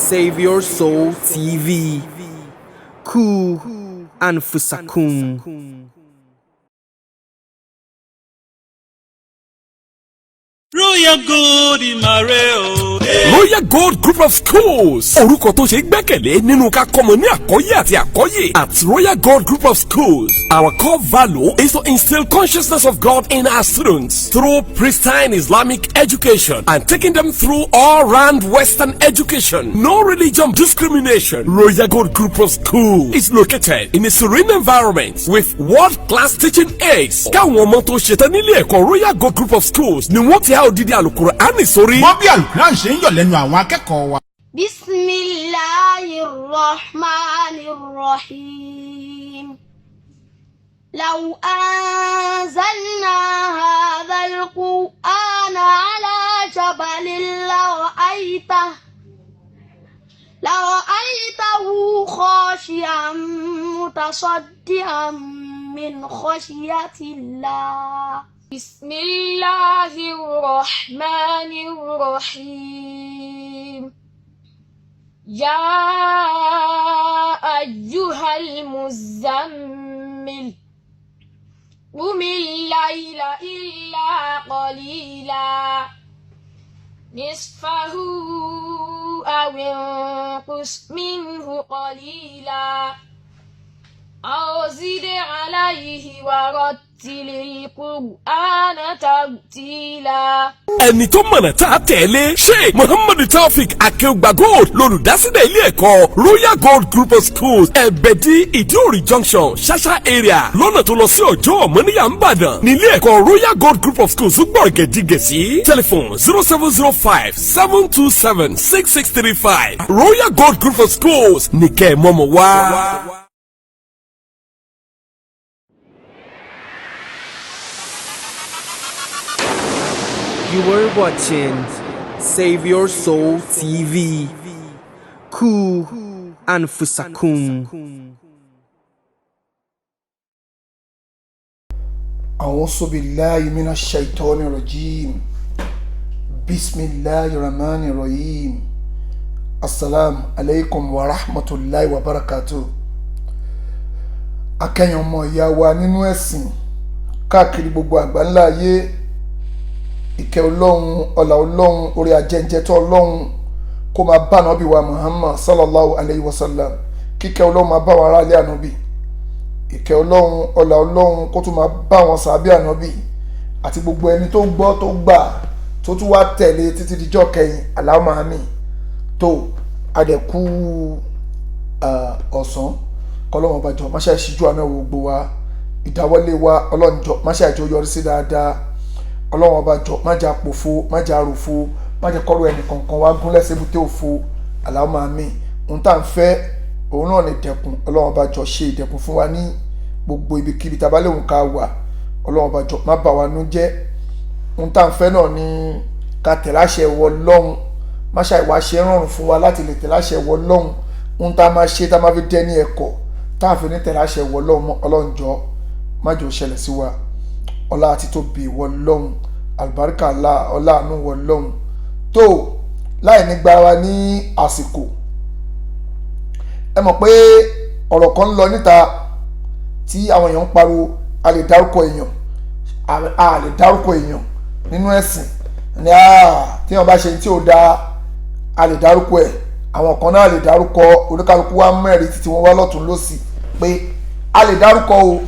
Save Your Soul TV. Ku Anfusakum. Royal Gold Ìmàrè o. Royal Gold Group of Schools, orúkọ tó ṣe gbẹ́kẹ̀lé nínú ká kọ́mọ ní àkọ́yé àti àkọ́yè. At Royal Gold Group of Schools, our core value is to instill consciousness of God in our students through pristine Islamic education and taking them through all-round Western education. No religion discrimination. Royal Gold Group of Schools is located in a serene environment with world-class teaching aids. Káwọn ọmọ tó ṣetán nílé ẹ̀kọ́ Royal Gold Group of Schools ni wọ́n ti há odidi Àlùkùránì sórí. Gbọ́ bí Alukuran ṣe ń yọ̀ lẹ́nu àwọn akẹ́kọ̀ọ́ wa. بسم الله الرحمن الرحيم. لو أنزلنا هذا القرآن على جبل لرأيته خاشعا متصدعا من خشية الله. بسم الله الرحمن الرحيم. يا أيها المزمل قم الليل إلا قليلا، نصفه أو انقص منه قليلا، أو زد عليه ورتل القرآن ترتيلا. Ẹni tó mọ̀nà tá a tẹ̀lé, Sheikh Muhammadu Taofik Akeugba Gold, lolùdásílẹ̀ ilé ẹ̀kọ́ Royal Gold Group of Schools, Ẹ̀bẹ̀dì Ìdíòrì Junction, Ṣáṣá area, lọ́nà tó lọ sí Ọjọ́ Mọ́níyà Ńbàdàn ní ilé ẹ̀kọ́ Royal Gold Group of Schools gbọ̀rọ̀gẹ̀dìgẹ̀ sí. Telephone 07057276635. Royal Gold Group of Schools ní kẹ́ ẹ̀ mọ́mọ́ wá. You were watching Save Your Soul TV. Ku Anfusakum. أعوذ بالله من الشيطان الرجيم. بسم الله الرحمن الرحيم. السلام عليكم ورحمة الله وبركاته. Akẹ́yìn ọmọ ìyá wa nínú ẹ̀sìn káàkiri gbogbo àgbáńlá ayé, ìkẹ́ Ọlọ́run, ọlà Ọlọ́run, orí ajẹ́njẹ́tọ́ Ọlọ́run kó máa bá ànábì wa Muhammad sallallahu alayhi wa sallam. Kíkẹ́ Ọlọ́run máa bá wa aráalé ànábì, ìkẹ́ Ọlọ́run, ọlà Ọlọ́run kó tún máa bá wọn sàábì ànábì àti gbogbo ẹni tó gbọ́, tó gbà, tó tún wá tẹ̀lé títí dijọ́ kẹyìn. Allahumma àmín. Tó adẹ̀kú ọ̀sán, kọlọ́wọ́n bá jọ máṣe ìṣíjú àná wo gbogbo wa. Ìdáwọ́lé wa, Ọlọ́run jọ máṣe àjọ yọrí sí dáadáa. Ọlọ́run ọba jọ, má jà pòfo, má jà ròfo, má jẹ́ kọ́rọ̀ ẹnì kọ̀ọ̀kan wá gúnlẹ̀ sébúté òfo. Allahumma àmín. Ohun tá à ń fẹ́ òun náà ní dẹ̀kun. Ọlọ́run ọba jọ ṣe ìdẹ̀kun fún wa ní gbogbo ibikíbi tá a bá léwu ká wà. Ọlọ́run ọba jọ má bà wá nú jẹ́. Ohun tá à ń fẹ́ náà ní ká tẹ̀lé àṣẹ wọ lọ́hùn. Má ṣàìwá ṣe rọrùn fún wa láti lè tẹ̀lé àṣẹ wọ lọ́hùn. Ohun tá a máa ṣe tá a máa fi dẹ́ni ẹ̀kọ́ tá a fi ní tẹ̀lé àṣẹ wọ lọ́hùn mọ́, Ọlọ́run jọ má jò ṣẹlẹ̀ sí wa. Ọlá àti tóbi wọ lọ́hùn, àlùbáríkà ọlá àánú wọ lọ́hùn. Tó láì ní gba wa ní àsìkò, ẹ mọ̀ pé ọ̀rọ̀ kan ń lọ níta tí àwọn èèyàn ń pariwo, a lè dárúkọ èèyàn, a lè dárúkọ èèyàn nínú ẹ̀sìn ní tí wọ́n bá ṣe tí ò dáa, a lè dárúkọ ẹ̀. Àwọn kan náà lè dárúkọ. Oníkálukú wa mẹ́rin títí wọn wá lọ́tún lọ́sì pé a lè dárúkọ o.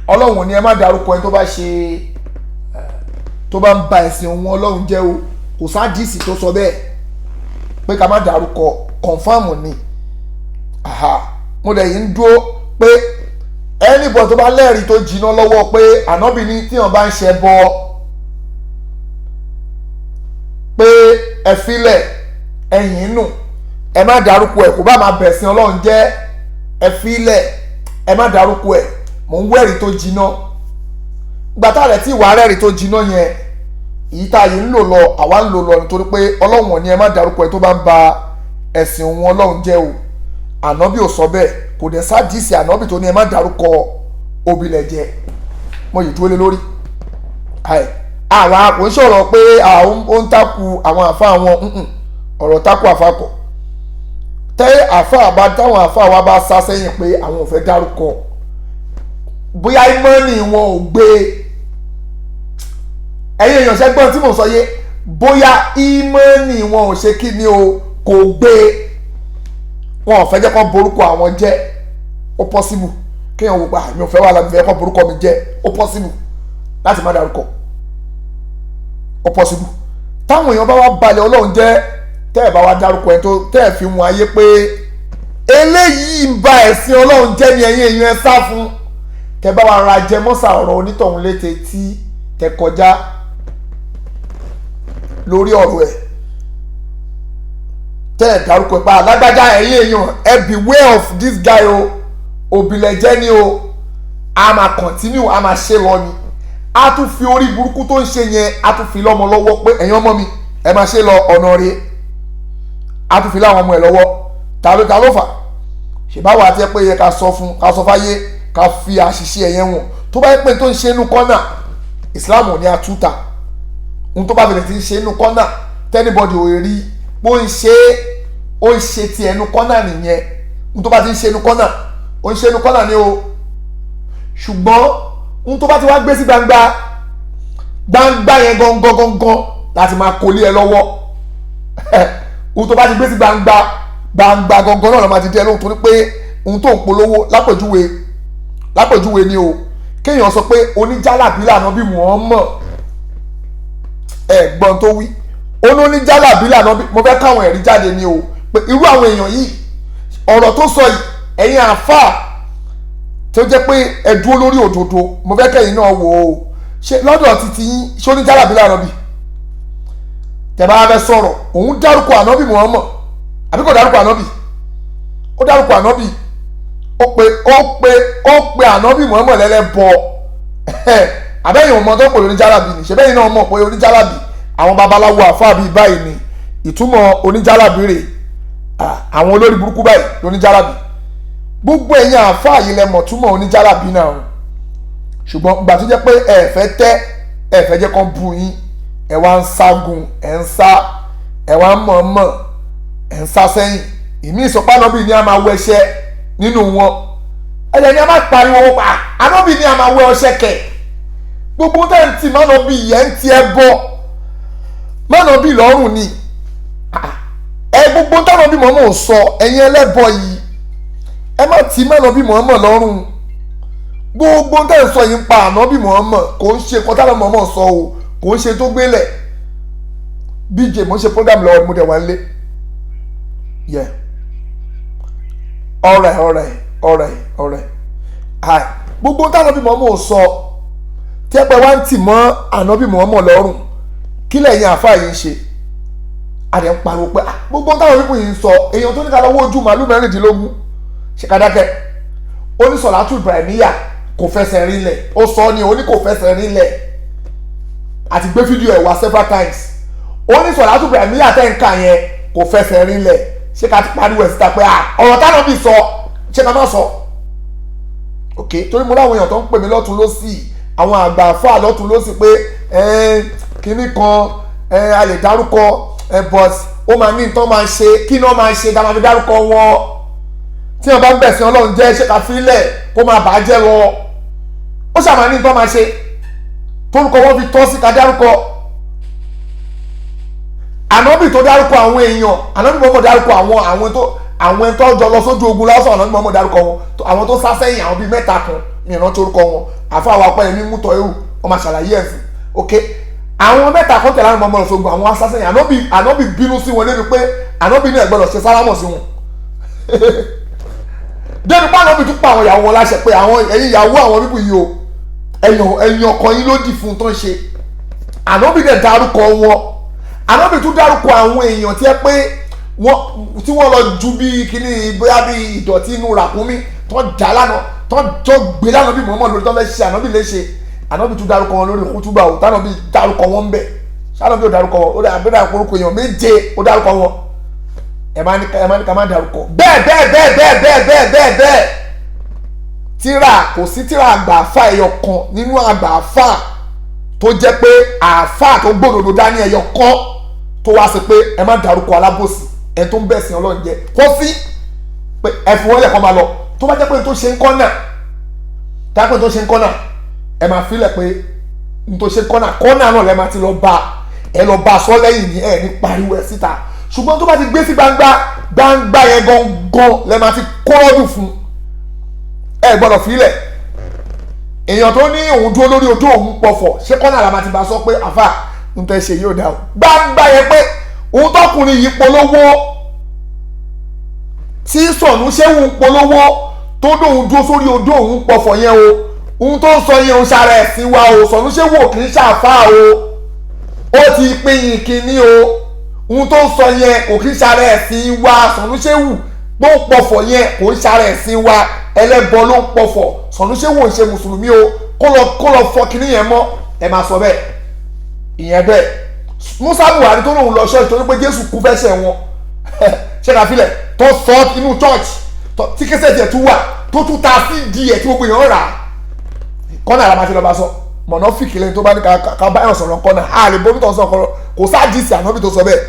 Ọlọ́run ní ẹ má dárúkọ ẹni tó bá ṣe tó bá ń ba ẹ̀sìn òun Ọlọ́run jẹ́ o. Kò sádìsì tó sọ bẹ́ẹ̀ pé ká má dárúkọ, kọ̀nfàmù ni. Mo dẹ̀ yìí ń dúró pé anybody tó bá lẹ́rìí tó jiná lọ́wọ́ pé ànábì ní tí wọ́n bá ń ṣe bọ pé ẹ filẹ̀ ẹ̀yìn nù, ẹ má dárúkọ ẹ̀, kò bá máa bẹ̀sìn Ọlọ́run jẹ́, ẹ filẹ̀ ẹ má dárúkọ ẹ̀. Mò ń wẹ́rìí tó jiná. Gbàtà rẹ̀ tí ìwà rẹ́rìí tó jiná yẹn, èyí tá a yìí ń lò lọ, àwa ń lò lọ nítorí pé Ọlọ́run ò ní ẹ má dárúkọ ẹ tó bá ń ba ẹ̀sìn òun Ọlọ́run jẹ́ o. Ànábì ò sọ bẹ́ẹ̀, kò dẹ̀ sádìsì ànábì tó ní ẹ má dárúkọ òbílẹ̀ jẹ́. Mo yìí dúró lé lórí. Àwa kò ń sọ̀rọ̀ pé ó ń takù àwọn àfa àwọn, ọ̀rọ̀ takù àfa kọ̀. Tẹ́ àáfàá bá táwọn àáfàá wa bá sá sẹ́yìn pé àwọn ò fẹ́ dárúkọ, bóyá ìmọ̀ọ́nì wọn ò gbé. Ẹ̀yin èèyàn, ṣẹ́gbọ́n tí mò ń sọ yé? Bóyá ìmọ̀ọ́nì wọn ò ṣe kí ni o, kò gbé, wọn ò fẹ́ jẹ́ kó borúkọ àwọn jẹ́. Ó possible kéèyàn wò pa, mi ò fẹ́ wà lábẹ́ fẹ́ kó borúkọ mi jẹ́. Ó possible láti má dárúkọ. Ó possible táwọn èèyàn bá wá balẹ̀ Ọlọ́run jẹ́, tẹ́ ẹ̀ bá wá dárúkọ ẹ̀ tó tẹ́ ẹ̀ fi wọn ayé pé eléyìí ń ba ẹ̀sìn Ọlọ́run jẹ́ ni, ẹ̀yin èèyàn, ẹ sá fún. Tẹ́ bá wa ra jẹ mọ́sà ọ̀rọ̀ onítọ̀hún létí tí tẹ́ kọjá lórí ọ̀rọ̀ ẹ̀, tẹ́ ẹ̀ dárúkọ ẹ̀ pa alágbájá, ẹ̀yin èèyàn, ẹ beware of this guy o, òbílẹ̀jẹ́ ni o. A máa continue, a máa ṣe lọ ni. A tún fi orí burúkú tó ń ṣe yẹn, a tún fi lọ́mọ lọ́wọ́ pé ẹ̀yin ọmọ mi, ẹ máa ṣe lọ ọ̀nà rẹ̀. A tún fi láwọn ọmọ ẹ̀ lọ́wọ́. Ta ló fà ṣèbáwò àti ẹ pé yẹ ká sọ fún, ká sọ fáyé, ká fi àṣìṣe ẹ̀yẹn wọn tó bá yẹ pé tó ń ṣe inú kọ́nà Islam ò ní àtúntà. Ohun tó bá bẹ̀rẹ̀ tí ń ṣe inú kọ́nà tí anybody ò rí bó ń ṣe, ó ń ṣe ti ẹnu kọ́nà nìyẹn. Ohun tó bá ti ń ṣe inú kọ́nà, ó ń ṣe inú kọ́nà ni o. Ṣùgbọ́n ohun tó bá ti wá gbé sí gbangba gbangba yẹn gangan gangan láti máa kólé ẹ lọ́wọ́. Ohun tó bá ti gbé sí gbangba gbangba gangan náà ló máa ti dé ẹ lóhùn, torí pé ohun tó ń polówó, lápèjúwe ni o, kéèyàn sọ pé oníjàlábí lànà bí wọ́n mọ̀ ẹ̀gbọ́n tó wí oníjàlábí lànà bí. Mo fẹ́ káwọn ẹ̀rí jáde ni o pé irú àwọn èèyàn yìí, ọ̀rọ̀ tó sọ yìí, ẹ̀yin àáfàá tó jẹ́ pé ẹ dúró lórí òdodo, mo fẹ́ kẹ́yìn náà wò ó. Ṣe lọ́dọ̀ títí yín, ṣé oníjàlábí lànà bí tẹ́ bá fẹ́ sọ̀rọ̀? Òun dárúkọ ànábì Muhammad àbí kò dárúkọ ànábì? Ó dárúkọ ànábì. Ó pe ànábì Muhammad lẹ́lẹ́bọ. Àbẹ́yìn ọmọ tó pè oníjàlábí ni? Ṣẹ́bẹ́yìn náà mọ̀ pé oníjàlábí, àwọn babaláwo àfáà bíi báyìí ni ìtumọ̀ oníjàlábí rè? Àwọn olórí burúkú báyìí lóníjàlábí. Gbogbo ẹ̀yin àfáà yìí lẹ mọ̀ túmọ̀ oníjàlábí náà. Ṣùgbọ́n ìgbà tó jẹ́ pé ẹ fẹ́ tẹ́, ẹ fẹ́ jẹ́ kán bu yín, ẹ wá ń ságun, ẹ ń sá, ẹ wá ń mọ̀ọ́mọ̀, ẹ ń sá sẹ́yìn. Ìmí ìsọpá ànábì ni a máa wẹṣẹ nínú wọn, ẹ̀jẹ̀ ni a máa pariwo pa ànábì ni a máa wẹ ọṣẹ kẹ̀. Gbogbo tẹ́ ń tì mánàbí yẹn, ń ti ẹ bọ́ mánàbí lọ́rùn ni ẹ. Gbogbo tánàbí mọ̀ọ́mọ̀ sọ, ẹ̀yin ẹlẹ́bọ yìí, ẹ má tì mánàbí mọ̀ọ́mọ̀ lọ́rùn. Gbogbo tẹ́ ń sọ yìí ń pa ànábì mọ̀ọ́mọ̀, kò ń ṣe kọ́tà mọ̀ọ́mọ̀ sọ o, kò ń ṣe tó gbélẹ̀. BJ, mo ń ṣe program lọ́wọ́, mo dẹ̀ wá nílé. Yeah, alright. Hi, gbogbo tánàbí mọ̀ọ́mọ̀ sọ tí ẹ pẹ́ wá ń tì mọ́ ànábì mọ̀ọ́mọ̀ lọ́rùn, kí lẹ́yìn àáfàá yìí ń ṣe? A dẹ̀ ń pariwo pé gbogbo táwọn pípọ̀ yìí ń sọ, èèyàn tó ní ká lọ́wọ́ ojú màálù 16, ṣe ká dákẹ́? Ó ní sọ̀látù Ibrahimiya kò fẹsẹ̀ rinlẹ̀. Ó sọ ni, ó ní kò fẹsẹ̀ rinlẹ̀. Àti gbé fídíò ẹ̀ wá several times. Ó ní sọ̀látù Ibrahimiya tẹ́ ń kà yẹn kò fẹsẹ̀ rinlẹ̀. Ṣé ká ti pariwo ẹ̀ síta pé ọ̀rọ̀ táwọn bí sọ, ṣé ká má sọ? Ok, torí mo láwọn èèyàn tó ń pè mí lọ́tún lọ́sì, àwọn àgbà àfáà lọ́tún lọ́sì, pé kinní kan, a lè dárúkọ, but ó máa ní nǹkan máa ṣe. Kí ni wọ́n máa ṣe tá a máa fi dárúkọ wọn? Tí wọ́n bá ń bẹ̀sìn Ọlọ́run jẹ́, ṣé ká fílẹ̀ kó máa bàá jẹ́ lọ? Ó ṣàmà ní nǹkan máa ṣe torúkọ wọn fi tọ́ sí ká dárúkọ. Ànábì tó dárúkọ àwọn èèyàn, ànábì mọ́mọ́ dárúkọ àwọn tó jọ lọ sójú ogun lásán. Ànábì mọ́mọ́ dárúkọ wọn, àwọn tó sá sẹ́yìn, àwọn bíi mẹ́ta kan ní ìrántí orúkọ wọn. Àfa àwọn apá ẹ̀mí mútọ̀ ewu, wọ́n máa ṣàlàyé ẹ̀sìn. Ok, àwọn mẹ́ta kan tẹ̀lé àwọn ọmọ ọ̀ṣọ́gun, àwọn asásẹ́yìn. Ànábì bínú sí wọn débi pé ànábì náà gbọ́dọ̀ ṣe sálámọ̀ sí wọn, débi pé ànábì tún pa àwọn ìyàwó wọn láṣẹ pé àwọn ẹ̀yin ìyàwó àwọn bíbù yìí o, ẹ̀yìn ọkọ yín ló dì fún tó ń ṣe. Ànábì dẹ̀ dárúkọ wọn. Ànábì tún dárúkọ àwọn èèyàn tí ẹ pé wọ́n tí wọ́n lọ ju bí kíní, bóyá bí ìdọ̀tí inú ràkúnmí tó ń dà lánàá, tó ń tó gbé lánàá bí mọ̀ọ́mọ́ lórí, tó ń fẹ́ ṣe ànábì léṣe. Ànábì tún dárúkọ wọn lórí kútúbà o. Tànábì dárúkọ wọn bẹ̀, sànábì ò dárúkọ wọn? Ó dà bí dárúkọ orúkọ èèyàn méje, ó dárúkọ wọn. Ẹ má ní ká má dárúkọ. Bẹ́ẹ̀ bẹ́ẹ̀ bẹ́ẹ̀ bẹ́ẹ̀ bẹ́ẹ̀ bẹ́ẹ̀ bẹ́ẹ̀ bẹ́ẹ̀. Tíra, kò sí tíra àgbà àfà ẹyọ kan nínú àgbà àfà tó jẹ́ pé àfà tó gbòdòdó dání ẹyọ kan tó wá sí pé ẹ má dárúkọ alábòsí, ẹ tó ń bẹ̀sìn Ọlọ́run jẹ. Kò sí. Pé ẹ fi wọ́n lẹ̀ kọ́ máa lọ. Tó bá jẹ́ pé n tó ṣe ń kọ́ náà, tá pé n tó ṣe ń kọ́ náà, ẹ máa filẹ̀ pé n tó ṣe kọ́nà kọ́nà náà lẹ́ máa ti lọ bá ẹ lọ bá sọ lẹ́yìn ní ẹ ní pariwo ẹ síta. Ṣùgbọ́n tó bá ti gbé sí gbangba gbangba yẹn gangan lẹ́ máa ti kọ́rọ́dù fún, ẹ gbọ́dọ̀ filẹ̀. Èèyàn tó ní òun dúró lórí ojú òun pọ̀fọ̀, ṣé kọ́nà la máa ti bá sọ pé àfà ń tẹ́ ṣe yóò dá o? Gbangba yẹn pé òun tọkùnrin yìí polówó tí Sọ̀nù ṣéwù ń polówó tó dóun dúró sórí ojú òun pọ̀fọ̀ yẹn o, ohun tó ń sọ yẹn ń ṣara ẹ̀sìn wa o. Sọ̀nù ṣéwù ò kì í ṣàfà o, ó ti pín yín kínní o. Ohun tó ń sọ yẹn kò kì í ṣara ẹ̀sìn wa. Sọ̀nù ṣéwù tó ń pọ̀fọ̀ yẹn kò ń ṣara ẹ̀sìn wa, ẹlẹ́bọ ló ń pọ̀fọ̀. Sọ̀nù ṣéwù ò ń ṣe mùsùlùmí o, kó lọ fọ kínní yẹn mọ́. Ẹ máa sọ bẹ́ẹ̀ ìyẹn bẹ́ẹ̀. Musa Buhari tó lóun lọ ṣọ́ọ̀ṣì torí pé Jésù kú fẹ́ṣẹ̀ wọn, ṣé ká filẹ̀ tó sọ inú church tí kẹsẹ̀ tiẹ̀ tún wà tó tún ta sí di ẹ̀ tí gbogbo èèyàn rà á, kọ́nà àrà máa ti lọ bá sọ mọ̀nàfíìkì lẹ́yìn tó bá ní ká báyọ̀ sọ̀rọ̀ kọ́nà á lè bomi tó ń sọ kọ́rọ̀ kò sáàdìsì ànábì tó sọ bẹ́ẹ̀.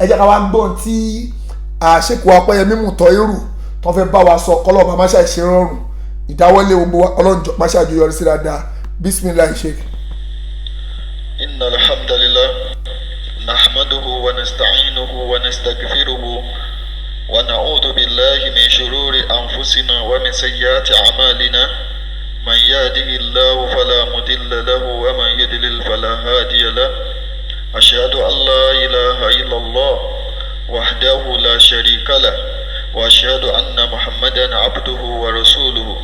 Ẹ jẹ́ ká wá gbọ́n tí àṣekù Ọpẹ́yẹmí Mùtọ́írù tó fẹ́ bá wa sọ, kọ́lọ́ ọba máṣá ìṣe rọrùn ìdáwọ́lé gbogbo wa, ọlọ́njọ́ máṣá àjọyọrí sí dáadáa. Bismillah sheikh. إن الحمد لله نحمده ونستعينه ونستغفره ونعوذ بالله من شرور أنفسنا ومن سيئات أعمالنا من يهده الله فلا مضل له ومن يضلل فلا هادي له أشهد أن لا إله إلا الله وحده لا شريك له وأشهد أن محمدا عبده ورسوله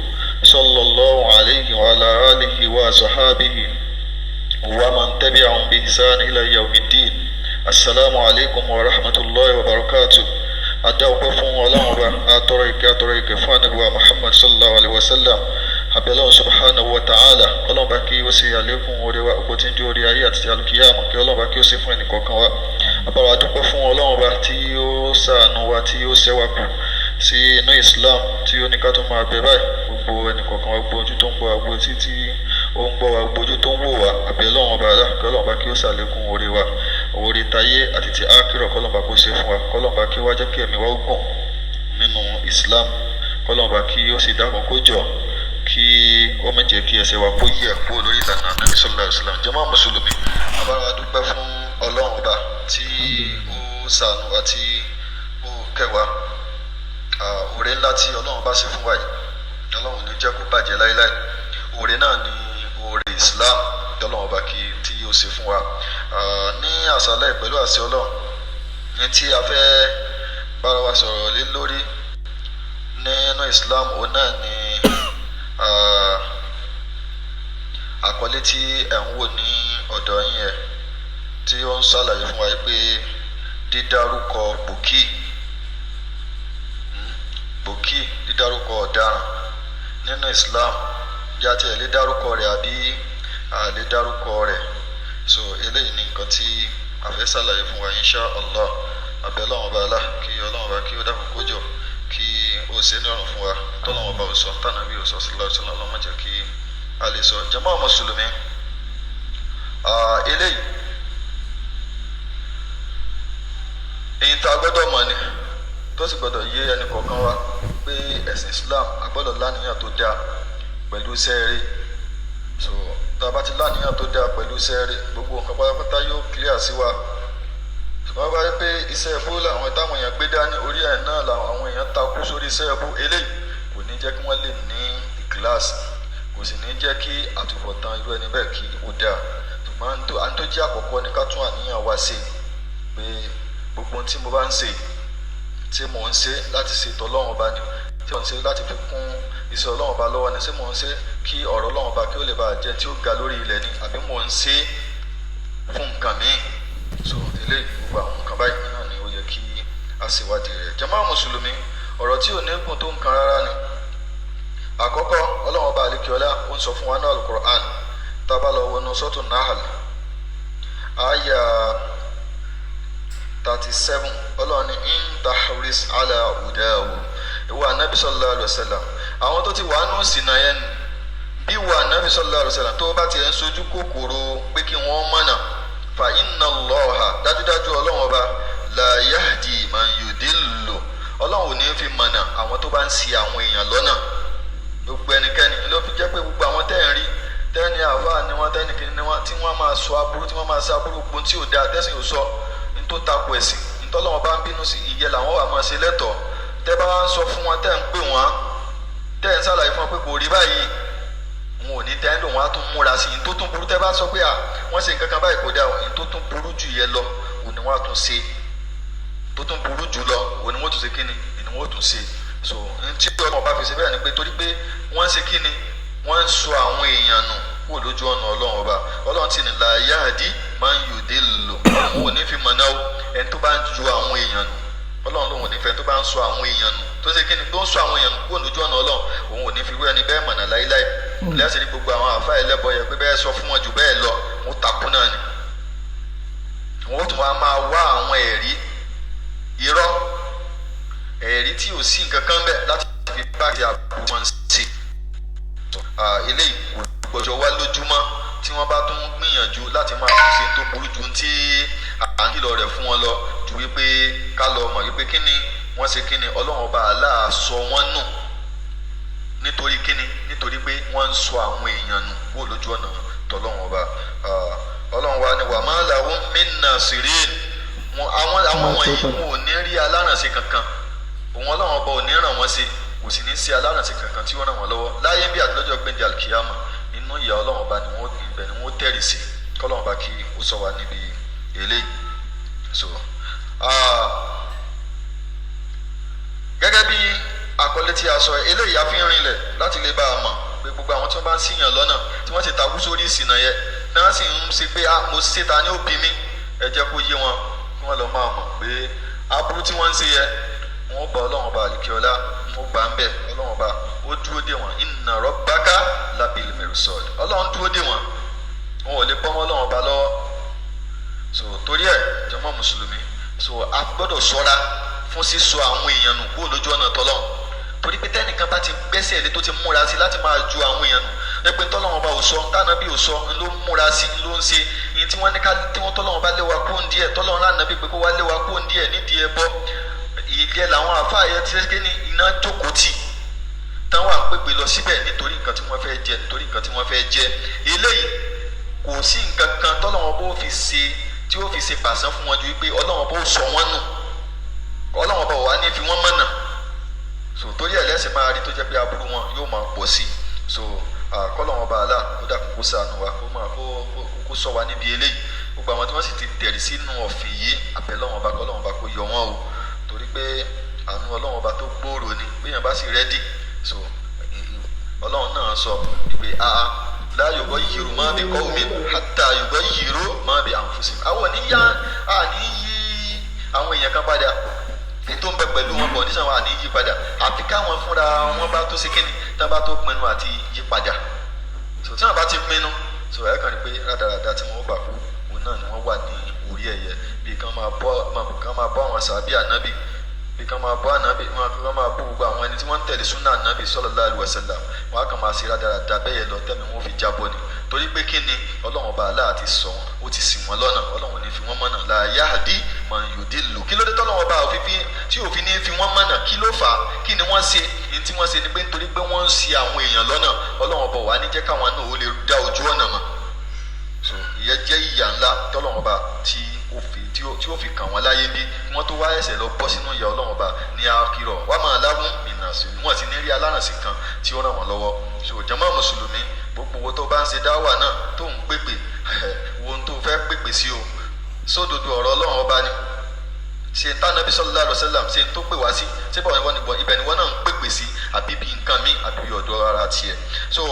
صلى الله عليه وعلى آله وصحابه ومن تبعهم بإحسان إلى يوم الدين. السلام عليكم ورحمة الله وبركاته. Adáwọ̀pẹ́ fún Ọlọ́run Ọba, atọ́rọ ìkẹ́ atọ́rọ ìkẹ́ fún Ànábì wa Muhammad sallallahu alayhi wa sallam. Abẹ́lẹ́wọ̀n subhanahu wa ta'ala, Ọlọ́run bá kí ó ṣe àlékún oore wa ògbó tí ń jó orí ayé àti alùkìyàmù, kí Ọlọ́run bá kí ó ṣe fún ẹnìkọ̀ọ̀kan wa. Àbáwá dúpẹ́ fún Ọlọ́run Ọba tí ó ṣàánú wa, tí ó ṣẹ́wà kù sí inú Islam, tí ó ní ká tó máa bẹ báyìí. Gbogbo ẹnìkọ̀ọ̀kan wa, gbogbo ojú tó ń gbọ́ wa, gbogbo títí ó ń gbọ́ wa, gbogbo ojú tó ń wò wá, àbẹ̀lọ́wọ̀n Ọba alá, kí Ọlọ́run bá kí ó ṣàlékún oore wa, oore tayé àti ti ákírọ̀, kọ́lọ́run bá kó ṣe fún wa, kọ́lọ́run bá kí wá jẹ́ kí ẹ̀mí wa ó gùn nínú Islam, kọ́lọ́run bá kí ó sì dákun kó jọ kí ó má jẹ́ kí ẹsẹ̀ wa kó yẹ̀ kúrò lórí ìlànà Ànábì sallallahu alaihi wasallam. Jàmá mùsùlùmí, abára dúpẹ́ fún Ọlọ́run Ọba tí ó ṣàánú wa, tí ó kẹ́ wa. Oore ńlá tí Ọlọ́run bá ṣe fún wa yìí, Ọlọ́run ní jẹ́ kó bàjẹ́ láéláé. Oore náà ni oore Islam Ọlọ́run Ọba kí tí ó ṣe fún wa ní àṣálẹ́. Pẹ̀lú àṣẹ Ọlọ́run ní tí a fẹ́ bára wa sọ̀rọ̀ lé lórí nínú Islam, òun náà ni àkọlé tí ẹ̀ ń wò ní ọ̀dọ̀ yín ẹ̀, tí ó ń ṣàlàyé fún wa pé dídárúkọ pòkì pòkì, dídárúkọ ọ̀daràn nínú Islam, bí a tiẹ̀ lè dárúkọ rẹ̀ àbí a lè dárúkọ rẹ̀. So eléyìí ni nǹkan tí a fẹ́ ṣàlàyé fún wa insha Allah. Abẹ́ Ọlọ́run Ọba alá, kí Ọlọ́run Ọba kí ó dákun kó jọ kí ó ṣe ní ọ̀rùn fún wa. Tọ́lọ́run Ọba ò sọ, tànàbí ò sọ, sallallahu alaihi wasallam, má jẹ́ kí a lè sọ. Jàmá mùsùlùmí, eléyìí èyí tá a gbọ́dọ̀ mọ̀ ni tó sì gbọ́dọ̀ yé ẹnì kọ̀ọ̀kan wa pé ẹ̀sìn Islam, a gbọ́dọ̀ láníyàn tó dáa pẹ̀lú iṣẹ́ rere. So tá a bá ti láníyàn tó dáa pẹ̀lú iṣẹ́ rere, gbogbo nǹkan pátápátá yóò clear sí wa. Ṣùgbọ́n bá rí pé iṣẹ́ ẹbú làwọn táwọn èèyàn gbé dání, orí ẹ̀ náà làwọn èèyàn takú sórí iṣẹ́ ẹbú, eléyìí kò ní jẹ́ kí wọ́n lè ní ìkíláàsì, kò sì ní jẹ́ kí àtúbọ̀tán irú ẹni bẹ́ẹ̀ kí ó dáa. Ṣùgbọ́n à ń tó jẹ́ àkọ́kọ́ ni ká tún àníyàn wa ṣe pé gbogbo ohun tí mo bá ń ṣe, tí mò ń ṣe láti ṣe tọ́lọ́run Ọba ni, tí mò ń ṣe láti fi kún iṣẹ́ Ọlọ́run Ọba lọ́wọ́ ni, ṣé mò ń ṣe kí ọ̀rọ̀ Ọlọ́run Ọba kí ó lè bá jẹ́ tí ó ga lórí ilẹ̀ ni, àbí mò ń ṣe fún nǹkan míì. So eléyìí, gbogbo àwọn nǹkan báyìí náà ni ó yẹ kí a ṣèwádìí rẹ̀. Jàmá mùsùlùmí, ọ̀rọ̀ tí ò ní gùn tó nǹkan rárá ni. Àkọ́kọ́, Ọlọ́run Ọba àlekíọ́lá ó ń sọ fún wa ní Al-Qur'an, tá a bá lọ wọnú sọ́tò Nahl àyà 37, Ọlọ́run ní in tahris ala hudahu. Ìwọ Ànábì sallallahu alaihi wasallam, àwọn tó ti wà nù sínà yẹn ni, bí ìwọ Ànábì sallallahu alaihi wasallam tó bá tiẹ̀ ń sojú kòkòrò pé kí wọ́n mọ̀nà, fa inna Allaha, dájúdájú Ọlọ́run Ọba, la yahdi man yudillu, Ọlọ́run ò ní fi mọ̀nà àwọn tó bá ń ṣì àwọn èèyàn lọ́nà. Gbogbo ẹnikẹ́ni ló fi jẹ́ pé gbogbo àwọn tẹ́ ń rí tẹ́ni àáfàá ni wọ́n, tẹ́ni kìíní ni wọ́n, tí wọ́n máa sọ aburú, tí wọ́n máa sọ aburú, gbogbo tí ò dáa tẹ́sìn ò sọ, ní tó takò ẹ̀sìn, ní tọ́lọ́wọ́n bá ń bínú sí, ìyẹn làwọn wà máa ṣe lẹ́tọ̀ọ́. Tẹ́ bá wá ń sọ fún wọn, tẹ́ ń pè wọ́n, tẹ́ ń ṣàlàyé fún wọn pé kò rí báyìí, wọn ò ní tẹ́ ń lò, wọ́n á tún múra sí i. Tó tún burú, tẹ́ bá sọ pé à wọ́n ṣe nǹkan kan báyìí kò dáa, ní tó tún burú jù yẹn lọ òní wọ́n á tún ṣe. Tó tún burú jù lọ òní wọ́n tún ṣe kíni, òní wọ́n tún ṣe. So n tí ọmọ bá fi ṣe bẹ́ẹ̀ ni pé torí pé wọ́n ń ṣe kíni, wọ́n ń sọ àwọn èèyàn nù kúrò lójú ọ̀nà Ọlọ́run ọba. Ọlọ́run ti ní la yahdi man yudillu, òun ò ní fi mọ̀nà o ẹni tó bá ń ju àwọn èèyàn nù. Ọlọ́run lòun ò ní fẹ́ tó bá ń sọ àwọn èèyàn nù, tó ṣe kíni, tó ń sọ àwọn èèyàn nù kúrò lójú ọ̀nà Ọlọ́run, òun ò ní fi rú ẹni bẹ́ẹ̀ mọ̀nà láíláí. Lẹ́sìn ní gbogbo àwọn àfa ẹlẹ́bọ yẹ pé bẹ́ẹ̀ sọ fún wọn jù bẹ́ẹ̀ lọ, wọ́n takú náà ni. Wọ́n tún wá máa wá àwọn ẹ̀rí irọ́, ẹ̀rí tí ò sí nǹkan kan bẹ́ẹ̀ láti fi bá ti àbúrò wọn ṣe. Eléyìí kò gbọ́dọ̀ wá lójúmọ́ tí wọ́n bá tún gbìyànjú láti máa fi ṣe tó burú ju tí à ń kìlọ̀ rẹ̀ fún wọn lọ, ju wípé ká lọ mọ̀ wípé kí ni wọ́n ṣe, kí ni Ọlọ́run ọba Allah sọ wọ́n nù nítorí kí ni, nítorí pé wọ́n ń sọ àwọn èèyàn nù kúrò lójú ọ̀nà tọ́lọ́run ọba. Ọlọ́run wa ni wa ma lahum min nasirin, àwọn wọ̀nyí wọn ò ní rí alárànṣe kankan. Òun Ọlọ́run ọba ò ní ràn wọ́n ṣe, kò sì ní sí alárànṣe kankan tí ó ràn wọ́n lọ́wọ́ láyé bí àtúndọ́jọ́ gbẹ̀ndẹ̀ alkiyama. Inú ìyà Ọlọ́run ọba ni wọ́n, ibẹ̀ ni wọ́n tẹ̀rì sí. Kọ́lọ́run ọba kí ó sọ wa níbi eléyìí. So gẹ́gẹ́ bí àkọlé tí a sọ, eléyìí a fi ń rinlẹ̀ láti lè bá a mọ̀ pé gbogbo àwọn tí wọ́n bá ń ṣìyàn lọ́nà, tí wọ́n sì takú sórí ìsìnà yẹn, náà sì ń ṣe pé mo ṣe ta ni ó bí mi, ẹ jẹ́ kó yé wọn kí wọ́n lọ máa mọ̀ pé aburú tí wọ́n ń ṣe yẹ, wọ́n bá Ọlọ́run ọba àlìkíọ́lá, wọ́n bá ń bẹ̀. Ọlọ́run ọba ó dúró dè wọ́n, inna rabbaka labil mirsad. Ọlọ́run dúró dè wọ́n, wọn ò lè bọ́ Ọlọ́run ọba lọ́wọ́. So torí ẹ̀ jọmọ́ mùsùlùmí, so a gbọ́dọ̀ ṣọ́ra fún sísọ àwọn èèyàn nù kúrò lójú ọ̀nà tọ́lọ́run, torí pé tẹ́nìkan bá ti gbẹ́sẹ̀ lé tó ti múra sí láti máa ju àwọn èèyàn nù, ẹgbẹ́ tọ́lọ́run ọba ò sọ, tànàbí ò sọ, ló ń múra sí, ló ń ṣe ìyẹn tí wọ́n ní ká tí wọ́n tọ́lọ́run bá léwa kó ń díẹ̀, tọ́lọ́run lánàbí pé kó wá léwa kó ń díẹ̀ nídìí ẹbọ ìdíẹ̀ làwọn àfáà yẹn ti ṣe ní iná jókòó tì táwọn àpègbè lọ síbẹ̀ nítorí nǹkan tí wọ́n fẹ́ jẹ, nítorí nǹkan tí wọ́n fẹ́ jẹ. Eléyìí kò sí nǹkan kan tọ́lọ́run bó fi ṣe tí ó fi ṣe pàṣán fún wọn ju wípé Ọlọ́run bó sọ wọ́n nù, Ọlọ́run bó wà ní fi wọ́n mọ̀nà. So torí ẹ̀ lẹ́sìn máa rí tó jẹ́ pé aburú wọn yóò máa pọ̀ sí i. So kọ́lọ́run ọba àlá kó dákun kó ṣàánú wa, kó máa kó sọ wa níbi eléyìí. Gbogbo àwọn tí wọ́n sì ti tẹ̀rí sínú ọ̀fìn yìí, àbẹ̀lọ́run ọba kọ́lọ́run ọba kó yọ wọ́n o, torí pé àánú Ọlọ́run ọba tó gbòòrò ni béèyàn bá sì rẹ́dì. So Ọlọ́run náà sọ pé la yughayyiru ma bi qawmin hatta yughayyiru ma bi anfusihim. Àwọn oníyá àní yí àwọn èèyàn kan padà tó ń bẹ pẹ̀lú wọn, kọ̀ọ̀dísàn wọn àní yí padà, àfi káwọn fúnra wọn bá tó ṣe kíni, tá bá tó pinnu àti yí padà. So tí wọn bá ti pinnu, so ẹ kàn rí pé rádaràda tí wọn bá kú òun náà ni wọn wà ní orí ẹ̀yẹ, bí kán máa bọ́ àwọn sàbí ànábì, bí kán máa bọ́ ànábì, kán máa bú gbogbo àwọn ẹni tí wọ́n ń tẹ̀lé súnà ànábì sallallahu alaihi wasallam. Wọn á kàn máa ṣe rádaràda bẹ́ẹ̀ lọ tẹ́mi wọn fi jábọ́ ni, torí pé kí ni Ọlọ́run ọba Allah ti sọ wọn, ó ti ṣì wọ́n lọ́nà, Ọlọ́run ní fi wọ́n mọ̀nà. La yahdi man yudillu. Kí ló dé tọ́lọ́run ọba òfin tí òfin ní fi wọ́n mọ̀nà? Kí ló fà á? Kí ni wọ́n ṣe? Ní tí wọ́n ṣe ni pé nítorí pé wọ́n ń ṣì àwọn èèyàn lọ́nà, Ọlọ́run ọba wà ní jẹ́ káwọn náà ó lè dá ojú ọ̀nà mọ̀. So ìyẹn jẹ́ ìyà ńlá tọ́lọ́run ọba tí ó fi kàn wọ́n láyé bí wọ́n tó wá ẹ̀ṣẹ̀ lọ bọ́ sínú ìyà Ọlọ́run ọba ní akírọ̀ wà máa lágùn mìíràn sí wọ́n ti ní rí aláràǹsì kan tí ó ràn wọ́n lọ́wọ́. So jàmá mùsùlùmí, gbogbo owó tó bá ń ṣe dáwà náà tó ń pèpè, wo ohun tó fẹ́ pèpè sí o, sódodo ọ̀rọ̀ Ọlọ́run ọba ni ṣe ń tànàbí sallallahu alaihi wasallam ṣe ń tó pè wá sí, ṣé bọ̀ wọ́n nìbọn ibẹ̀ ni wọ́n náà ń pèpè sí, àbí bí nǹkan mi àbí ọ̀dọ̀ ara tiẹ̀. So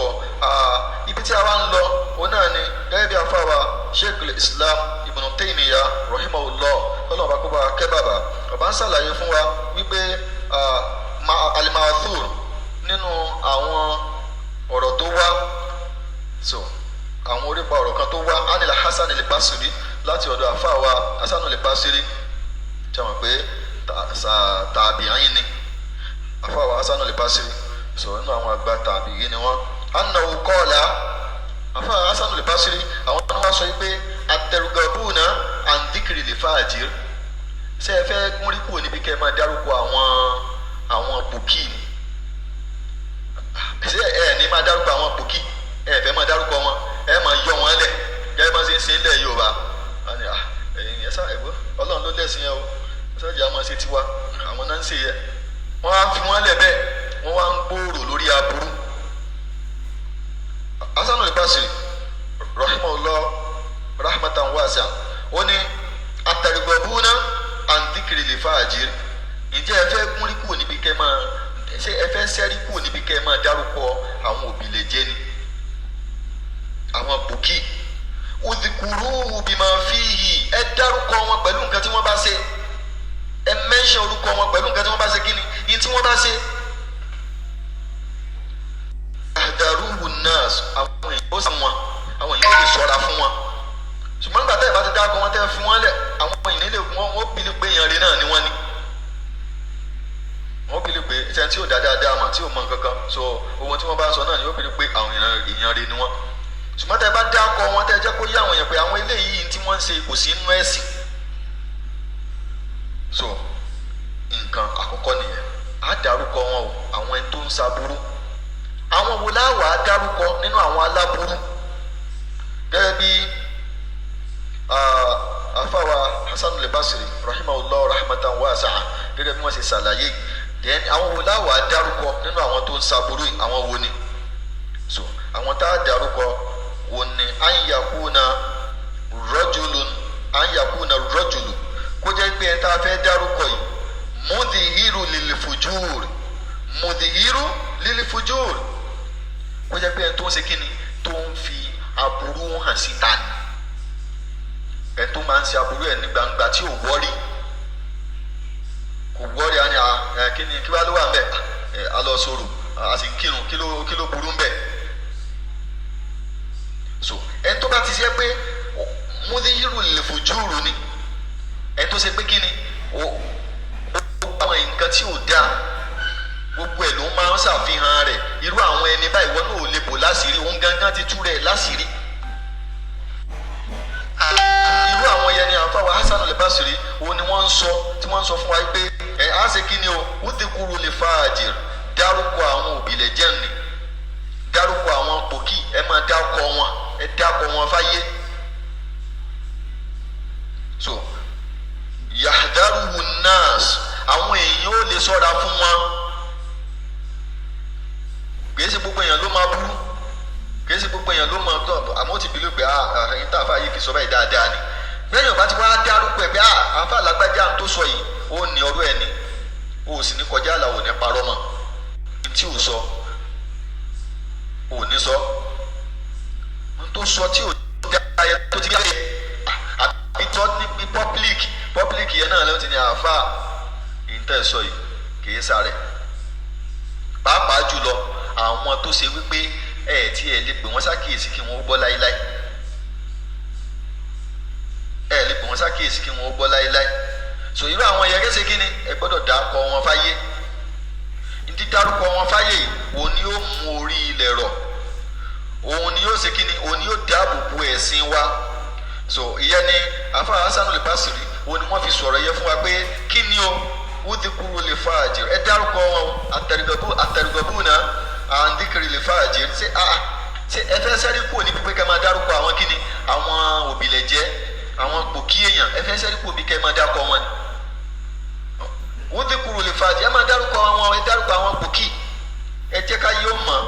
ibi tí a wá ń lọ òun náà ni gẹ́gẹ́ bí afáwa Sheikh Islam Ibn Taymiyyah rahimahullah, Ọlọ́run bá kó bá kẹ́ bàbá, bàbá ń ṣàlàyé fún wa wípé al-ma'thur nínú àwọn ọ̀rọ̀ tó wá, so àwọn orípa ọ̀rọ̀ kan tó wá anil Hasan al-Basri láti ọ̀dọ̀ àfáwa Hasan al-Basri, tí a mọ̀ pé tàbí'ìn ni àfáwa Hasan al-Basri, so nínú àwọn àgbà tàbí'ìn ni wọ́n. Annahu qala, àfáwa Hasan al-Basri àwọn náà wá sọ pé at-targhabuna an dhikri al-fajir, Ṣé ẹ fẹ́ gúnrí kúrò níbi kẹ́ ẹ máa dárúkọ àwọn pòkì ni? Ṣé ẹ ní máa dárúkọ àwọn pòkì? Ẹ fẹ́ máa dárúkọ wọn, ẹ máa yọ wọn lẹ̀ gẹ́gẹ́ bá ṣe ń ṣe ńlẹ̀ Yorùbá. Ẹ̀yin ẹ sá ẹ̀gbọ́, Ọlọ́run ló lẹ́sìn yẹn o, ṣáàjì á máa ṣe tiwa, àwọn náà ń ṣe yẹ. Wọ́n á fi wọ́n lẹ̀ bẹ́ẹ̀, wọ́n wá ń gbòòrò lórí aburú. Hasan al-Basri rahimahullah rahmatan wasi'a, ó ní atarigọbúná andikiri lè fàájì. Ǹjẹ́ ẹ fẹ́ gúnrí kúrò níbi kẹ́ máa ṣé ẹ fẹ́ sẹ́rí kúrò níbi kẹ́ máa dárúkọ àwọn òbílẹ̀jẹ́ ni, àwọn bùkì? Udhkuruhu bima fihi, ẹ dárúkọ wọn pẹ̀lú nǹkan tí wọ́n bá ṣe, ẹ mẹ́ńṣẹ̀ orúkọ wọn pẹ̀lú nǹkan tí wọ́n bá ṣe. Kí ni ní tí wọ́n bá ṣe? Ahdaruhu nas, àwọn èèyàn ó sá wọn, àwọn èèyàn ó lè sọra fún wọn. Ṣùgbọ́n nígbà tẹ́ ẹ bá ti dáko wọn, tẹ́ ẹ fi wọ́n lẹ̀, àwọn èèyàn lè wọ́n ó bìlí pé èèyàn rí náà ni wọ́n ni. Wọ́n bìlí pé iṣẹ́ tí ò dá dáadáa mà tí ò mọ nǹkan kan so ohun tí wọ́n bá sọ náà ni ó bìlí pé àwọn èèyàn rí ni wọ́n. Ṣùgbọ́n tẹ́ ẹ bá dáko wọn, tẹ́ ẹ jẹ́ kó yé àwọn èèyàn pé àwọn eléyìí tí wọ́n ń ṣe kò sí inú ẹ̀sìn. So nǹkan àkọ́kọ́ nìyẹn, á dárúkọ wọn o, àwọn ẹni tó ń ṣaburú. Àwọn wo láwàá dárúkọ nínú àwọn aláburú? Gẹ́gẹ́ bí afawa Hasan al-Basri rahimahullah rahmatan wasi'a, gẹ́gẹ́ bí wọ́n ṣe ṣàlàyé, then àwọn wo láwàá dárúkọ nínú àwọn tó ń ṣaburú yìí, àwọn wo ni? So àwọn tá a dárúkọ wo ni? An yakuna rajulun, an yakuna rajulu, kó jẹ́ pé ẹni tá a fẹ́ dárúkọ yìí, mudhihiru lil fujur, mudhihiru lil fujur, kó jẹ́ pé ẹni tó ń ṣe kíni, tó ń fi aburú hàn síta ni, ẹni tó máa ń ṣe aburú ẹ̀ ní gbangba tí ò wọ́rí, kò wọ́rí. Á ní kí ni kí wá ló wà ń bẹ̀? A lọ sọ̀rọ̀, a sì ń kírun, kí ló burú ń bẹ̀? So ẹni tó bá ti ṣe pé mudhihiru lil fujur ni, ẹni tó ṣe pé kíni, ó àwọn nǹkan tí ò dáa gbogbo ẹ̀ ló máa ń ṣàfihàn rẹ̀, irú àwọn ẹni báyìí wọn náà ò lè bò láṣìírí, òun gangan ti tú rẹ̀ láṣìírí. Irú àwọn yẹn ni àǹfààní Hasan al-Basri òun ni wọ́n ń sọ, tí wọ́n ń sọ fún wa pé ẹ á ṣe kí ni o, udhkuru lil fajir, dárúkọ àwọn òbílẹ̀ jẹ́ ni, dárúkọ àwọn pòkì, ẹ máa dárúkọ wọn, ẹ dárúkọ wọn fáyé. So yahdaruhu nas, àwọn èèyàn ò lè sọ́ra fún wọn. Kìí ṣe gbogbo èèyàn ló máa burú, kìí ṣe gbogbo èèyàn ló máa tọ̀, àmọ́ ó ti bìlú pé ẹ̀yin tá a fà yìí fi sọ báyìí dáadáa ni. Lẹ́yìn ọba tí wọ́n á dárúkọ ẹ̀ pé àǹfà lágbájá tó sọ yìí, ó ní ọ̀rọ̀ ẹ̀ ni, ó sì ní kọjá àlà, ò ní parọ́ mọ́ tí ò sọ, ò ní sọ n tó sọ tí ò dá ẹ tó ti gbé àbí tó níbi public yẹn náà ló ti ní àǹfà ìtẹ́ sọ yìí kìí sáré. Pàápàá jùlọ àwọn tó ṣe wípé ẹ tí ẹ lè pè wọ́n ṣàkíyèsí kí wọ́n gbọ́ láíláí, ẹ lè pè wọ́n ṣàkíyèsí kí wọ́n gbọ́ láíláí. So irú àwọn yẹn kẹsẹ kí ni, ẹ gbọ́dọ̀ dárúkọ wọn fáyé. Dídárúkọ wọn fáyé òun ni yóò mú orí ilẹ̀ rọ̀, òun ni yóò ṣe kí ni, òun ni yóò dáàbò bo ẹ̀sìn wa. So ìyẹn ni àfa Hasan al-Basri òun ni wọ́n fi sọ̀rọ̀ yẹ fún wa pé kí ni o, udhkuru lil fajir, ẹ dárúkọ wọn, àtẹrìgọbù náà àǹdíkiri lil fajir. Ṣé ṣé ẹ fẹ́ sẹ́rí kúrò níbi pé ká máa dárúkọ àwọn kíni, àwọn òbílẹ̀jẹ́, àwọn pòkí èèyàn, ẹ fẹ́ sẹ́rí kúrò bí ká máa dárúkọ wọn ni? Udhkuru lil fajir, ẹ máa dárúkọ àwọn, ẹ dárúkọ àwọn pòkí, ẹ jẹ́ ká yóò mọ̀,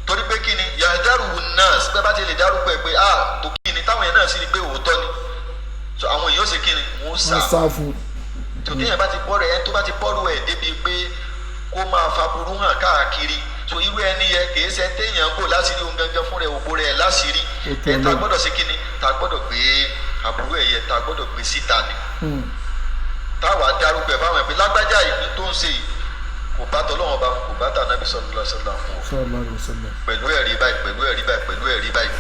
torí pé kíni, yahdaruhu nas, bẹ́ẹ̀ bá ti lè dárúkọ ẹ pé pòkí ni, táwọn yẹn náà sì rí pé òótọ́ ni, so àwọn èèyàn ó ṣe kíni, wọ́n sá fún. Tòtí yẹn bá ti bọ́ rẹ̀, ẹni tó bá ti bọ́rù ẹ̀ débi pé kó máa faburú hàn káàkiri, so irú ẹni yẹ kìí ṣe téèyàn kò láṣìírí, ohun gangan fún rẹ̀ òbó rẹ̀ láṣìírí. Ẹ ta gbọ́dọ̀ ṣe kíni, ta gbọ́dọ̀ gbé àbúrò ẹ̀ yẹ, ta gbọ́dọ̀ gbé síta ni, táwa dárúkọ ẹ̀ fáwọn ẹ̀ pé lágbájá yìí tó ń ṣe yìí kò bá tọ́lọ́wọ́n bá kò bá tà Nábì sallallahu alaihi wasallam pẹ̀lú ẹ̀rí báyìí, pẹ̀lú ẹ̀rí báyìí, pẹ̀lú ẹ̀rí báyìí.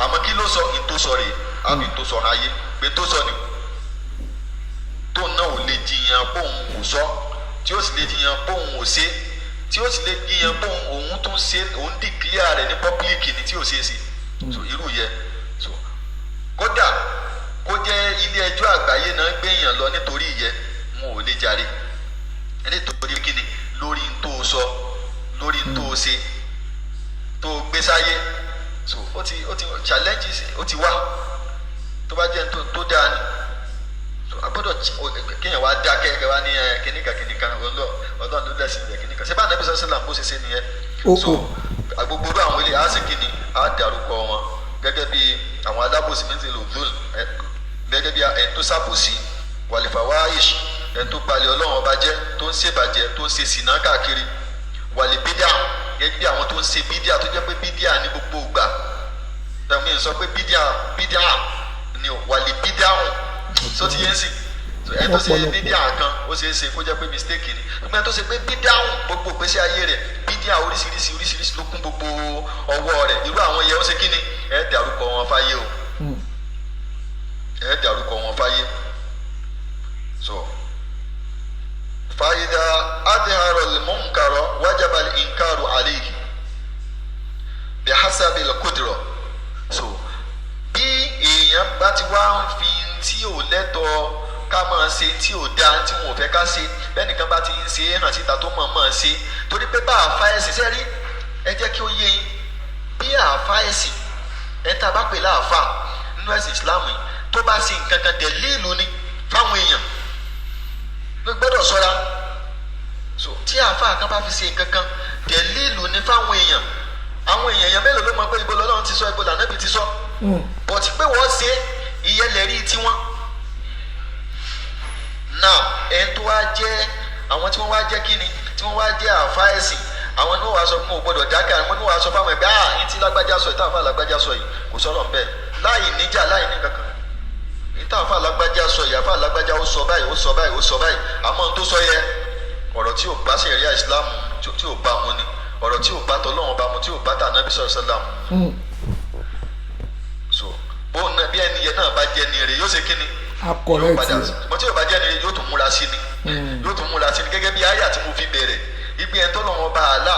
Àmọ́ kí ló sọ? Ní tó sọ rèé, àbí tó sọ ayé pé tó sọ ni tó náà ò lè jiyàn bóun ò sọ, tí ó sì lè jiyàn bóun ò ṣe, tí ó sì lè jiyàn bóun òun tún ṣe, òun dìklíà rẹ̀ ní pọ́blíkì ni tí ò ṣeé ṣe. So irú yẹ, so kódà kó jẹ́ ilé ẹjọ́ àgbáyé náà gbé èèyàn lọ nítorí ìyẹ, wọn ò lè jàre nítorí kíni? Lórí n tó sọ, lórí n tó ṣe, tó gbé sáyé. So ó ti challenges ó ti wá, tó bá jẹ́ tó dáa ni. So a gbọ́dọ̀ kéèyàn wá dákẹ́, kẹ́ wá ní ẹ kíníkan kíníkan, Ọlọ́run ló lẹ́sìn rẹ̀ kíníkan. Ṣé bá Ànábì sọ́sọ́ là ń bó ṣe ṣe nìyẹn? So gbogbo irú àwọn ilé á sì kíni, á dárúkọ wọn gẹ́gẹ́ bí àwọn alábòsí mẹ́tìlú zul, gẹ́gẹ́ bí ẹni tó ṣàbòsí, wàlífàwáìṣ, ẹni tó balẹ̀ Ọlọ́run ọba jẹ́, tó ń ṣèbàjẹ́, tó ń ṣe sìnà káàkiri, wàlíbídà, gẹ́gẹ́ bí àwọn tó ń ṣe bídíà, tó jẹ́ pé bídíà ní gbogbo ìgbà. Ẹ̀mí sọ pé bídíà bídíà ni wàlíbídà hùn so ti yẹn sì. Ẹni tó ṣe bídíà kan, ó ṣeé ṣe kó jẹ́ pé mistake ni. Ṣùgbọ́n ẹni tó ṣe pé bídíà hùn gbogbo ìgbésí ayé rẹ̀, bídíà oríṣiríṣi oríṣiríṣi ló kún gbogbo ọwọ́ rẹ̀, irú àwọn yẹn ó ṣe kí ni? Ẹ dárúkọ wọn fáyé o, ẹ dárúkọ wọn fáyé. So fàyídà adìhàrọ̀ lmunkarọ̀ wájàbà inkaru alayhi bihasabi lkudrọ̀. So bí èèyàn bá ti wá ń fi tí ò lẹ́tọ̀ọ́ ká máa ṣe, tí ò dáa, tí wọn ò fẹ́ ká ṣe, bẹ́ẹ̀nìkan bá ti ń ṣe é hàn síta, tó mọ̀ máa ṣe, torí pé bá àfa ẹ̀sìn sẹ́rí, ẹ jẹ́ kí ó yé yín, bí àfa ẹ̀sìn, ẹ̀ tá a bá pè láàfà nínú ẹ̀sìn Islam yìí, tó bá ṣe nǹkan kan, dẹ̀líìlù ni fáwọn èèyàn ló gbọ́dọ̀ ṣọ́ra. So tí àáfàá kan bá fi ṣe nǹkan kan, dẹ̀líìlù ni fáwọn èèyàn. Àwọn èèyàn mélòó ló mọ̀ pé ibo lọ́lọ́run ti sọ, ibo lànàbì ti sọ? Bọ̀tí pé wọ́n ṣe ìyẹn lẹ́rí tiwọn náà. Ẹni tó wá jẹ́ àwọn tí wọ́n wá jẹ́ kíni, tí wọ́n wá jẹ́ àáfàá ẹ̀sìn, àwọn ní wọ́n wá sọ fún òun gbọ́dọ̀ dákẹ́. Àwọn ní wọ́n wá sọ fáwọn ẹgbẹ́, ah, ní tí lágbájá sọ, ìtàn àáfàá lágbájá sọ yìí, kò sọ̀rọ̀ ńbẹ̀, láì níjà, láì ní kankan. Ìtàn àáfàá lágbájá sọ yìí, àáfàá lágbájá ó sọ báyìí, ó sọ báyìí, ó sọ báyìí, àmọ́ ohun tó sọ yẹ, ọ̀rọ̀ tí ò bá ṣẹ̀ríà Islam, tí ò bá mu ni, ọ̀rọ̀ tí ò bá tọ́lọ́run bá mu, tí ò bá tànábì sọ̀rọ̀ sálàm. So bóun náà, bí ẹni yẹn náà bá jẹ́ ni rè, yóò ṣe kíni? Yóò padà. Ṣùgbọ́n tí yóò bá jẹ́ ni rè, yóò tún múra sí ni, yóò tún múra sí ni. Gẹ́gẹ́ bí àyà tí mo fi bẹ̀rẹ̀, ibi ẹni tọ́lọ́run bá àlá,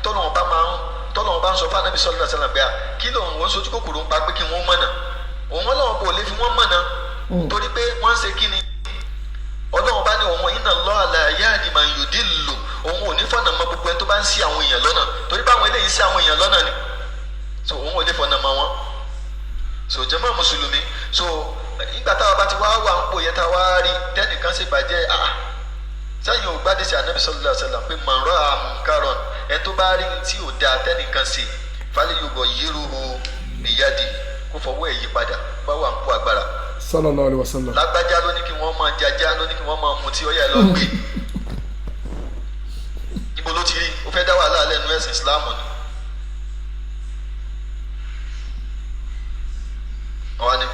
tọ́lọ́run bá máa ń, tọ́lọ́run bá ń sọ fún Ànábì sallallahu alaihi wasallam pé kí lòun ò ń sojú kòkòrò ń pa pé kí wọ́n mọ̀nà, òun Ọlọ́run kò lè fi wọ́n mọ̀nà, torí pé wọ́n ń ṣe kíni? Ọlọ́run bá ní òun inna Allaha la yahdi man yudillu, òun ò ní fọ̀nà mọ́ gbogbo ẹni tó bá ń ṣì àwọn èèyàn lọ́nà, torí báwọn eléyìí ṣì àwọn èèyàn lọ́nà ni. So òun ò lè fọ̀nà mọ́ wọn. So jàmá mùsùlùmí, so nígbà táwa bá ti wá wà ń pò yẹn, tá a wá rí tẹ́nìkan ṣe bàjẹ́, ah, sẹ́yìn ò gbádùn sí Ànábì sallallahu alaihi wasallam pé man ra'a munkaran, ẹni tó bá rí tí ò dáa tẹ́nìkan ṣe, falyughayyirhu biyadihi, kó fọwọ́ ẹ̀ yí padà, bá wà ń kó agbára. Sallallahu alaihi wasallam. Lágbájá ló ní kí wọ́n máa jajá, ló ní kí wọ́n máa mutí, ọ̀yà ẹ̀ lọ gbé. Níbo ló ti rí? O fẹ́ dá wàhálà lẹ́nu ẹ̀sìn Islam ni. Wọ́n ní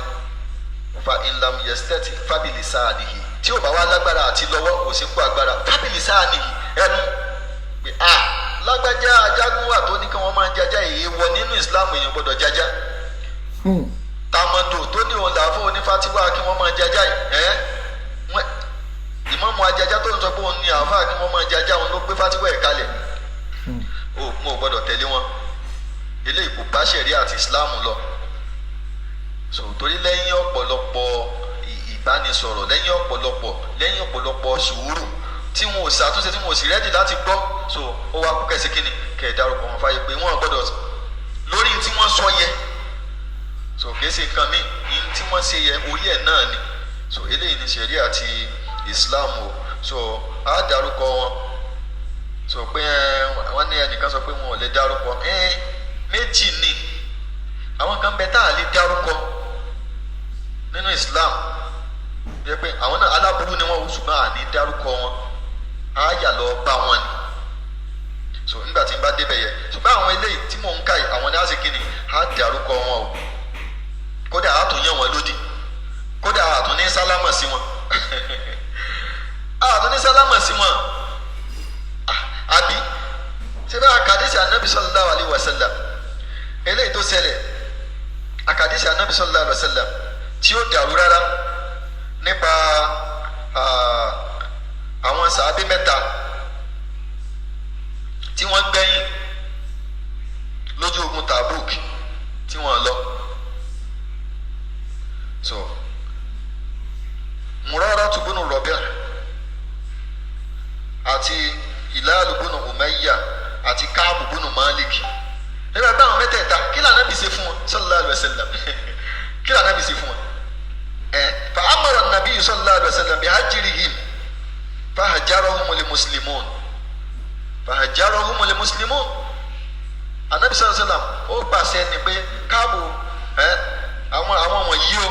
fa inlam yesteti fábìlì sáà nìyí, tí ò bá wá lágbára àti lọ́wọ́, kò sí kó agbára, fábìlì sáà nìyí, ẹnu pé a lágbájá ajágún wà tó ní kí wọ́n máa jajá, èyí wọ nínú Islam, èèyàn gbọ́dọ̀ jajá. Tamado tó ní òun làáfó onífatiwa kí wọ́n máa jajá ẹ̀, ìmọ̀mù ajaja tó ń sọ pé òun ní àáfàá kí wọ́n máa jajá, òun ló gbé fatiwa ẹ̀ kalẹ̀, ó mo gbọ́dọ̀ tẹ̀lé wọn. Eléyìí kò bá ṣẹ̀ríà àti Islam lọ. So torí lẹ́yìn ọ̀pọ̀lọpọ̀ ìbánisọ̀rọ̀, lẹ́yìn ọ̀pọ̀lọpọ̀ sùúrù, tí wọn ò ṣàtúnṣe, tí wọn ò sì ready láti gbọ́, so ó wá kú kẹsí kíni, kẹ̀ dárúkọ wọn fáyé pé wọn gbọ́dọ̀ lórí tí wọ́n sọ yẹ. So kìí ṣe nǹkan míì ní tí wọ́n ṣe yẹ, orí ẹ̀ náà ni. So eléyìí ni ṣẹ̀ríà àti Islam o. So á dárúkọ wọn. So pé wọ́n ní ẹnìkan sọ pé wọn ò lè dárúkọ, méjì ni. Àwọn kan bẹ tá a lè dárúkọ nínú Islam, yẹ pé àwọn náà aláburú ni wọn, ṣùgbọ́n àní dárúkọ wọn, á yà lọ bá wọn ni. So nígbà tí n bá débẹ̀ yẹ, ṣùgbọ́n àwọn eléyìí tí mò ń kà yìí, àwọn ní á sì kí ni, á dárúkọ wọn o. Kódà á tún yàn wọn lódì, kódà á tún ní sálámà sí wọn, á tún ní sálámà sí wọn. Àbí ṣé bá àkàdísì Ànábì sallallahu alaihi wasallam eléyìí tó ṣẹlẹ̀, àkàdísì Ànábì sallallahu alaihi wasallam tí ó dàrú rárá nípa àwọn sàábé mẹ́ta tí wọ́n gbẹ̀yìn lójú ogun Tabuk tí wọ́n lọ. So Murara bunu Rabi' àti Hilal bunu Umayya àti Ka'b bunu Malik. Nígbà tí àwọn mẹ́tẹ̀ẹ̀ta, kí lànà bí ṣe fún wọn sallallahu alaihi wasallam? Kí lànà bí ṣe fún wọn? Fa amara an-nabiy sallallahu alaihi wasallam bi hajrihim fahajarahumul muslimun fahajarahumul muslimun. Anabi sallallahu alaihi wasallam ó pàṣẹ ni pé káàbù àwọn wọ̀nyí o,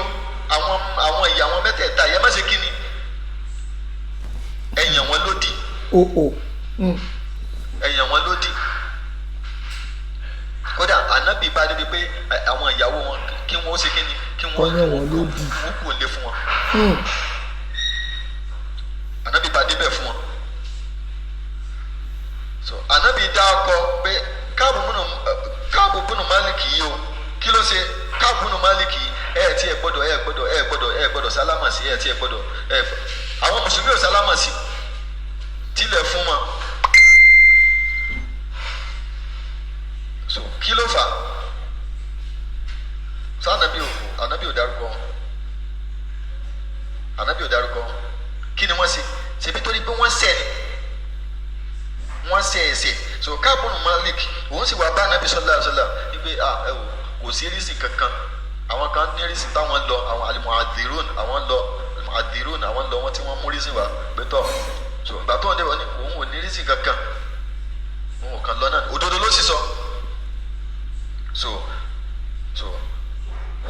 àwọn ìyá wọn mẹ́tẹ̀ẹ̀ta yẹ má ṣe kí ni, ẹ̀yàn wọn lódì. Ẹ̀yàn wọn lódì. Kódà anabi bá débi pé àwọn ìyàwó wọn kí wọn ó ṣe kí ni, kí wọn kú lé fún wọn. Anabi bá débẹ̀ fún wọn. So anabi dá ọkọ pé Káàbù bùnú Málìkì yìí o, kí ló ṣe Káàbù bùnú Málìkì yìí? Ẹ tí ẹ gbọ́dọ̀ ẹ gbọ́dọ̀ ẹ gbọ́dọ̀ ẹ gbọ́dọ̀ sálámà sí, ẹ tí ẹ gbọ́dọ̀ ẹ àwọn mùsùlùmí ò sálámà sí tilẹ̀ fún wọn. So kí ló fà sọ? Anabi ò dárúkọ wọn, anabi ò dárúkọ wọn. Kí ni wọ́n ṣe? Ṣebí torí pé wọ́n ṣẹ̀ ni, wọ́n ṣẹ̀ ẹ̀ṣẹ̀. So Káàbù Malik òun sì wá bá anabi sallallahu alaihi wasallam wípé ẹ wò, kò sí rísì kankan. Àwọn kan ní rísì táwọn lọ, àwọn alimuhadirun àwọn lọ, alimuhadirun àwọn lọ, wọn tí wọ́n mú rísì wá pẹ̀tọ́. So ìgbà tó ń dé wọn ni òun ò ní rísì kankan, òun ò kàn lọ náà, òdodo ló sì sọ. So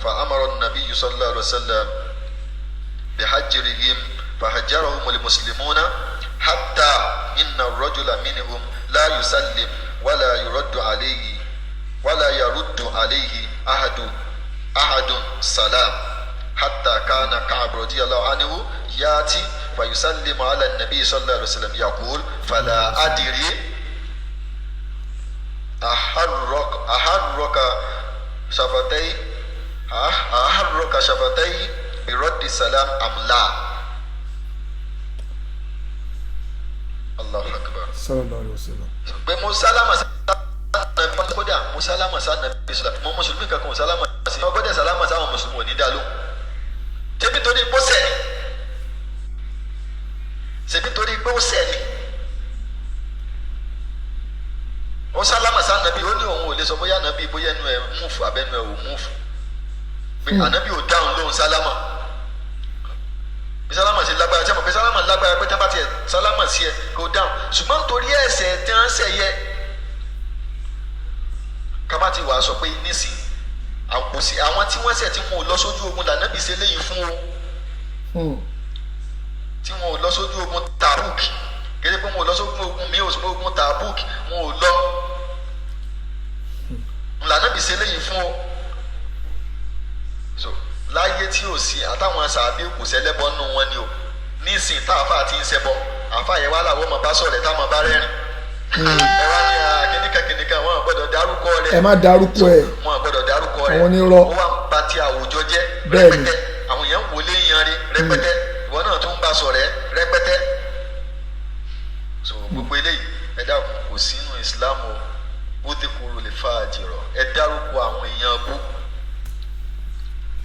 fa amara an-nabiy sallallahu alaihi wasallam bihajrihim fahajarahum al-muslimuna hatta inna ar-rajula minhum la yusallim wala yuraddu alayhi wala yaruddu alayhi ahadun salam hatta kana Ka'b radiyallahu anhu yati fayusallimu ala an-nabiy sallallahu alaihi wasallam yaqul fala adri aharraka shafatay biraddi salam am la. Allahu akbar. Sallallahu alaihi wasallam. Pé mo sálámà sáà, kódà mo sálámà sáà nàbí sọlá, mo mùsùlùmí kankan mo sálámà sí, mo gbọ́dọ̀ sálámà sáwọn mùsùlùmí ò ní dá lóhùn. Ṣebí torí pé ó ṣẹ̀ ni, ṣebí torí pé ó ṣẹ̀ ni, ó sálámà sáà nàbí, ó ní òun ò lè sọ bóyá nàbí bóyá ẹnu ẹ múfù abẹnú ẹ ò múfù, pé ànábì ò dáhùn lóhùn sálámà. Bí sálámà ṣe lágbára, ṣe mọ̀ pé sálámà lágbára pé tábà tiẹ̀ sálámà sí ẹ kò dáhùn, ṣùgbọ́n nítorí ẹ̀ṣẹ̀ tí wọ́n ń ṣẹ̀ yẹ ká má ti wàá sọ pé nísìnyí kò sí àwọn tí wọ́n ṣẹ̀ tí wọn ò lọ sójú ogun lànàbì ṣe léyìí fún o, tí wọn ò lọ sójú ogun Tabuk, kéde pé wọn ò lọ sójú ogun mi ò sọ ogun Tabuk, wọn ò lọ lànàbì ṣe léyìí fún o. So láyé tí ò sí àtàwọn sàbí kò sẹlẹ́bọ nù wọn ni o, nísìn tá àfa ti ń ṣẹbọ, àfa yẹn wá làwọn ọmọ bá sọ̀rọ̀ táwọn bá rẹ́rìn. Ẹ wá ní kìnìkan kìnìkan, wọn gbọ́dọ̀ dárúkọ rẹ̀. Ẹ má dárúkọ ẹ. Wọn gbọ́dọ̀ dárúkọ rẹ̀. Àwọn onírọ́. Ó wá ń ba ti àwùjọ jẹ́ rẹpẹtẹ. Àwọn èèyàn ń wọlé yan rí rẹpẹtẹ. Ìwọ náà tún ń bá sọ̀rẹ́ rẹpẹtẹ. So gbogbo eléyìí ẹ dákun kò sínú Islam o. Ó ti kúrò lè fa àjẹrọ. Ẹ dárúkọ àwọn èèyàn bú.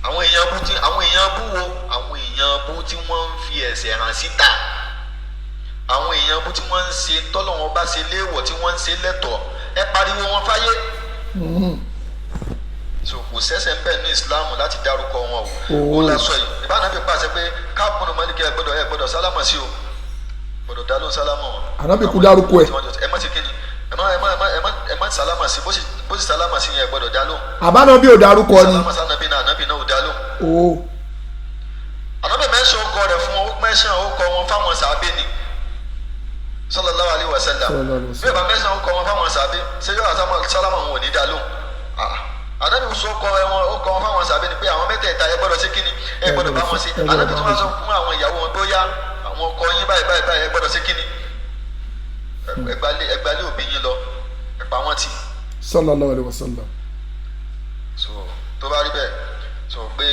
Àwọn èèyàn bú tí àwọn èèyàn bú wo? Àwọn èèyàn bú tí wọ́n ń fi ẹ̀ṣẹ̀ hàn síta. Àwọn èèyàn bú tí wọ́n ń ṣe tọ́lọ́wọ́n bá ṣe léèwọ̀ tí wọ́n ń ṣe lẹ́tọ̀ọ́, ẹ pariwo wọn fáyé. So kò sẹ́sẹ̀ ń bẹ̀ ní Islam láti dárúkọ wọn o. Ó lásọ yìí ìbáná fi pàṣẹ pé káàbùnú Málíkì ẹ gbọ́dọ̀ sálámà sí o, gbọ́dọ̀ dá lóhùn sálámà wọn. Ànábì kú dárúkọ ẹ. Ẹ má ṣe kíni, ẹ má sálámà sí, bó sì sálámà sí yẹn ẹ gbọ́dọ̀ dá lóhùn. Àbáná bí ò dárúkọ ni. Sálámà sánábì náà, ànábì náà ò dá lóhùn. Ànábì mẹ́sàn-án ó kọ rẹ̀ fún wọn, ó mẹ́sàn-án ó kọ wọn fáwọn sàábé ni. Sallallahu alaihi wasallam. Bí ọba mẹ́sàn-án ó kọ wọn fáwọn sàábé, ṣé yóò sálámà wọn ò ní dá lóhùn? Ànábì sọ kọ wọn, ó kọ wọn fáwọn sàábé ni pé àwọn mẹ́tẹ̀ẹ̀ta ẹ gbọ́dọ̀ ṣe kíni, ẹ gbọ́dọ̀ bá wọn ṣe. Ànábì tó wá sọ fún àwọn ìyàwó wọn pé ó yá àwọn ọkọ yín báyìí báyìí báyìí ẹ gbọ́dọ̀ ṣe kíni, ẹ gbalé òbí yín lọ, ẹ pa wọ́n tì. Sallallahu alaihi wasallam. So tó bá rí bẹ́ẹ̀ sọ pé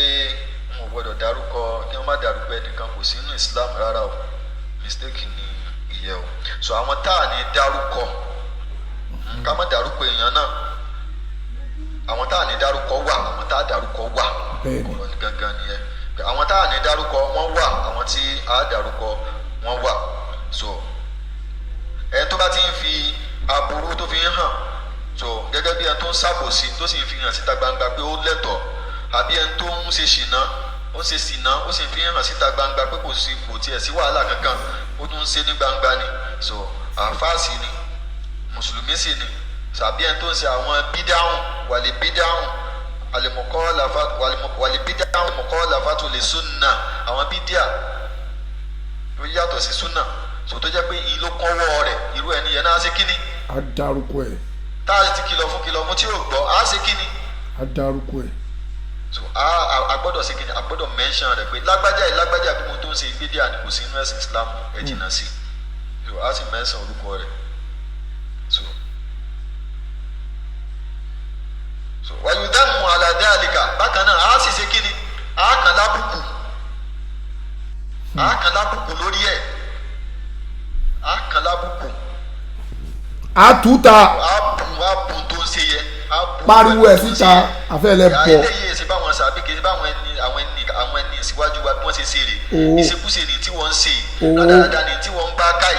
n ò gbọ́dọ̀ dárúkọ, kí wọ́n má dárúkọ ẹnìkan kò sínú Islam rárá o, mistake ni ìyẹn o. So àwọn tá à ní dárúkọ, ká má dárúkọ èèyàn náà, àwọn tá à ní dárúkọ wà, àwọn tá à dárúkọ wà, ọ̀rọ̀ ní gangan nìyẹn. Àwọn tá à ní dárúkọ wọ́n wà, àwọn tí a dárúkọ wọ́n wà. So ẹni tó bá ti ń fi aburú tó fi ń hàn, so gẹ́gẹ́ bí ẹni tó ń ṣàbòsí tó sì ń fi hàn síta gbangba pé ó lẹ́tọ̀ọ́, àbí ẹni tó ń ṣe ṣìnà, ó ṣe ṣìnà, ó sì ń fi hàn síta gbangba pé kò sí, kò tiẹ̀ sí wàhálà kankan, ó tún ń ṣe ní gbangba ni. So àfáàsì ni, mùsùlùmí sì ni. Sàbí ẹni tó ń ṣe àwọn bídáhùn, wàlẹ̀ bídáhùn wàlẹ̀ bídáhùn mọ̀kọ́ lè súnà, àwọn bídíà tó yàtọ̀ sí súnà, so tó jẹ́ pé ìlú kọ́wọ́ rẹ̀, irú ẹni yẹn náà ṣe kíni? A dárúkọ ẹ̀. Tá a ti kìlọ̀ fún tí yóò gbọ́, a ṣe kíni? A dárúkọ ẹ̀. So a gbọ́dọ̀ ṣe kíni? A gbọ́dọ̀ mention rẹ̀ pé lágbájá yìí, lágbájá bí mo tó ń ṣe bídíà ni, kò sí inú ẹ̀sìn Islam, ẹ jìnnà sí. So a sì mention orúkọ rẹ̀. So wàyùdánù àlàdé àlìkà bákan náà, a sì ṣe kíni? A kàn lábùkù, a kàn lábùkù lórí ẹ̀, a kàn lábùkù. A tú ta. A bù tó ń ṣe yẹ. Pariwo ẹ̀ síta, àfẹ́lẹ́ bọ̀. Eléyìí ṣe báwọn sàbí, kì í ṣe báwọn ẹni, àwọn ẹni, àwọn ẹni ìsíwájú wa bí wọ́n ṣe ṣe rè. Ìṣekúṣe ni tí wọ́n ń ṣe, rádaràda ni tí wọ́n ń bá káì,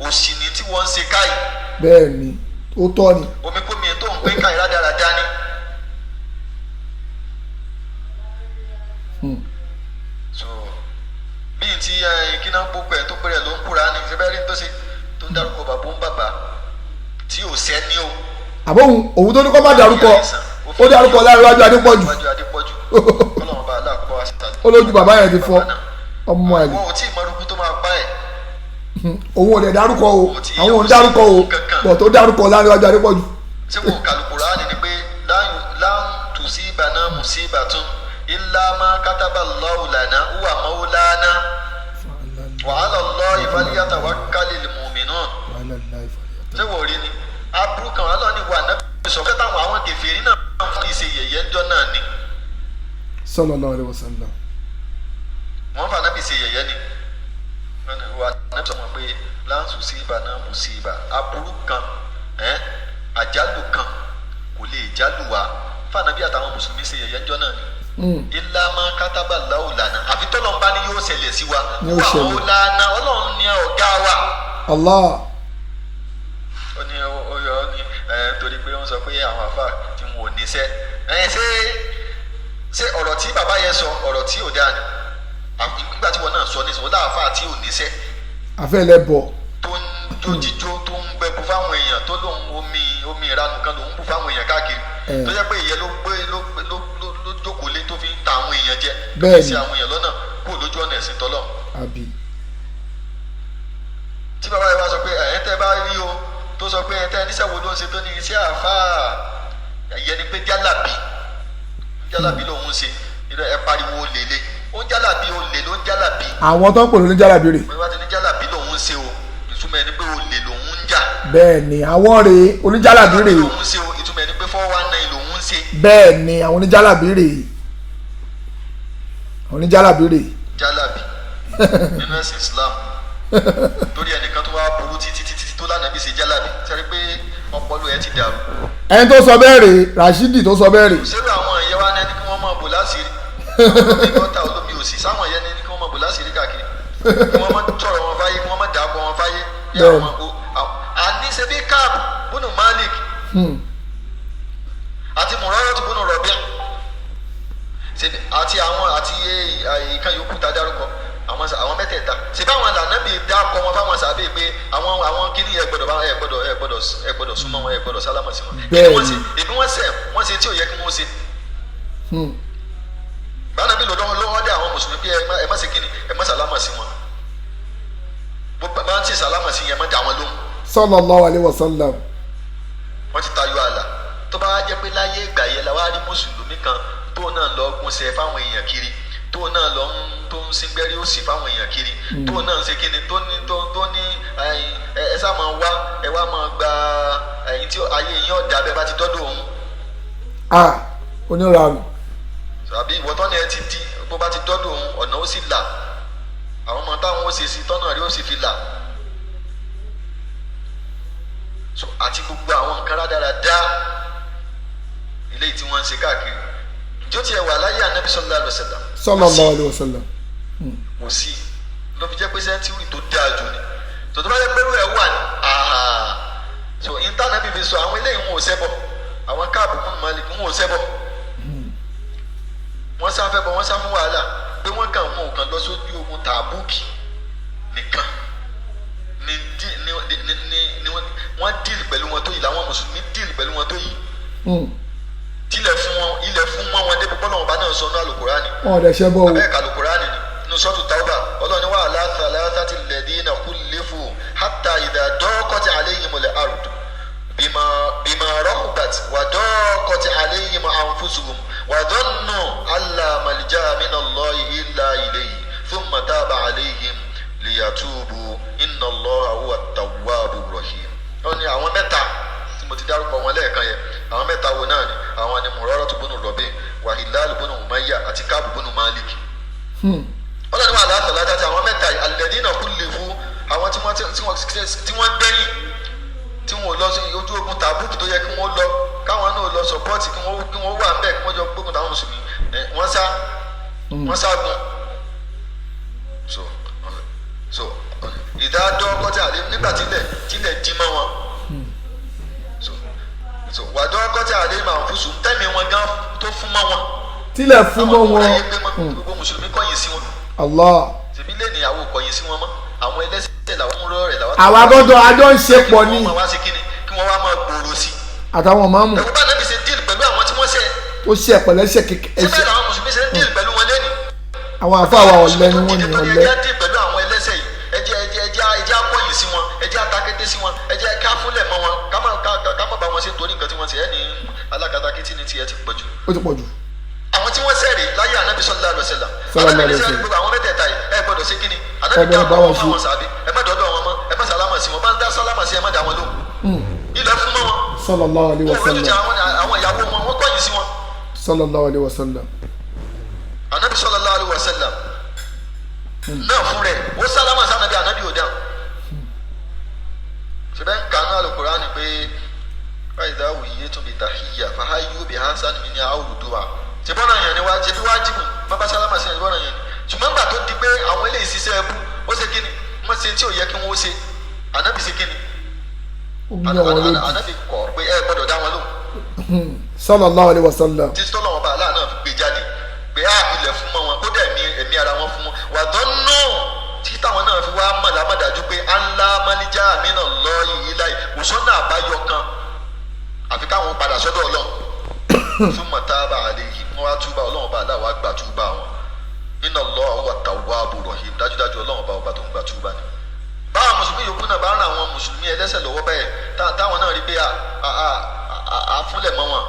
òṣì ni tí wọ́n ń ṣe káì. Bẹ́ẹ̀ ni, ó tọ́ ni. Omi kómi tó ń pín káì rádaràda ni. So bí n ti kí náà gbogbo ẹ̀ tó péré ló ń kúra ní ṣe bẹ́ẹ̀ rí tó ṣe tó ń dárúkọ bàbá ń bàbá tí ò sẹ́ni o. Àbọ̀ òun tó ní kó má dárúkọ, ó dárúkọ Láríwájú Adépọ̀jù. Ó lójú bàbá yẹn ti fọ́ ọmọ ẹ̀. Wọn ò tí ì mọ orúkú tó máa pa ẹ̀. Òun ò dẹ̀ dárúkọ o, àwọn ò ń dárúkọ o, bọ̀ tó dárúkọ Láríwájú Adépọ̀jù. Ṣé wọn ò kàlùkùránì ni pé láǹ tùsíbànà mùsíbàtún ilá má kátàbà Allahu lana huwa maulana wa ala Allahi falyatawakkalil mu'minun. Ṣé wọ́n rí ni aburú kan wà lọ́ni wà náà sọ fẹ́ táwọn àwọn kèfèrí náà fi ṣe yẹ̀yẹ́ ńjọ́ náà ni. Sallallahu alaihi wasallam. Wọ́n fà náà fi ṣe yẹ̀yẹ́ ni. Wà náà sọ wọn pé láǹsù sí ibà náà mú sí ibà aburú kan, àjálù kan kò lè jálù wá fànàbí àtàwọn mùsùlùmí ṣe yẹ̀yẹ́ ńjọ́ náà ni. Ilá máa kátàbà láwùlànà àfi tọ́lọ́mbá ni yóò ṣẹlẹ̀ sí wa. Wà mọ́wúlànà ọlọ́run ni ọ̀gá wa. Allah. Ó ní ó ní torí pé wọ́n sọ pé àwọn àfà tí wọn ò níṣẹ́. Ṣé ọ̀rọ̀ tí bàbá yẹn sọ ọ̀rọ̀ tí ò dáa ni? Nígbà tí wọn náà sọ nísìnyí, ó láàfà tí ò níṣẹ́. Àfẹ́lẹ́ bọ̀. Tó ń jó jíjó, tó ń gbẹbu fáwọn èèyàn, tó lóun omi ìranù kan lòún bù fáwọn èèyàn káàkiri. Tó jẹ́ pé ìyẹn ló gbé ló jókòó lé tó fi ń ta àwọn èèyàn jẹ. Bẹ́ẹ̀ni. Sí àwọn èèyàn lọ́nà kúrò lójú ọ̀nà ẹ̀sìn tọ́lọ̀. Àbí. Tí bàbá yẹn wá sọ pé ẹ̀ tẹ́ bá rí o, tó sọ pé ẹ̀ tẹ́ níṣẹ́ wo ló ń ṣe, tó ní iṣẹ́ àfáà, ìyẹn ni pé jálàbí jálàbí lòun ń ṣe, ẹ pariwo lélẹ̀, ó ń jálàbí, olè ló ń jálàbí. Àwọn tó ń pè ló ń jálàbí rè. Wọ́n ti ní jálàbí lòun ń ṣe o, ìtumọ̀ ẹni pé olè lòun ń jà. Bẹ́ẹ̀ ni, àwọn rèé oníjálàbí rèé. Lòun ń ṣe o, ìtumọ̀ ẹni pé 419 lòun ń ṣe. Bẹ́ẹ̀ ni, àwọn oníjálàbí rèé, àwọn oníjálàbí rèé. Jálàbí nínú ẹ̀sìn Islam, torí ẹnìkan tó wá burú títí títí tó lánàá bí ṣe jálàbí, sẹ́rí pé ọpọlọ ẹ ti dàrú. Ẹni tó sọ bẹ́ẹ̀ rèé, Rashidi tó sọ bẹ́ẹ̀ rèé. Ṣé àwọn ìyẹn wá ní ẹni kí wọ́n máa bò láṣìírí? Olómi gọ́tà, olómi òsì, sáwọn ìyẹn ní kí wọ́n máa bò láṣìírí káàkiri, kí wọ́n máa tọrọ wọn fáyé, kí wọ́n máa dàpọ̀ wọn fáyé. Àní ṣe bí Káàbù bùnú Malik àti Mùrọ́rọ́ bùnú Rọ̀bíà àti àwọn àti ìkan yòókù tá a dárúkọ, àwọn mẹ́tẹ̀ẹ̀ta ṣe báwọn lànà bíi dákọ wọn fáwọn sàbẹ̀ pé àwọn kíní ẹ gbọ́dọ̀ bá ẹ gbọ́dọ̀ ẹ gbọ́dọ̀ ẹ gbọ́dọ̀ súnmọ́ wọn, ẹ gbọ́dọ̀ sálámà sí wọn. Bẹ́ẹ̀ni. Ebi wọ́n ṣe wọ́n ṣe tí ò yẹ kí wọ́n ṣe. Báwọn bí lọ́dọ́ lọ́wọ́ dé àwọn mùsùlùmí pé ẹ má ṣe kíni, ẹ má sálámà sí wọn. Bó bá ń ṣe sálámà sí yẹn, má dá wọn lóhùn. Sallallahu alaihi wasallam. Wọ́n ti tayọ àlà. Tó bá jẹ́ pé láyé ìgbà yẹn la wá rí mùsùlùmí kan tó náà lọ gúnṣẹ́ fáwọn èèyàn kiri, tó náà lọ tó ń síngbẹ́rí òsì fáwọn èèyàn kiri, tó náà ń ṣe kíni, tó ní tó ní ẹ sá máa wá, ẹ wá máa gba ẹyin tí ayé yín ọ̀dà bẹ́ẹ̀ bá ti dọ́dọ̀ òun. A oníranù. Àbí ìwọ tọ́ni ẹ ti di bó bá ti dọ́dọ̀ òun, ọ̀nà ó sì là, àwọn ọmọ táwọn ó ṣe sí tọ́nà rí ó sì fi là. So àti gbogbo àwọn nǹkan rádaràda ilé tí wọ́n ń ṣe káàkiri. Ìjọ tiẹ̀ wà láyé Ànábì sallallahu alaihi wasallam? Sallallahu alaihi wasallam. Kò sí. Ló fi jẹ́ pé century tó dáa jù ni. Tòtò bá yẹ pé ẹ̀ wà ní, so intanet fi sọ àwọn eléyìí wọn ò ṣẹbọ, àwọn káàbù fún Malik wọn ò ṣẹbọ, wọ́n sá fẹ́ bọ, wọ́n sá fún wàhálà pé wọ́n kàn wọn ò kàn lọ sójú ogun Tàbúkì nìkan ni ni ni ni ni wọ́n deal pẹ̀lú wọn tó yìí, làwọn mùsùlùmí deal pẹ̀lú wọn tó yìí, tilẹ̀ fún wọn, ilẹ̀ fún wọn, wọn débi bọ́lá wọn bá náà sọ ní alukurani. Wọn ò dẹ̀ ṣẹbọ o. Abẹ́ẹ̀ka alukurani ni nínú sọ́ọ̀tù Tawba, ọlọ́ni wa ala thalathati alladhina khulifu hatta idha daqat alayhimul ardu bima rahubat wa daqat alayhim anfusuhum wa dhannu alla malja'a minallahi illa ilayhi thumma taba alayhim liyatubu inna Allaha huwa at-tawwabur rahim. Wọ́n ní àwọn mẹ́ta tí mo ti dárúkọ wọn lẹ́ẹ̀kan yẹn, àwọn mẹ́ta wo náà ni? Àwọn ni Muraratu bunu Rabi wa Hilal bunu Umayya àti Káàbù bunu Malik. Ọlọ́ni wà látọ̀ látàtì àwọn mẹ́ta yìí, alladhina khulifu, àwọn tí wọ́n gbẹ̀yìn tí wọ́n lọ sí ojú ogun Tàbúkì tó yẹ kí wọ́n lọ, káwọn náà lọ sọpọ́ọ̀tì, kí wọ́n wà ńbẹ̀, kí wọ́n jọ gbógun táwọn mùsùlùmí, wọ́n sá gun. So ìdádọ́ kọ́tà àlẹ́ nígbà tílẹ̀ dí mọ́ wọn, so wàdọ́ kọ́tà àlẹ́ màá fún sùn tẹ́mi wọn gan tó fún mọ́ wọn, tilẹ̀ fún mọ́ wọn, gbogbo mùsùlùmí kọ̀yìn sí wọn. Allah. Tèmi lè ní àwọn kọ̀yìn sí wọn mọ́, àwọn ẹlẹ́sẹ̀ làwọn ń rọ́ rẹ̀ làwọn. Àwa gbọ́dọ̀ àjọ ń ṣe pọ̀ ní. Kí wọ́n wá sí kíni, kí wọ́n wá máa gbòòrò sí. Àtàwọn máàmù. Ẹ̀wọ́n bá nàbí ṣe díìlì pẹ̀lú àwọn tí wọ́n ṣẹ̀. Ó ṣe pẹ̀lẹ́ṣẹ̀ kékeré. Síbẹ̀ làwọn mùsùlùmí ṣe ń díìlì pẹ̀lú wọn lẹ́nu. Àwọn àfa àwa ọ̀lẹ ni wọ́n ní ọ̀lẹ. Ẹ jẹ́ díìlì pẹ̀lú àwọn ẹlẹ́sẹ̀ yìí, ẹ jẹ́ akọ̀yìn sí wọn, ẹ jẹ́ atakété sí wọn, ẹ jẹ́ ká fúnlẹ̀ mọ́ wọn, ká má bá wọn ṣe torí nǹkan tí wọ́n ti ẹ̀ ní alákatakítí ni tiẹ̀ ti pọ̀ jù. Ó ti pọ̀ jù. Àwọn tí wọ́n sẹ́rì láyé Ànábì sallallahu alaihi wasallam, Ànábì ní sẹ́rì gbogbo àwọn mẹ́tẹ̀ẹ̀ta yìí, ẹ gbọ́dọ̀ ṣe kíni, Ànábì dá wọn fún àwọn sàbí, ẹ má dọ́dọ̀ wọn mọ́, ẹ má sálámà sí wọn, bá ń dá sálámà sí ẹ má dá wọn lóhùn, ilẹ̀ fún mọ́ wọn. Sallallahu alaihi wasallam. Àwọn ìyàwó wọn, wọ́n kọ̀yìn sí wọn. Sallallahu alaihi wasallam. Ànábì sallallahu alaihi wasallam náà fún rẹ̀ ó sálámà sí Ànábì, Ànábì ò dáhùn. Ṣùgbọ́n kànú Al-Qur'ani pé báyìí wùyí tún bí tahiyya fahayyu bi hasan min awduha, ṣe bọ́nà yẹn ni wá ṣe bí wájibù bàbá sálámà sí ẹ̀ bọ́nà yẹn ni. Ṣùgbọ́n gbà tó di pé àwọn eléyìí ṣiṣẹ́ ẹbú, ó ṣe kíni, wọ́n ṣe tí ò yẹ kí wọ́n ṣe, Ànábì ṣe kíni, Ànábì kọ̀ pé ẹ gbọ́dọ̀ dá wọn lóhùn. Sallallahu alaihi wasallam. Títí tọ́lọ̀ wọn bá aláà náà fi gbé jáde pé á ilẹ̀ fún mọ́ wọn, kódà ẹ̀mí ara wọn fún wọn wà dọ́nà títí táwọn náà fi wá mọ̀ lámọ̀dájú pé anlá málíjà àmínà lọ ìlà ìwòsàn àbáyọ kan àfi káwọn padà sọ́dọ̀ Ọlọ́run. Fún mọ̀tábà àlẹ́ yìí wọ́n wá túbà, Ọlọ́run bá aláwọ̀ àgbà túbà wọn. Inna Allaha huwa tawwabu rahim, dájúdájú Ọlọ́run bá ọba tó ń gbà túbà ni. Báwọn mùsùlùmí yòókù náà bá ń ran àwọn mùsùlùmí ẹlẹ́sẹ̀ lọ́wọ́ bẹ́ẹ̀, táwọn náà rí pé a fúnlẹ̀ mọ́ wọn,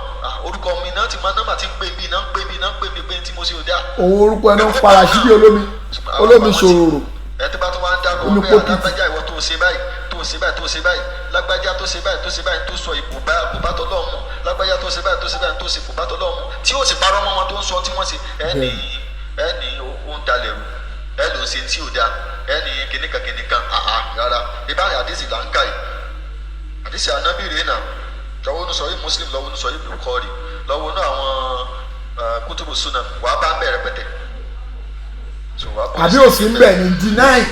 orúkọ mi náà ti máa nọ́mbà tí ń pè mí náà ń pè mí náà ń pè mí pé tí mo ṣe ò dá. Òun orúkọ ẹ náà ń para síbi olómi ṣòro. Ẹ tó bá tó wá ń dákọ̀ pé alágbájá ìwọ tó ṣe báyìí tó ṣe báyìí tó ṣe báyìí, lágbájá tó ṣe báyìí tó ṣe báyìí tó sọ ipò bá kò bá tọlọ́run mu, lágbájá tó ṣe báyìí tó ṣe báyìí tó ṣe kò bá tọlọ́run mu, tí ó sì parọ́ mọ́ wọn tó ń sọ tí wọ́n ṣe, ẹni ó ń dalẹ̀ rú, ẹ ló ń ṣe tí ò da, ẹni kìnìkan kìnìkan, àà rárá. Ìbára àdìsí là ń kà yìí, àdìsí ànábì rèé nà, lọ́wọ́ ní sọ yìí Muslim, lọ́wọ́ ní sọ yìí Bukhari, lọ́wọ́ ní àwọn kútùbù sunan, wàá bá ń bẹ̀rẹ̀ pẹ̀tẹ̀. Àbí òsì ń bẹ̀ ní deny.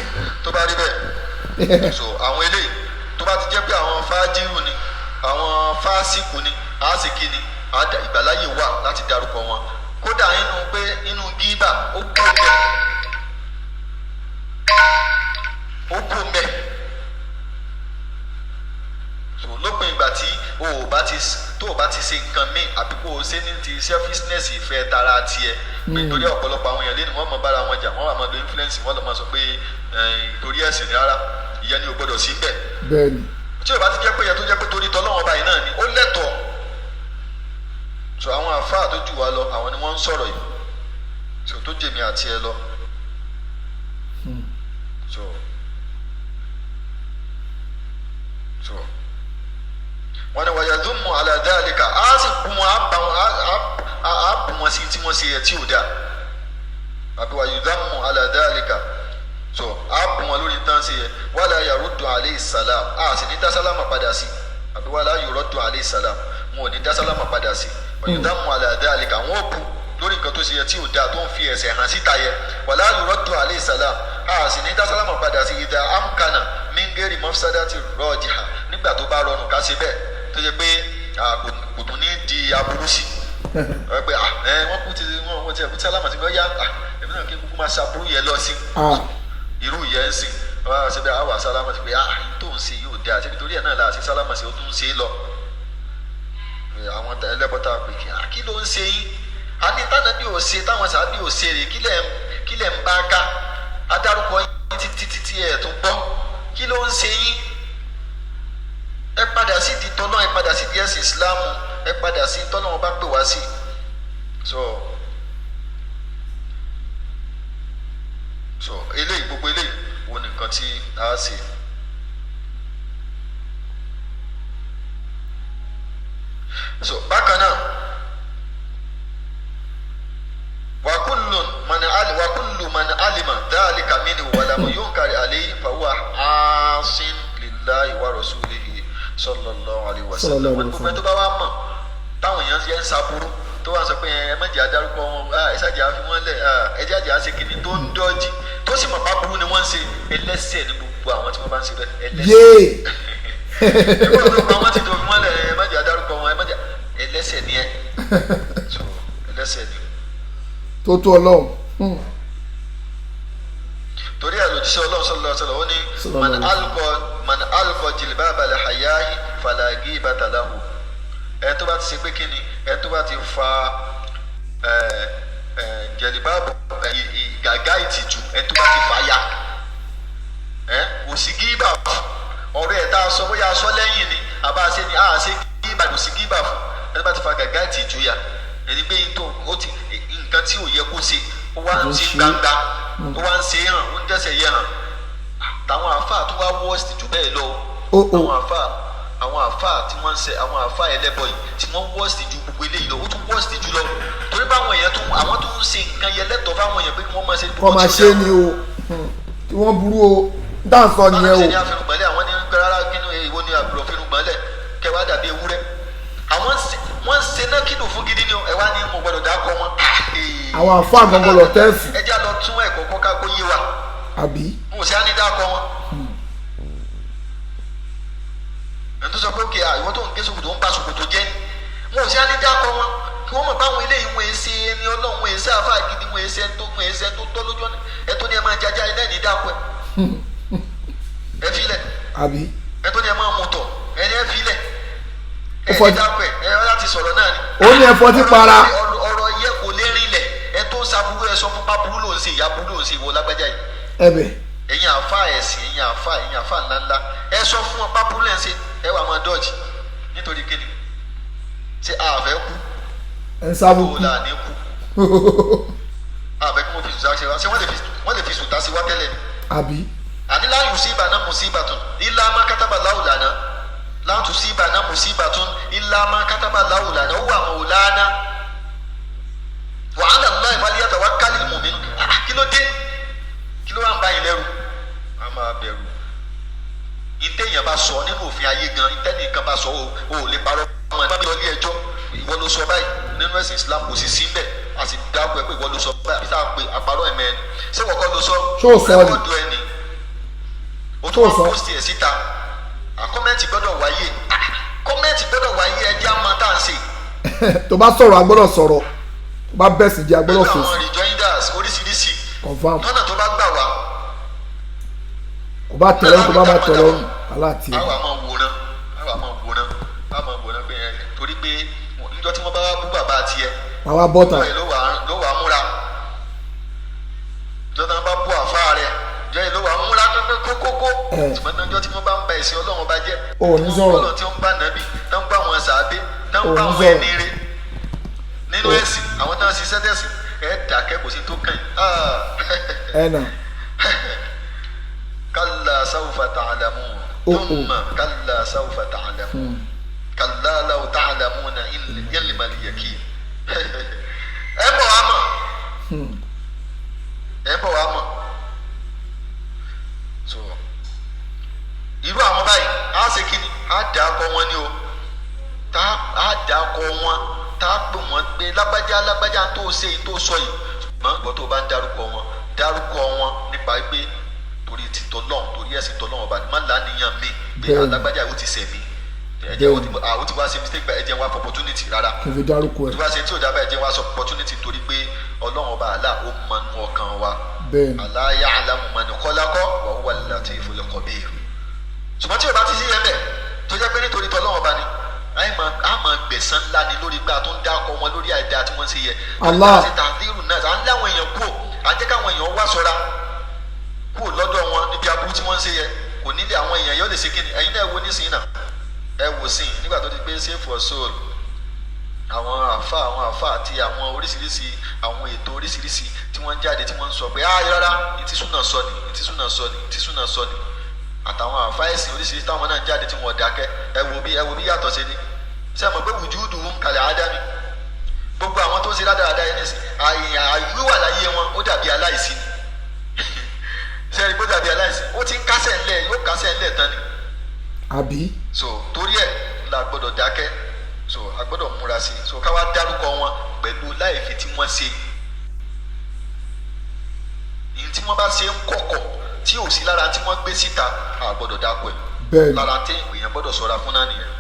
Tó bá rí bẹ́ẹ̀, so àwọn eléyìí tó bá ti jẹ́ pé àwọn fájírù ni, àwọn fásíkù ni, àásìkí ni, ìgbàláyè wà láti dárúkọ wọn. Kódà nínú pé nínú gíbà ó kú mbẹ, ó kú mbẹ. So lópin ìgbà tí o ò bá ti tó o bá ti ṣe nǹkan míì àbí kó o ṣe ní ti selfishness ìfẹ́ tara tiẹ̀, nítorí ọ̀pọ̀lọpọ̀ àwọn èèyàn lẹ́nu wọ́n mọ bára wọn jà, wọ́n wà máa lo influence, wọ́n lọ máa sọ pé torí ẹ̀sìn ni rárá, ìyẹn ni o gbọ́dọ̀ sí bẹ́ẹ̀. Bẹ́ẹ̀ni. Tí o bá ti jẹ́ pé ìyẹn tó jẹ́ pé torí tọ́lọ́wọ́n báyìí náà ni ó lẹ́tọ̀ọ́. So àwọn àfáà tó jù wá lọ, àwọn ni wọ́n ń sọ̀rọ̀ yìí, so tó jèmi àti ẹ lọ. So wọ́n ní wàyàdùnmù àlàdáàlìkà á sì kú wọn, á bá wọn, á bù wọn sí tí wọ́n ṣe ẹ̀ tí ò dáa, àbí wàyàdùnmù àlàdáàlìkà, so á bù wọn lórí tán sí ẹ, wàlá yaruddu alayhi salam, á sì ní dá sálámà padà sí, àbí wàlá yuraddu alayhi salam, wọn ò ní dá sálámà padà sí, wàyàdùnmù àlàdáàlìkà, wọn ò bù Lórí nǹkan tó ṣe yẹ tí ò dáa, tó ń fi ẹ̀ṣẹ̀ hàn síta yẹ. Wala yuraddu alayhi salam, a sì ní dá sálámà padà sí. Idha amkana min ghairi mafsadati rajiha, nígbà tó bá rọrùn ká ṣe bẹ́ẹ̀, tó yẹ pé kò tún ní di aburú sí ẹ pé wọ́n kú ti wọ́n ti ẹ̀kú sálámà sí mi, ó yá, èmi náà kí n kúkú máa ṣàbúrú yẹn lọ sí irú yẹn ń sìn. Wọ́n á ṣe bẹ́ẹ̀, àwọn sálámà sí pé tó ń ṣe yóò dáa, ṣébi torí ẹ̀ náà la ṣe sálámà sí, ó tún ń ṣe é lọ. Àwọn ẹlẹ́bọ̀tà pé kí ló ń ṣe yín? A ní tánàbí ò ṣe, táwọn sàbí ò ṣe rè, kí lẹ̀ ń bá ká adárúkọ yín títí títí ẹ̀ tó gbọ́, kí ló ń ṣe yín? Ẹ padà sí di tọ́lọ́, ẹ padà sí di ẹ̀sìn Ìsìláàmù, ẹ padà sí tọ́lọ́ wọn bá pè wá sí. So eléyìí, gbogbo eléyìí wo ni nǹkan tí a ṣe. So bákan náà, wa kullu man alima dhalika minhu wa lam yunkar alayhi fa huwa asin lillahi wa rasulihi sallallahu alayhi wa sallam. Wọn gbogbo ẹni tó bá wà mọ̀ táwọn èèyàn yẹn ń saburú, tó wà sọ pé ẹ má jẹ́ adarúkọ wọn, ẹ ṣáàjì àfi wọn lẹ̀, ẹ jẹ́ àjẹ́ àṣẹ kìíní, tó ń dọ́jì, tó sì mọ̀ bá burú ni wọ́n ń ṣe, ẹlẹ́sẹ̀ ní gbogbo àwọn tí wọ́n bá ń ṣe bẹ́ẹ̀, ẹlẹ́sẹ̀. Nígbà tó pa wọ́n ti tó fi wọ́n lẹ̀, ẹ má jẹ́ adarúkọ wọn, ẹ má jẹ́, ẹlẹ́sẹ̀ ni ẹ. So ẹlẹ́sẹ̀ ni. Tó tó Ọlọ́run. Torí ẹ̀ lòdì sí Ọlọ́run sallallahu alaihi wasallam, ó ní man alqa jilbaba al-haya'i fala ghibata lahu. Ẹ tó bá ti ṣe pé kí ni, ẹ tó bá ti fa jẹ̀lìbáàbù gàgá ìtìjú, ẹ tó bá ti fa ya, kò sí gíbà fún ọ̀rọ̀ ẹ̀ tá a sọ, bóyá a sọ lẹ́yìn ni àbá ṣe ni a ṣe gíbà, kò sí gíbà fún ẹ tó bá ti fa gàgá ìtìjú ya. Ẹni pé ó ti nǹkan tí ò yẹ kó ṣe, ó wá ń ṣe gbangba, ó wá ń ṣe hàn, ó ń dẹ́sẹ̀ yẹ hàn. Táwọn àáfàá tó wá wọ́ọ̀sì jù bẹ́ẹ̀ lọ, àwọn àáfàá tí wọ́n ń ṣe, àwọn àáfàá ẹlẹ́bọ yìí tí wọ́n wọ́ọ̀sì ju gbogbo eléyìí lọ, ó tún wọ́ọ̀sì jù lọ, torí báwọn èèyàn tó àwọn tó ń ṣe nǹkan yẹn lẹ́tọ̀ọ́ fáwọn èèyàn pé kí wọ́n máa ṣe. Kọ́ máa ṣe ni o, tí wọ́n burú o, dáǹsọ nìyẹn o. Báwọn ṣe ní àfẹnugbọ̀nlẹ̀, àwọn ní rárá, kí ni ìwọ ni àbúrò fẹnugbọ̀nlẹ̀ kẹwàá dàbí ewúrẹ́. Àwọn wọ́n ń ṣe náà kìlò fún gidi ni ẹ wá ní mo gbọ́dọ̀ dákọ wọn. Àwọn àfáà gangan lọ tẹ́ẹ̀sì. Ẹ já lọ tún ẹ̀kọ́ kọ́ká kó yé wa. Àbí. Mo ṣe á ní dákọ wọn. Ẹni tó sọ pé òkè ìwọ tó ń gé ṣòkòtò ń ba ṣòkòtò jẹ́ ni mo ṣe á ní dákọ wọn, kí wọ́n mọ̀ báwọn eléyìí wọ́n ṣe ẹni Ọlọ́run, wọ́n ṣe àfáà gidi, wọ́n ṣe ẹni tó wọ́n ṣe ẹni tó tọ́ lójú ọ̀nà, ẹ tó ní ẹ máa jaja ẹ náà ní dákọ ẹ. Ẹ filẹ̀. Àbí. Ẹ tó ní ẹ máa mutọ̀ ẹni ẹ filẹ̀. Ó ó ní ẹ̀fọ́ tí para. Ọ̀rọ̀ yẹ kò lè rinlẹ̀. Ẹ tó ń saburú, ẹ sọ fún báburú ló ń ṣe, ìyá burú ló ń ṣe, ìwọ lágbájá yìí. Ẹ̀bẹ̀. Ẹ̀yin àfa ẹ̀sìn, ẹ̀yin àfa, ẹ̀yin àfa ńláńlá, ẹ sọ fún ọ báburú lẹ́ ń ṣe, ẹ wà máa dọ́ọ̀jì nítorí kíni? Ṣé àfẹ́ kú? Ẹ ń sábò kú. Là ní kú. Àfẹ́ kí wọ́n fi sùtá ṣe wá, ṣé wọ́n lè fi sùtá sí wá tẹ́lẹ̀ ni? Àbí. Àní láyùn sí ìbànú musibatun ilá má kátàbà láwùlànà láti síbà náà musibatun illa ma kataba Allahu lana huwa maulana wa ala Allahi falyatawakkalil mu'minun. Kí ló dé? Kí ló wà ń bá yín lẹ́rù? A máa bẹ̀rù. Ìtẹ̀yìn bá sọ nínú òfin ayé gan, ìtẹ̀yìn kan bá sọ o ò lè parọ́ ọmọ ẹ̀ bá mi lọ ilé ẹjọ́, ìwọ ló sọ báyìí nínú ẹ̀sìn Islam kò sì sí bẹ́ẹ̀, a sì dákú ẹ pé ìwọ ló sọ báyìí, àbí sáà pé àparọ́ ẹ̀mẹ́ ẹni, ṣé wọ́n kọ́ ló sọ? Rẹ́kọ̀dù ẹni o tún wọ́n post ẹ̀ síta. Kọ́mẹ́ǹtì gbọ́dọ̀ wáyé, kọ́mẹ́ǹtì gbọ́dọ̀ wáyé, ẹjẹ́ á máa tá à ń ṣe. Tó bá sọ̀rọ̀ a gbọ́dọ̀ sọ̀rọ̀, tó bá bẹ̀sì jẹ́ a gbọ́dọ̀ fèsì. Pẹ̀lú àwọn rejoinders oríṣiríṣi. Confam. Lọ́nà tó bá gbà wá. Kò bá tẹ̀lé kò bá máa tẹ̀lé ọ̀run aláàtì. Àwa máa wòran, àwa máa wòran, àwa máa wòran pé torí pé níjọ́ tí wọ́n bá bú bàbá tiẹ̀. Àwa bọ́tà. Ló wà á múra. Níjọ́ tí wọ́n bá bú àfáà rẹ̀, jẹ́ ìlú wa múra kókókó. Ṣùgbọ́n níjọ́ tí wọ́n bá ń ba ẹ̀sìn Ọlọ́run bá jẹ́, tí wọ́n ń bá nàbì, tó ń bá wọn sàábé, tó ń bá wọn ẹni rere nínú ẹ̀sìn, àwọn tó ń ṣiṣẹ́ tẹ̀sìn, ẹ̀ dàkẹ́ kò sí tó kàn yín. Ẹ nà. Kalla sawfa ta'lamun, thumma kalla sawfa ta'lamun, kalla law ta'lamuna ilmal yaqin. Ẹ bọ̀ wá mọ̀, ẹ bọ̀ wá mọ̀. So irú àwọn báyìí á ṣe kí ni? Á dà kọ wọn ni o, tá á dà kọ wọn, Tá a pè wọ́n pé lágbájá lágbájá tó ṣe yìí tó sọ yìí, ṣùgbọ́n ìgbọ́ tó bá ń dárúkọ wọn, dárúkọ wọn nípa pé torí ti tọ́lọ́hún, torí ẹ̀sìn tọ́lọ́hún ọba ni, má lánìyàn mi pé alágbájá ó ti sẹ̀ mí, ẹ̀jẹ̀ ó ti wá ṣe mistake, ẹ̀jẹ̀ wá for opportunity rárá. Kí n fi dárúkọ ẹ̀. Tó bá ṣe tí ò dábàá, ẹ̀jẹ̀ wá sọ opportunity, torí pé Ọlọ́run ọba àlá ó mọ inú ọkàn wa. Ala ya'lamu man khalaqa wa huwa al-latiful khabir. Ṣùgbọ́n tí o bá ti sí yẹn bẹ̀, tó jẹ́ pé nítorí tọ́lọ́run ọba ni, a máa gbẹ̀san ńlá ni lórí pé a tún dákọ̀ wọn lórí àìdáa tí wọ́n ṣe yẹ. Allah àti tàdírù náà, à ń láwọn èèyàn kú, à ń jẹ́ káwọn èèyàn wá ṣọ́ra kú lọ́dọ̀ wọn níbi aburú tí wọ́n ń ṣe yẹ. Kò nílé àwọn èèyàn yóò lè ṣe kíni. Ẹ̀yin náà wo nísìnyí náà, ẹ wò sí nígbà tó ti pé save for soul, àwọn àfa, àwọn àfa àti àwọn oríṣiríṣi àwọn ètò oríṣiríṣi tí wọ́n ń jáde, tí wọ́n ń sọ pé ah, rárá, ìtí súnà sọ ni, ìtí súnà sọ ni, ìtí súnà sọ ni, àtàwọn àfa ẹ̀sìn oríṣiríṣi táwọn náà ń jáde tí wọ́n dákẹ́. Ẹ wo bí, ẹ wo bí yàtọ̀ ṣe ni. Ṣé ẹ mọ̀ pé wùjúùdù ń kalẹ̀ ádámì, gbogbo àwọn tó ń ṣe rádaràda yẹn nísìn, àìwíwà láyé wọn ó dàbí aláìsí ni. Ṣé ẹ rí pé ó dàbí aláìsí? Ó ti ń kásẹ̀ ńlẹ̀, yóò kásẹ̀ ńlẹ̀ tán ni. Àbí. So torí ẹ̀ la gbọ́dọ̀ dákẹ́. So a gbọ́dọ̀ múra sí i. So ká wá dárúkọ wọn pẹ̀lú láìfi tí wọ́n ṣe, ìyí tí wọ́n bá ṣe ń kọ̀kọ̀ tí ò sí lára tí wọ́n gbé síta, a gbọ́dọ̀ dákọ̀ ẹ̀. Lára tí èèyàn gbọ́dọ̀ ṣọ́ra fún náà nìyẹn.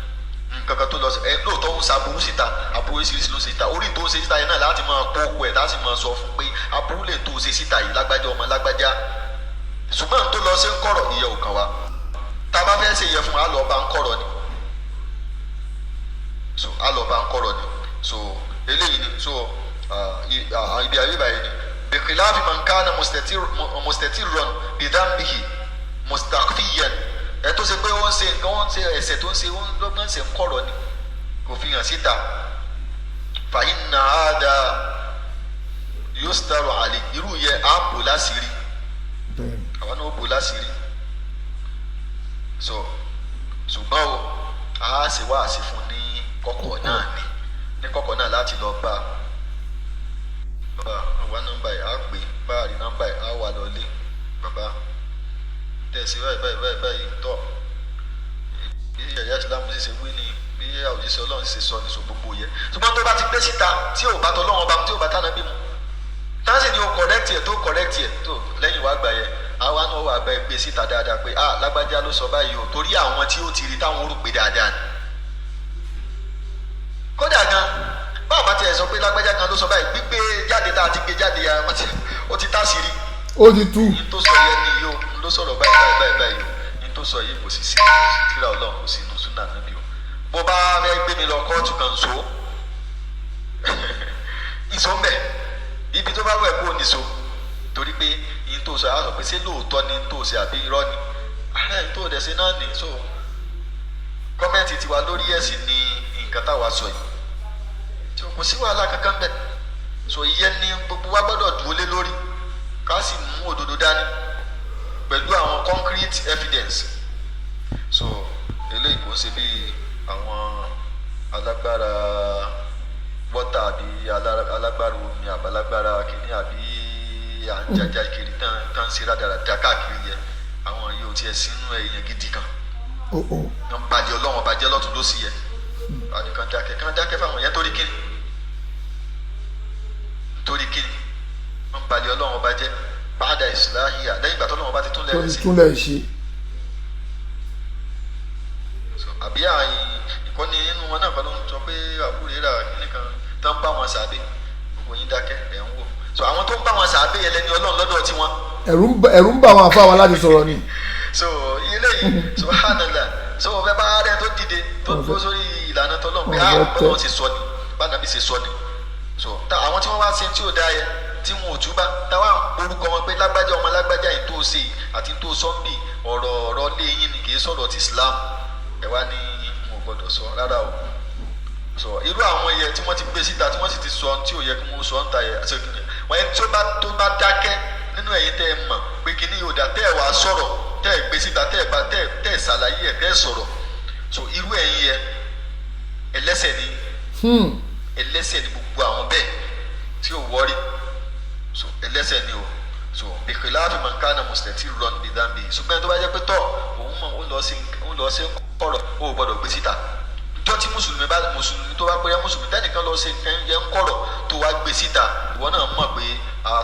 Nǹkan kan tó lọ ẹ lóòótọ́ ń sa aburú síta, aburú oríṣiríṣi ló ṣe síta. Orí tó ṣe síta yẹn náà láti máa kó oko ẹ̀, láti máa sọ fún pé aburú lè tó ṣe síta yìí, lágbájá ọmọ lágbájá. Ṣùgbọ́n tó lọ ṣe ń kọ̀rọ̀, ìyẹn ò kàn wá. Tá a bá fẹ́ ṣe yẹ fún wa, lọ bá ń kọ̀rọ̀ ni. So a lọ bá ń kọ̀rọ̀ ni. So eléyìí ni. So ibi àyè báyìí ni bìkìláàfì man kana mustatirran bidhanbihi mustakhfiyan. Ẹ tó ṣe pé ó ń ṣe nǹkan, ó ń ṣe ẹ̀ṣẹ̀ tó ń ṣe, ó ń lọ́gbọ́n ṣe ń kọ̀rọ̀ ni, kò fi hàn síta. Fa inna hadha yustaru alayhi, irú yẹ á bò láṣìírí, àwọn náà ó bò láṣìírí. So ṣùgbọ́n o a ṣe wá àṣì fún ní kọ̀kọ̀ náà ni, ní kọ̀kọ̀ náà láti lọ bá bàbá àwa nọ́mbà yìí, á pè bá a rí nọ́mbà yìí, á wà lọlé bàbá tẹ̀sí báyìí báyìí báyìí báyìí tọ̀, bí ẹ̀yà ìsìlámù sì ṣe wí ni, bí àwòjíṣẹ́ Ọlọ́run sì ṣe sọ ní so gbogbo yẹ. Ṣùgbọ́n tó bá ti gbé síta tí ò bá tọ́ Ọlọ́run ọba mu, tí ò bá tánà bí mu, táǹsì ni o correct ẹ̀, tó correct ẹ̀ tó lẹ́yìn wá gbà yẹ, àwa náà wà bẹ́ẹ̀ gbé síta dáadáa pé ah, lágbájá ló sọ báyìí o, torí àwọn tí ó ti rí táwọn rò pé dáadáa ni. Kódà gan, báwo bá tiẹ̀ sọ pé lágbájá kan ló sọ báyìí, gbígbé jáde tá a ti gbé jáde ya, ó ti táṣìírí. Ó ti tú. Ní tó sọ yẹn ni yóò ló sọ̀rọ̀ báyìí báyìí báyìí báyìí o. Ní tó sọ yìí kò sì sí tíra Ọlọ́run, kò sí inú súnà níbi o. Bó bá fẹ́ gbé mi lọ kóòtù kan, so ìsọ mbẹ ibi tó bá wẹ̀ kó nìso, torí pé ní tó sọ, á sọ pé ṣé lóòótọ́ ni tó ṣe àbí irọ́ ni ààrẹ tó dẹ̀ ṣe náà ní. So comment tiwa lórí ẹ̀sìn ni nǹkan táwa sọ yìí, tí kò sí wàhálà kankan bẹ̀. So ìyẹn ni gbogbo wa gbọ́dọ̀ dúró lé lórí, ká sì mú òdodo dání pẹ̀lú àwọn concrete evidence. So eléyìí kò ń ṣe bí àwọn alágbára wọ́tà àbí alágbára omi àbí alágbára kìíní àbí à ń jaja kiri tán tán ṣe rádaràda káàkiri yẹ. Àwọn yìí ò tiẹ̀ sínú èèyàn gidi kan, wọ́n bàjẹ́ Ọlọ́run bàjẹ́ lọ́tún ló sì yẹ àdìkan dákẹ́ kan dákẹ́ fáwọn yẹn. Torí kíni? Torí kíni wọ́n balẹ̀ Ọlọ́run ọba jẹ́ ba'da islahiha, lẹ́yìn ìgbà tọ́lọ́run ọba ti tún tó lẹ́rìí ti sí. túnlẹ̀ ṣe. So, àbí àyìn ìkọ́ni nínú wọn náà kan ló ń sọ pé àbúrò rà kíní kan tó ń bá wọn sàbẹ̀, gbogbo yín dákẹ́ ẹ̀ ń wò. So àwọn tó ń bá wọn sàbẹ̀ yẹn lẹ́ni Ọlọ́run lọ́dọ̀ tiwọn. Ẹ̀rù ń bà àwọn àfa wa láti sọ̀rọ̀ ni. So eléyìí, subhanallah. So bẹ́ẹ̀ bá rẹ tó dìde tó dúró sórí ìlànà tọ́lọ́run pé ah, bọ́lá ṣe sọ ni, bánàbí ṣe sọ ni. So ta àwọn tí wọ́n wá ṣe tí ò dá yẹ, tí wọn ò túbá, táwa orúkọ wọn pé lágbájá ọmọ lágbájá yìí tó ṣe àti tó sọ́ńbì, ọ̀rọ̀ ọ̀rọ̀ lé yín ni, kì í sọ̀rọ̀ ti Islam. Ẹ wá ní mo gbọ́dọ̀ sọ rárá o. So irú àwọn yẹ tí wọ́n ti gbé síta, tí wọ́n sì ti sọ tí ò yẹ kí wọ́n sọ ń ta yẹ, àti òkìní wọ́n yẹn tó bá dákẹ́ nínú ẹ̀yin tẹ́ ẹ mọ̀ pé kíní yóò dá, tẹ́ ẹ wàá sọ̀rọ̀, tẹ́ ẹ gbé síta, tẹ́ ẹ bá tẹ́ ẹ ṣàlàyé ẹ̀, tẹ́ ẹ sọ̀rọ̀. So irú ẹ̀yin yẹ, ẹlẹ́sẹ̀ ni, ẹlẹ́sẹ̀ ni gbogbo àwọn bẹ́ẹ̀ tí ò wọ́rí. So ẹlẹ́sẹ̀ ni o. So bìkìláàfì man kana mustatiran bidhanbi. Ṣùgbọ́n tó bá jẹ́ pé tọ̀ òun mọ̀, ó lọ sí kọ̀rọ̀, ó gbọ́dọ̀ gbé síta. Jọ́ tí mùsùlùmí bá mùsùlùmí tó bá pẹ́rẹ́ mùsùlùmí tẹ́nìkan lọ ṣe nǹkan yẹn ń kọ̀rọ̀ tó wá gbé síta, ìwọ náà mọ̀ pé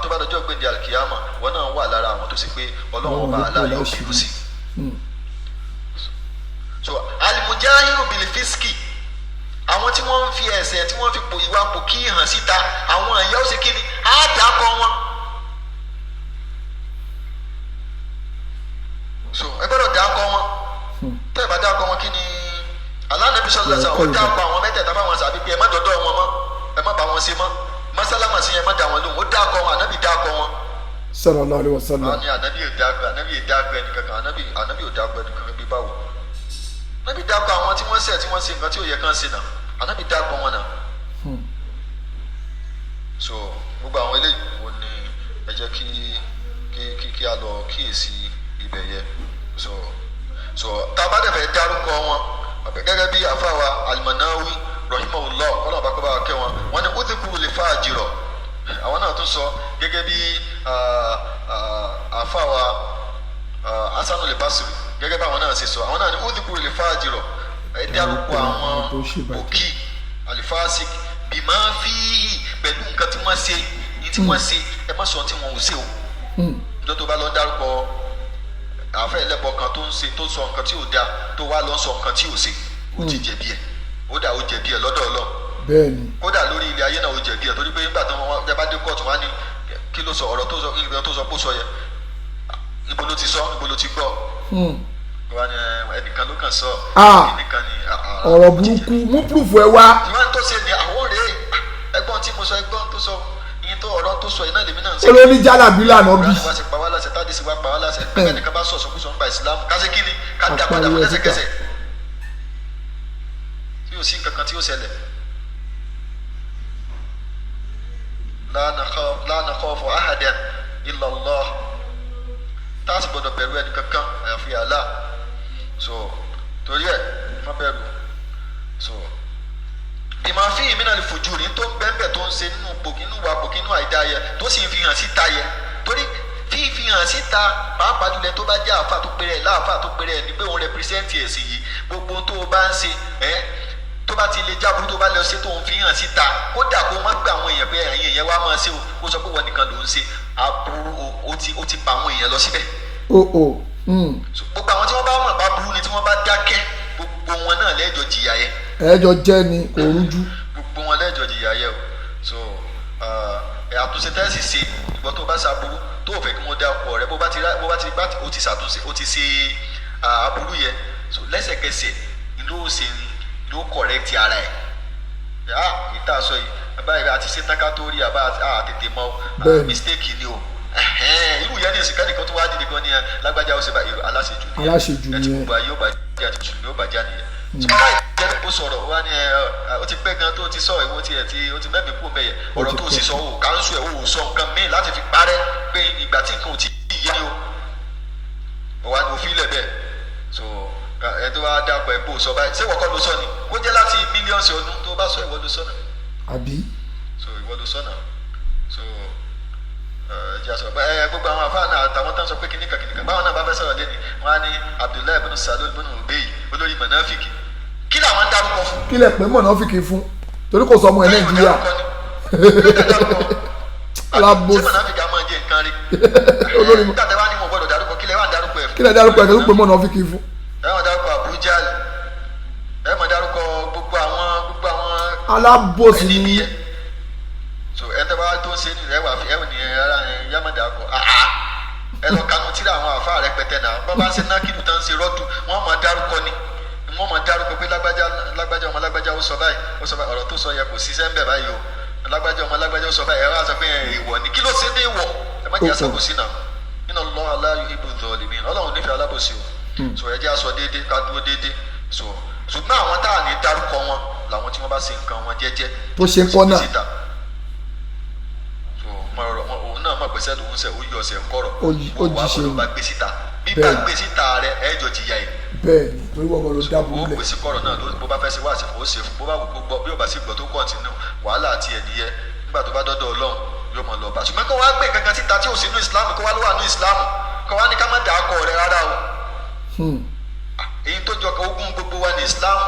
tó bá dọjọ́ gbèǹde alkiyama, ìwọ náà wà lára àwọn tó ṣe pé Ọlọ́run ọba aláàlá yóò bínú sí. So alimujahiru bilifiski, àwọn tí wọ́n ń fi ẹ̀ṣẹ̀ tí wọ́n fi pò ìwà pò kí hàn síta, àwọn ẹ̀yà ó ṣe kí ni á dà kọ wọn. So ẹ gbọ́dọ̀ dà kọ wọn. Tẹ́ ẹ bá dà kọ wọn, kí ni alánàbí sọlá sọ ó dà kọ àwọn mẹ́tẹ̀ẹ̀ta báwọn sàbí pé ẹ má dọ̀dọ̀ wọn mọ́, ẹ má bá wọn ṣe mọ́, mọ́sálámà sí ẹ má dà wọn lóhùn. Ó dà kọ wọn, ànábì dà kọ wọn. Sallallahu alaihi wasallam. Àwọn ni ànábì ò dà kọ, ànábì ò dà kọ ẹnìkankan, ànábì ò dà kọ ẹnìkankan bí báwo. Ànábì dà kọ àwọn tí wọ́n ṣẹ̀, tí wọ́n ṣe nǹkan tí ò yẹ kán ṣe náà, ànábì dà kọ wọn náà. So gbogbo àwọn eléyìí wo ni ẹ jẹ́ kí kí kí kí a lọ kíyèsí ibẹ̀ yẹ. So tá a bá dẹ̀ fẹ́ dárúkọ wọn gẹ́gẹ́ bí àfàwà Al-Manawi rahimahullah, kọ́lá bá kọ́ bá kẹ́ wọn, wọn ni udhkuru lil fajira. Àwọn náà tún sọ gẹ́gẹ́ bí àfàwà Hasan al-Basri, gẹ́gẹ́ bí àwọn náà ṣe sọ, àwọn náà ni udhkuru lil fajira, ẹ dárúkọ àwọn òkì alifasik bima fihi, pẹ̀lú nǹkan tí wọ́n ṣe ní tí wọ́n ṣe, ẹ má sọ tí wọ́n ò ṣe o. Níjọ́ tó bá lọ dárúkọ àfẹ́ ẹlẹ́bọ kan tó ń ṣe, tó sọ nǹkan tí ò da, tó wá lọ sọ nǹkan tí ò ṣe, ó ti jẹ̀bi ẹ̀, ó dà ó jẹ̀bi ẹ̀ lọ́dọ̀ Ọlọ́run. Bẹ́ẹ̀ni. Kódà lórí ilẹ̀ ayé náà ó jẹ̀bi ẹ̀, torí pé nígbà tó wọn bá dé kóòtù wọn á ní kí ló sọ, ọ̀rọ̀ tó sọ, nǹkan tó sọ kó sọ yẹ, ibo ló ti sọ, ibo ló ti gbọ́. Wọn ni ẹnìkan ló kàn sọ. Ọ̀rọ̀ burúkú mú púrúfù ẹ wá. Ìwọ́n tó ṣe ni àwọn rèé, ẹgbọ́n tí mo sọ, ẹgbọ́n tó sọ, ìyẹn tó ọ̀rọ̀ tó sọ iná lèmi náà ń sọ. Olórí jálàbí lànà bí. Wọ́n ti pa wá láṣẹ, tádé sí wá pa wá láṣẹ, pé ẹnìkan bá sọ̀sọ̀ kú sọ nípa ìsìlámù, ká ṣe kí ni, ká dá padà fún lẹ́sẹ̀kẹsẹ̀. Tí yóò sí nǹkan kan tí yóò ṣẹlẹ̀. La nakhafu ahadan illa Allah. Tá a sì gbọdọ̀ bẹ̀rù ẹnì kankan àyàfi Allah. So torí ẹ má bẹ̀rù. So ìmọ̀ fi ìmínà lè fojú rí tó ń bẹ́ẹ̀ tó ń ṣe nínú pòkínú wa pòkínú àìdá yẹ tó sì ń fi hàn síta yẹ, torí fífi hàn síta pàápàá jùlọ tó bá jẹ́ àáfà tó péré ẹ̀ láàfà tó péré ẹ̀ ní pé òun rẹpírẹsẹ̀ntì ẹ̀sìn yìí, gbogbo tó o bá ń ṣe ẹ́ tó bá ti lè jábúrú tó bá lọ ṣe tó ń fi hàn síta, kódà kó má gbé àwọn èèyàn pé ẹ̀yin èèyàn wá máa ṣe o, kó sọ pé wọn nìkan ló ń ṣe aburú, ó ti pa àwọn èèyàn lọ síbẹ̀. Gbogbo àwọn tí wọ́n bá mọ̀ bá burú ni tí wọ́n bá dákẹ́, gbogbo wọn náà lẹ́jọ́ jìyà yẹ. Ẹjọ́ jẹ́ ni kò rújú. Gbogbo wọn lẹ́jọ́ jìyà yẹ o. So àtúnṣe tẹ́sí ṣe, ìgbọ́ tó bá ṣàbúrú tó ò fẹ́ kí wọ́n dá ọkọ rẹ, bó bá ti bá o ti ṣàtúnṣe, o ti ṣe aburú yẹ, so lẹ́sẹ̀kẹsẹ̀ ló ṣe ló correct ara ẹ̀. Ìta sọ yìí báyìí àti ṣe tán ká tó rí àbá àtètè mọ mistake ni o. Irú yẹn ní ìsìnká nìkan tó wá dìde gan ni lágbájá ó ṣe bá irú aláṣejù nìyẹn, aláṣejù ẹ ti nìyẹn gbogbo ayé ó bá jẹ́ àti mùsùlùmí ó bá já nìyẹn. Ṣùgbọ́n láì jẹ́ kó sọ̀rọ̀ wá ní ẹ ó ti pẹ́ gan tó ti sọ ìwọ tiẹ̀ tí ó ti mẹ́mìí kú mẹ́yẹ ọ̀rọ̀ tó sì sọ ò káńsù ẹ̀ ò sọ nǹkan míì láti fi parẹ́ pé ìgbà tí nǹkan ò tí ì yé ni o wà ní òfin ilẹ̀ bẹ́ẹ̀. So ẹ tó bá dàpọ̀ ẹ̀ bó sọ báyìí ṣé ìwọ kọ́ ló sọ ni kó jẹ́ láti mílíọ̀nù ọdún tó bá sọ ìwọ ló sọ náà. Àbí. So ìwọ ló sọ náà. So ẹ sọ ẹ gbogbo àwọn afáà náà àtàwọn tó ń sọ pé kìnìkan kìnìkan báwọn náà bá fẹ́ sọ̀rọ̀ lẹ́nu wọn á ní Abdullahi ibn Salul ibn Ubay olórí mọ̀nàfíkì, kí làwọn ń dárúkọ fún. Kí lẹ pé mọ̀nàfíkì fún torí kò sọ ọmọ ẹ Nàìjíríà. Alábòsí. Ṣé mọ̀nàfíkì á máa jẹ nǹkan rí. Olórí nígbà tí wọ́n á ní wọn gbọ́dọ̀ dárúkọ, kí lẹ wà ń dárúkọ ẹ̀ fún. Kí lẹ dárúkọ ẹ̀ tó pé mọ̀nàfíkì fún. Ẹ máa dárúkọ Abu Jahl, ẹ máa dárúkọ gbogbo àwọn alábòsí ni. So ẹ tẹ́ bá tó ń ṣe ní ẹ wà fi ẹ wò ní ẹ rárá ẹ yá má dàkọ ẹ lọ kanu tíra àwọn àfa rẹpẹtẹ náà bá bá ń ṣe nákìlù tán ń ṣe rọ́dù wọ́n máa dárúkọ ni, wọ́n máa dárúkọ pé lágbájá lágbájá ọmọ lágbájá ó sọ báyìí ó sọ báyìí ọ̀rọ̀ tó sọ yẹ kò ṣiṣẹ́ ń bẹ̀ báyìí o, lágbájá ọmọ lágbájá ó sọ báyìí ẹ wá sọ pé ìwọ ni kí ló ṣe ní ìwọ ẹ má jẹ́ àṣàbòsí náà. Inna Allaha la yuhibbu dhalimin, Ọlọ́run nífẹ̀ẹ́ alábòsí o. So ẹ jẹ́ àṣọ déédéé ká dúró déédéé. So ṣùgbọ́n àwọn tá à ní dárúkọ wọn làwọn tí wọ́n bá ṣe nǹkan wọn jẹ́jẹ́ tó ṣe kọ́nà òun náà mọ̀ pé sẹ́lù ń sẹ̀ ó yọ ọ̀sẹ̀ ń kọ̀rọ̀ ó jíṣe ó wà gbé síta bíbá gbé síta rẹ ẹ̀jọ̀ jìyà ẹ̀. Bẹ́ẹ̀ni torí wọn kò lọ dábò ó lẹ. pèsè kọ̀rọ̀ náà bó bá fẹ́ ṣe wá àṣefò ó ṣe fún bó bá wù kó gbọ́ bí ó bá sì gbọ́ tó kọ̀ǹtínú wàhálà àti ẹ̀nìyẹ nígbà tó bá dọ́dọ̀ Ọlọ́run yóò mọ̀ lọ́ba. Ṣùgbọ́n kó wá gbé kankan síta tí ò sínú Ìsìlámù, kó wá ló wà ní Ìsìlámù, kó wá ní ká má dà á kọ rẹ rárá o. Èyí tó jọ ogún gbogbo wa ní Ìsìlámù.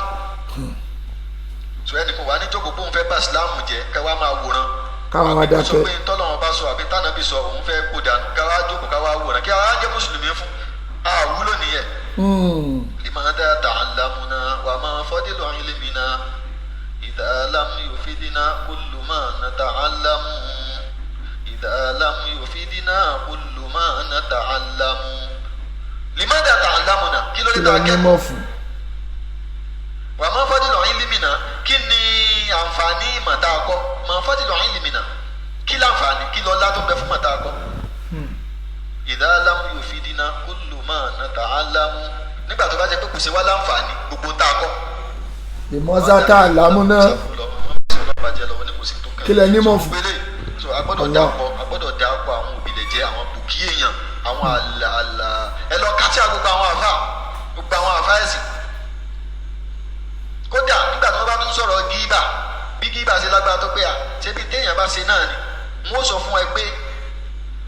So ẹnì kan wà ní jókòó pé òun fẹ́ bá Islam jẹ́ ká wá máa wòran. Káwa wá Àbí kó sọ dákẹ́. pé tọ́lọ́wọ́n bá sọ àbí tánàbí sọ òun fẹ́ kó dànù, ká wá jókòó ká wá wòran, kí wá jẹ́ mùsùlùmí fún àwúlò nìyẹn. Limadha ta'allamuna wa ma fadilu ilmina idha lam yufidina kullu ma nata'allamu, idha lam yufidina kullu ma nata'allamu. Limadha ta'allamuna, kí ló Kí dé tá la a ní kẹ́kọ̀ọ́? mọ̀ fún? Wà má fadilu ilmina, kí ni àǹfààní ìmọ̀ tá a kọ́? Má fadilu ilmina, kí láǹfààní, kí lọ́lá tó ń bẹ fún ìmọ̀ tá a kọ́? Idha lam yufidina kullu ma nata'allamu, nígbà tó bá jẹ́ pé kò ṣe wá láǹfààní gbogbo tá a kọ́. Ìmọ̀sáká àlámú náà. Kí lẹ nímọ̀ fún? So a gbọ́dọ̀ Allah. dàpọ̀, a gbọ́dọ̀ dàpọ̀ àwọn òbílẹ̀ jẹ́ àwọn bùkí èèyàn, àwọn àlà àlà, ẹ lọ kátí gbogbo àwọn àfa, gbogbo àwọn àfa ẹ̀sìn. Kódà nígbà tí wọ́n bá tún sọ̀rọ̀ gíbà, bí gíbà ṣe lágbára tó pé à ṣé bí téèyàn bá ṣe náà ni wọ́n sọ fún ẹ pé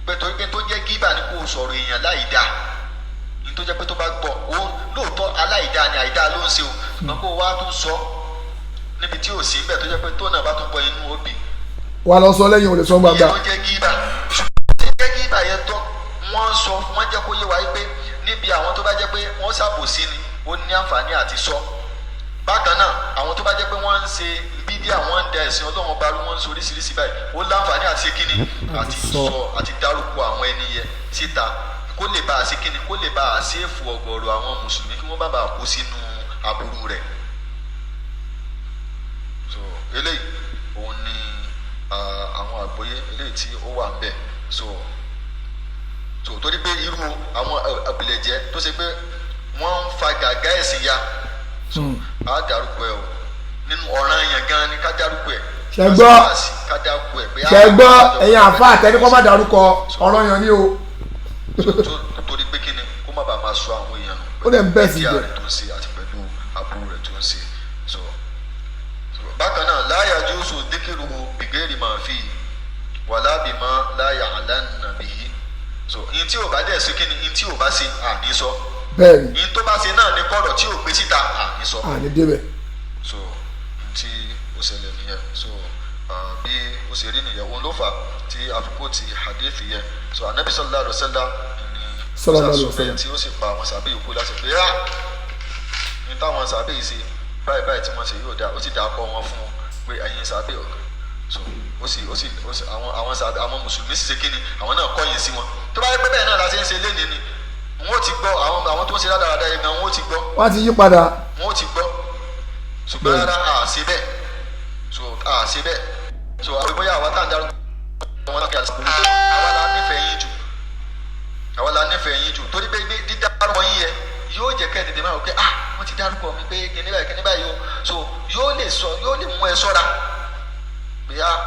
pé torí pé tó ń jẹ́ gíbà ni kò sọ̀rọ̀ èèyàn láì dáa, ní tó jẹ́ pé tó bá gbọ́ ó lóòótọ́ aláìdáa ni, àìdáa ló ń ṣe o, ṣùgbọ́n kó o wá tún sọ níbi tí ò sí níbẹ̀ tó jẹ́ pé tó náà bá tún gbọ́ inú ó bì. Wà lọ sọ lẹ́yìn, ò lè sọ gbangba. Ìyẹn tó jẹ́ gíbà, ṣùgbọ́n tó jẹ́ gíbà yẹn tán, wọ́n sọ, wọ́n jẹ́ kó yé wa pé níbi àwọn tó bá jẹ́ pé wọ́n ṣàbòsí ni ó ní àǹfààní àti sọ. Bákan náà, àwọn tó bá jẹ́ pé wọ́n ń ṣe bídíà, wọ́n ń da ẹ̀sìn Ọlọ́run ba rú, wọ́n ń ṣe oríṣiríṣi báyìí, ó láǹfààní àti kíni àti sọ. sọ àti dárúkọ àwọn ẹni yẹn síta, kó lè bá a ṣe kíni, kó lè bá a ṣe é fún ọ̀gọ̀ọ̀rọ̀ àwọn mùsùlùmí kí wọ́n bá bàa kó sínú aburú rẹ̀. So eléyìí òun ni àwọn àgbọ́yé eléyìí tí ó wà ń bẹ̀. So torí pé irú àwọn àbìlẹ̀jẹ́ tó ṣe pé wọ́n ń fa gàgá ẹ̀sìn ya, so a dárúkọ ẹ o, nínú ọ̀ràn yẹn gan ni ká dárúkọ ẹ. Ṣé gbọ́? Ká dárúkọ ẹ pé Ṣe gbọ́, ẹ̀yin àfa àtẹni kọ́ má dárúkọ, ọ̀rọ̀ yẹn ni o. Torí pé kíni, kó má bàa máa sọ àwọn èèyàn nù Ó dẹ̀ ń bẹ̀ sí bídíà jẹ. rẹ̀ tó ń ṣe àti pẹ̀lú aburú rẹ̀ tó ń ṣe. So bákan náà, la yajuzu dhikruhu bighairi ma fi wala bima la ya'lanna bihi. So ihun tí ò bá dẹ̀ sí kíni, ihun tí ò bá ṣe àní sọ. Bẹ́ẹ̀ ni. Ihun tó bá ṣe náà ní kọ̀rọ̀ tí ò gbé síta àní sọ. Àní débẹ̀. So tí ó ṣẹlẹ̀ nìyẹn. So bí ó ṣe rí nìyẹn, òun ló fà tí àfikún ti hadith yẹn. So Anabi sallallahu alaihi wasallam ni Sallallahu alaihi wasallam. tí ó sì pa àwọn sàbẹ̀ yòókù láti pé á ní táwọn sàbẹ̀ yìí ṣe báyìí báyìí tí wọ́n ṣe yóò dá, ó sì dá akọ wọn fún pé ẹ̀yin sàbẹ̀ ọ̀gá. So ó sì àwọn sàbẹ̀, àwọn mùsùlùmí sì ṣe kíni, àwọn náà kọ̀yìn sí wọn. Tó bá yẹ pé bẹ́ẹ̀ náà la ṣe ń ṣe lénìí ni, wọn ó ti gbọ́. Àwọn tó ń ṣe rádaràda yẹn gan, wọn ó ti gbọ́. Wọ́n ti yí padà. Wọn ó ti gbọ́, ṣùgbọ́n rárá, a ṣe bẹ́ẹ̀. So a ṣe bẹ́ẹ̀. So àwọn bóyá àwa tá à ń darúgbó wọn náà kí a sọ àwa la nífẹ̀ẹ́ yín jù, àwa la nífẹ̀ẹ́ yín jù, torí pé dídárúkọ yín yẹn yóò jẹ́ kẹ́ ẹ̀ tètè máa wò pé ah, wọ́n ti dárúkọ mi pé kíní báyìí, kíní báyìí o. So yóò lè sọ, yóò lè mú ẹ sọ́ra pé ah,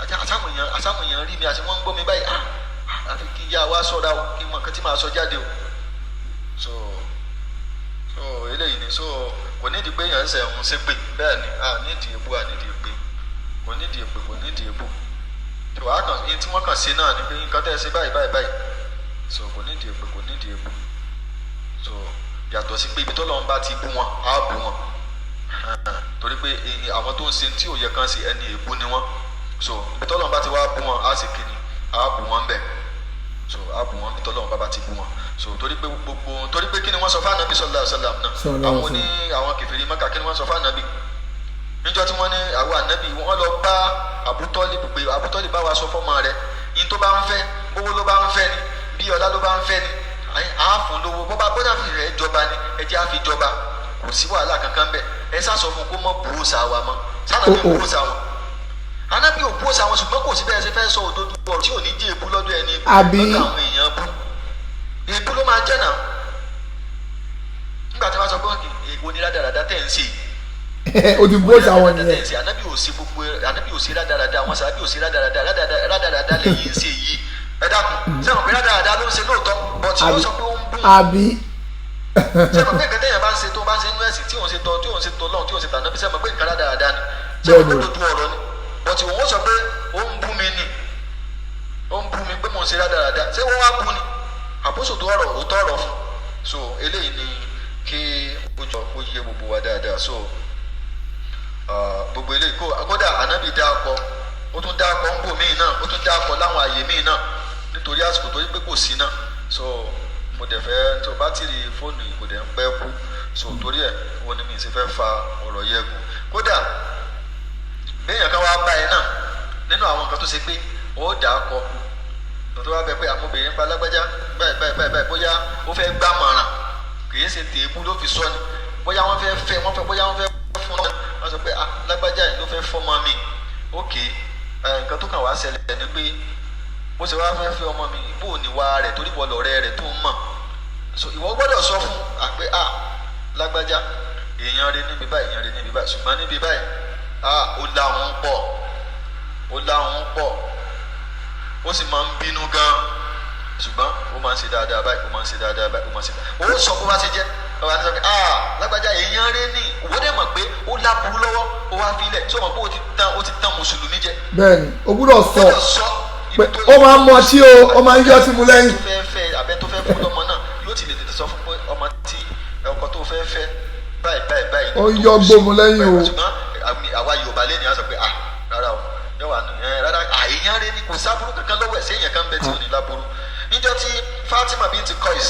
àtàwọn èèyàn rí mi àti wọ́n ń gbọ́ mi báyìí, ah, àfi kí n yá wa sọ́ra o, kí n mọ nǹkan tí màá sọ jáde o. So eléyìí ni. So kò nídìí pé èèyàn ń sẹ̀ ń ṣépè. Bẹ́ẹ̀ ni, a nídìí èbú, a nídìí èpè, kò nídìí èpè, kò nídìí èbú. Tó a kàn ní tí wọ́n kàn ṣe náà ni pé nǹkan tẹ́ ẹ ṣe báyìí báyìí báyìí. So kò nídìí èpè, kò nídìí èbú. So yàtọ̀ sí pé ibi tó lọ́n bá ti bú wọn, á bú wọn, torí pé àwọn tó ń ṣe tí ò yẹ kán ṣe, ẹni èbú ni wọ́n. So ibi tó lọ́n bá ti wá bú wọn, á sì kíni, á bú wọn bẹ́ẹ̀. So á bú wọn ibi tó lọ́n bá ti bú wọn. So torí pé gbogbo, torí pé kí ni wọ́n sọ fún Ànábì sallallahu alaihi wasallam náà? Sallallahu àwọn alaihi ní àwọn kèfèrí Mákà, kí ni wọ́n sọ fún Ànábì níjọ́ tí wọ́n ní àwọn ànábì wọ́n lọ bá Àbútọ́lì pé Àbútọ́lì bá wa sọ fọ́mọ rẹ̀ yín, tó bá ń fẹ́ bówó ló bá ń fẹ́ ni, bí ọlá ló bá ń fẹ́ ni, á fún lówó, bó bá bọ́dà fi rẹ̀ jọba ni, ẹ jẹ́ á fi jọba, kò sí wàhálà kankan bẹ́ẹ̀. Ẹ sá sọ fún kó mọ́ bú òòṣà wa mọ́. Sànàbí Oh, oh. bú òòṣà wọn? Ànábì ò bú òòṣà wọn, ṣùgbọ́n kò sí bẹ́ẹ̀ ṣe fẹ́ sọ òdodo ọ̀rọ̀ tí ò ní jẹ́ èbú lọ́dọ̀ ẹni Àbí? lọ́dọ̀ àwọn èèyàn. Bú èbú ló máa jẹ́ náà nígbà tí wọ́n sọ pé èwo ni rádaràda tẹ̀ ń ṣe yìí? O ti bó sáwọn nìyẹn. Ṣe anabi ò ṣe gbogbo, anabi ò ṣe rádaràda, àwọn sàbí ò ṣe rádaràda, rádaràda lẹ́yìn ṣe yìí. Ẹ dákun, sẹ́wọ̀n pé rádaràda ló ń ṣe lóòótọ́, but ó Àbí? sọ pé ó ń bùn. Àbí? Sẹ́wọ̀n pé nǹkan tẹ́yàn bá ń ṣe, tó bá ń ṣe inú ẹ̀sìn tí òun ṣe tọ́, tí òun ṣe tọ́ lọ́hùn, tí òun ṣe tànàbí, sẹ́wọ̀n pé nǹkan rádaràda ni? Sẹ́wọ̀n pé Bẹ́ẹ̀ni. dodo ọ̀rọ̀ ni? But òun sọ pé ó ń bú mi ni, ó ń bú mi pé mò ń ṣe rádaràda. Ṣé wọ́n wá bú ni àpòsò tó ọ̀rọ̀ òótọ́ ọ̀rọ̀ fún? So eléyìí ni kí ó jọ kó yé gbogbo wa dáadáa. So Gbogbo eléyìí kó kódà ànábì dáàkọ, ó tún dáàkọ ń bò míì náà, ó tún dáàkọ láwọn àyè míì náà nítorí àsìkò tó yí pé kò sí náà. So mo dẹ̀ fẹ́ tó bátìrì fóònù yìí kò dẹ̀ ń pẹ́ kú, so torí ẹ̀ wọ́n ní mi sì fẹ́ fa ọ̀rọ̀ yẹn gùn. Kódà béèyàn kan wá bá ẹ náà nínú àwọn nǹkan tó ṣe pé ó dà á kọ tó wá bẹ pé àwọn obìnrin pa lágbájá báyìí báyìí báyìí báyìí, bóyá ó fẹ́ gbàmọ̀ràn, kì í ṣe tèébú ló fi sọ ni, bóyá wọ́n fẹ́ fẹ́ wọ́n fẹ́ bóyá wọ́n fẹ́ fún ọ, wọ́n sọ pé ah lágbájá yìí ló fẹ́ fọ́mọ mi, ok, nǹkan tó kàn wá ṣẹlẹ̀ ni pé bó ṣe wá fẹ́ fẹ́ ọmọ mi, bó ní wá rẹ̀ torí wọ́n lọ̀rẹ́ rẹ̀ tó ń mọ̀. So ìwọ gbọ́dọ̀ sọ fún àpé ah lágbájá èèyàn rẹ̀ níbi báyìí, èèyàn rẹ̀ níbi báyìí, ṣùgbọ́n níbi báyìí ah ó láwọn pọ̀, ó láwọn pọ̀, ó sì máa ń bínú gan, ṣùgbọ́n ó máa ń ṣe dáadáa báyìí, ó máa ń ṣe dáadáa báyìí, ó máa ń ṣe dáadáa. Ó sọ bó bá ṣe jẹ́, bàbá ní sọ pé ah lágbájá èèyàn rẹ̀ ní, òwò dẹ̀ mọ̀ pé ó láburú lọ́wọ́, ó wá filẹ̀ tí ó mọ̀ pé ó ti tán mùsùlùmí jẹ. Bẹ́ẹ̀ni, o gbúdọ̀ sọ Gbọ́dọ̀ sọ pé ó máa ń mọ ọtí o, ó máa ń yọ ọtí mu lẹ́yìn. Tó fẹ́ fẹ́ abẹ́ tó fẹ́ fún lọ́mọ náà yóò ti lè tètè sọ fún pé ọmọ tí ọkọ tó fẹ́ fẹ́ báyìí báyìí báyìí. Ó ń yọ gbómu lẹ́yìn o. Ṣùgbọ́n àwa Yorùbá lé ní a sọ pé ah rárá o, yóò wà nù ẹ rárá, àìyàn rẹ ni kò sábúrú kankan lọ́wọ́ ẹ̀, séèyàn kan bẹ tí ò ní láburú. Níjọ́ tí Fatima binti Qais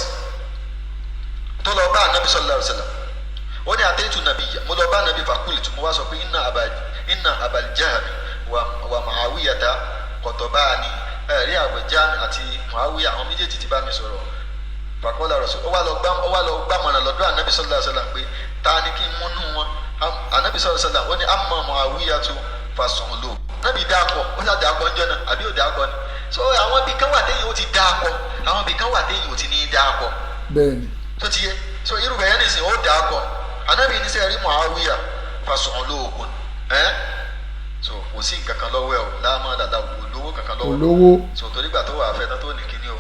tó lọ bá anabi sallallahu alaihi wasallam, ó ní àtẹ̀tù nàbí yà, mo lọ bá anabi fàkúlì tó mo wá sọ pé inna Abal Jahmi wa Muawiyata kọ̀tọ̀báàní, ẹ̀rí Abu Jahl àti Muawiya, àwọn méjèèjì ti bá mi sọ̀rọ̀. Fàkọ́lá rẹ̀ ó wá lọ gbàmọ̀ràn lọ́dọ̀ anabi sallallahu alaihi wasallam pé ta ni kí n múnú wọn. Anabi sallallahu alaihi wasallam ó ní amma Muawiyatu fasùn lò, anabi dáàkọ, ó sá dáàkọ ń jọ́nà àbí ò dáàkọ ni. So àwọn ibì kan wà téyìn ó ti dáàkọ, àwọn ibì kan wà téyìn ó ti ní dáàkọ. Bẹ́ẹ̀ni. Tó ti yé, so irú bẹ̀rẹ̀ nìsín ó dáàkọ, anabi ní sẹ́yìn rí Muawiya fasùn lóògùn ẹ́, so kò sí nǹkan kan lọ́wọ́ ẹ̀ o, láàmú dàda kò lówó kankan lọ́wọ́. Kò lówó. So torí gbà tó wà fẹ́ tán tó ní kíní o,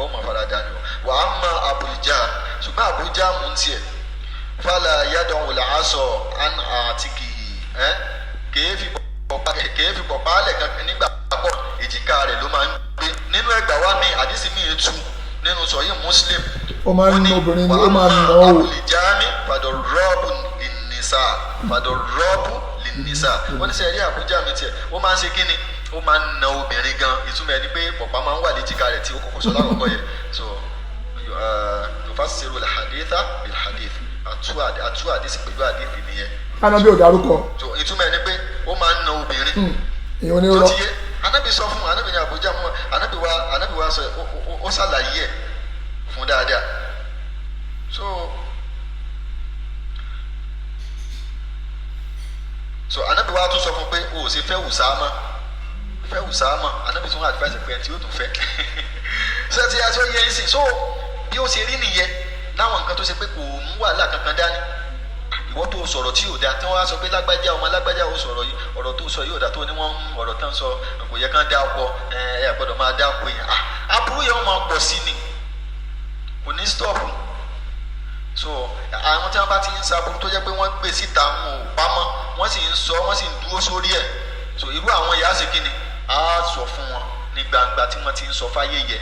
ó mọ̀ farada ni o. Wà á mọ Abu Jahl, ṣùgbọ́n Abu Jahl mú tiẹ̀ fàlà yàdàn wòlà aṣọ àtìkì ẹ́ kèé fi pọ̀pá lẹ̀ kan nígbà pọ̀, èjìká rẹ̀ ló máa ń gbé. Nínú ẹgbà wa mi àdísì mi tu nínú sọ̀yìn Muslim. Ó máa ń ná obìnrin ni, ó máa ń ná o. Abu Jahmi fàdọ̀rọ́bù lìnìsà, fàdọ̀rọ́bù lìnìsà. Wọ́n ní sẹ́yìn rí Abu Jahmi tiẹ̀, ó máa ń ṣe kíni, ó máa ń na obìnrin gan. Ìtumọ̀ ẹni pé pọ̀pá máa ń wà léjìká rẹ̀ tí ó kọ́kọ́ sọ lákọ̀ọ́kọ́ yẹn. So tufasiru al-haditha bil-hadith, àtú àdísì pẹ̀lú àdísì nìyẹn. Kánábì ò dárúkọ. So ìtumọ̀ ẹni pé ó máa ń na obìnrin. Èèyàn ní tó rọ. ti yé, anabi sọ fún anabi ní Abuja mú anabi wa sọ ó ṣàlàyé ẹ fún dáadáa. So anabi wa tún sọ fún pé o ò ṣe fẹ́ Usama, fẹ́ Usama. Anabi tún advice pé ẹ tí ó tún fẹ́ ṣé ti aṣọ yẹ ẹ sìn. So bí ó ṣe rí nìyẹn láwọn nǹkan tó ṣe pé kò mú wàhálà kankan dání. Ìwọ tó sọ̀rọ̀ tí yóò da, tí wọ́n á sọ pé lágbájá ọmọ lágbájá ó sọ̀rọ̀ yìí, ọ̀rọ̀ tó sọ yóò da, tó ní wọ́n ń ọ̀rọ̀ tán sọ kò yẹ kán dá ọkọ ẹ ẹ gbọ́dọ̀ máa dá ọkọ yẹn, aburú yẹn wọ́n máa pọ̀ sí ni, kò ní stop. So àwọn tí wọ́n bá ti ń saburú tó jẹ́ pé wọ́n gbé síta wọn ò pamọ́, wọ́n sì ń sọ, wọ́n sì ń dúró sórí ẹ̀. So irú àwọn yàá ṣe kí ni á sọ fún wọn ní gbangba tí wọ́n ti ń sọ fáyé yẹ,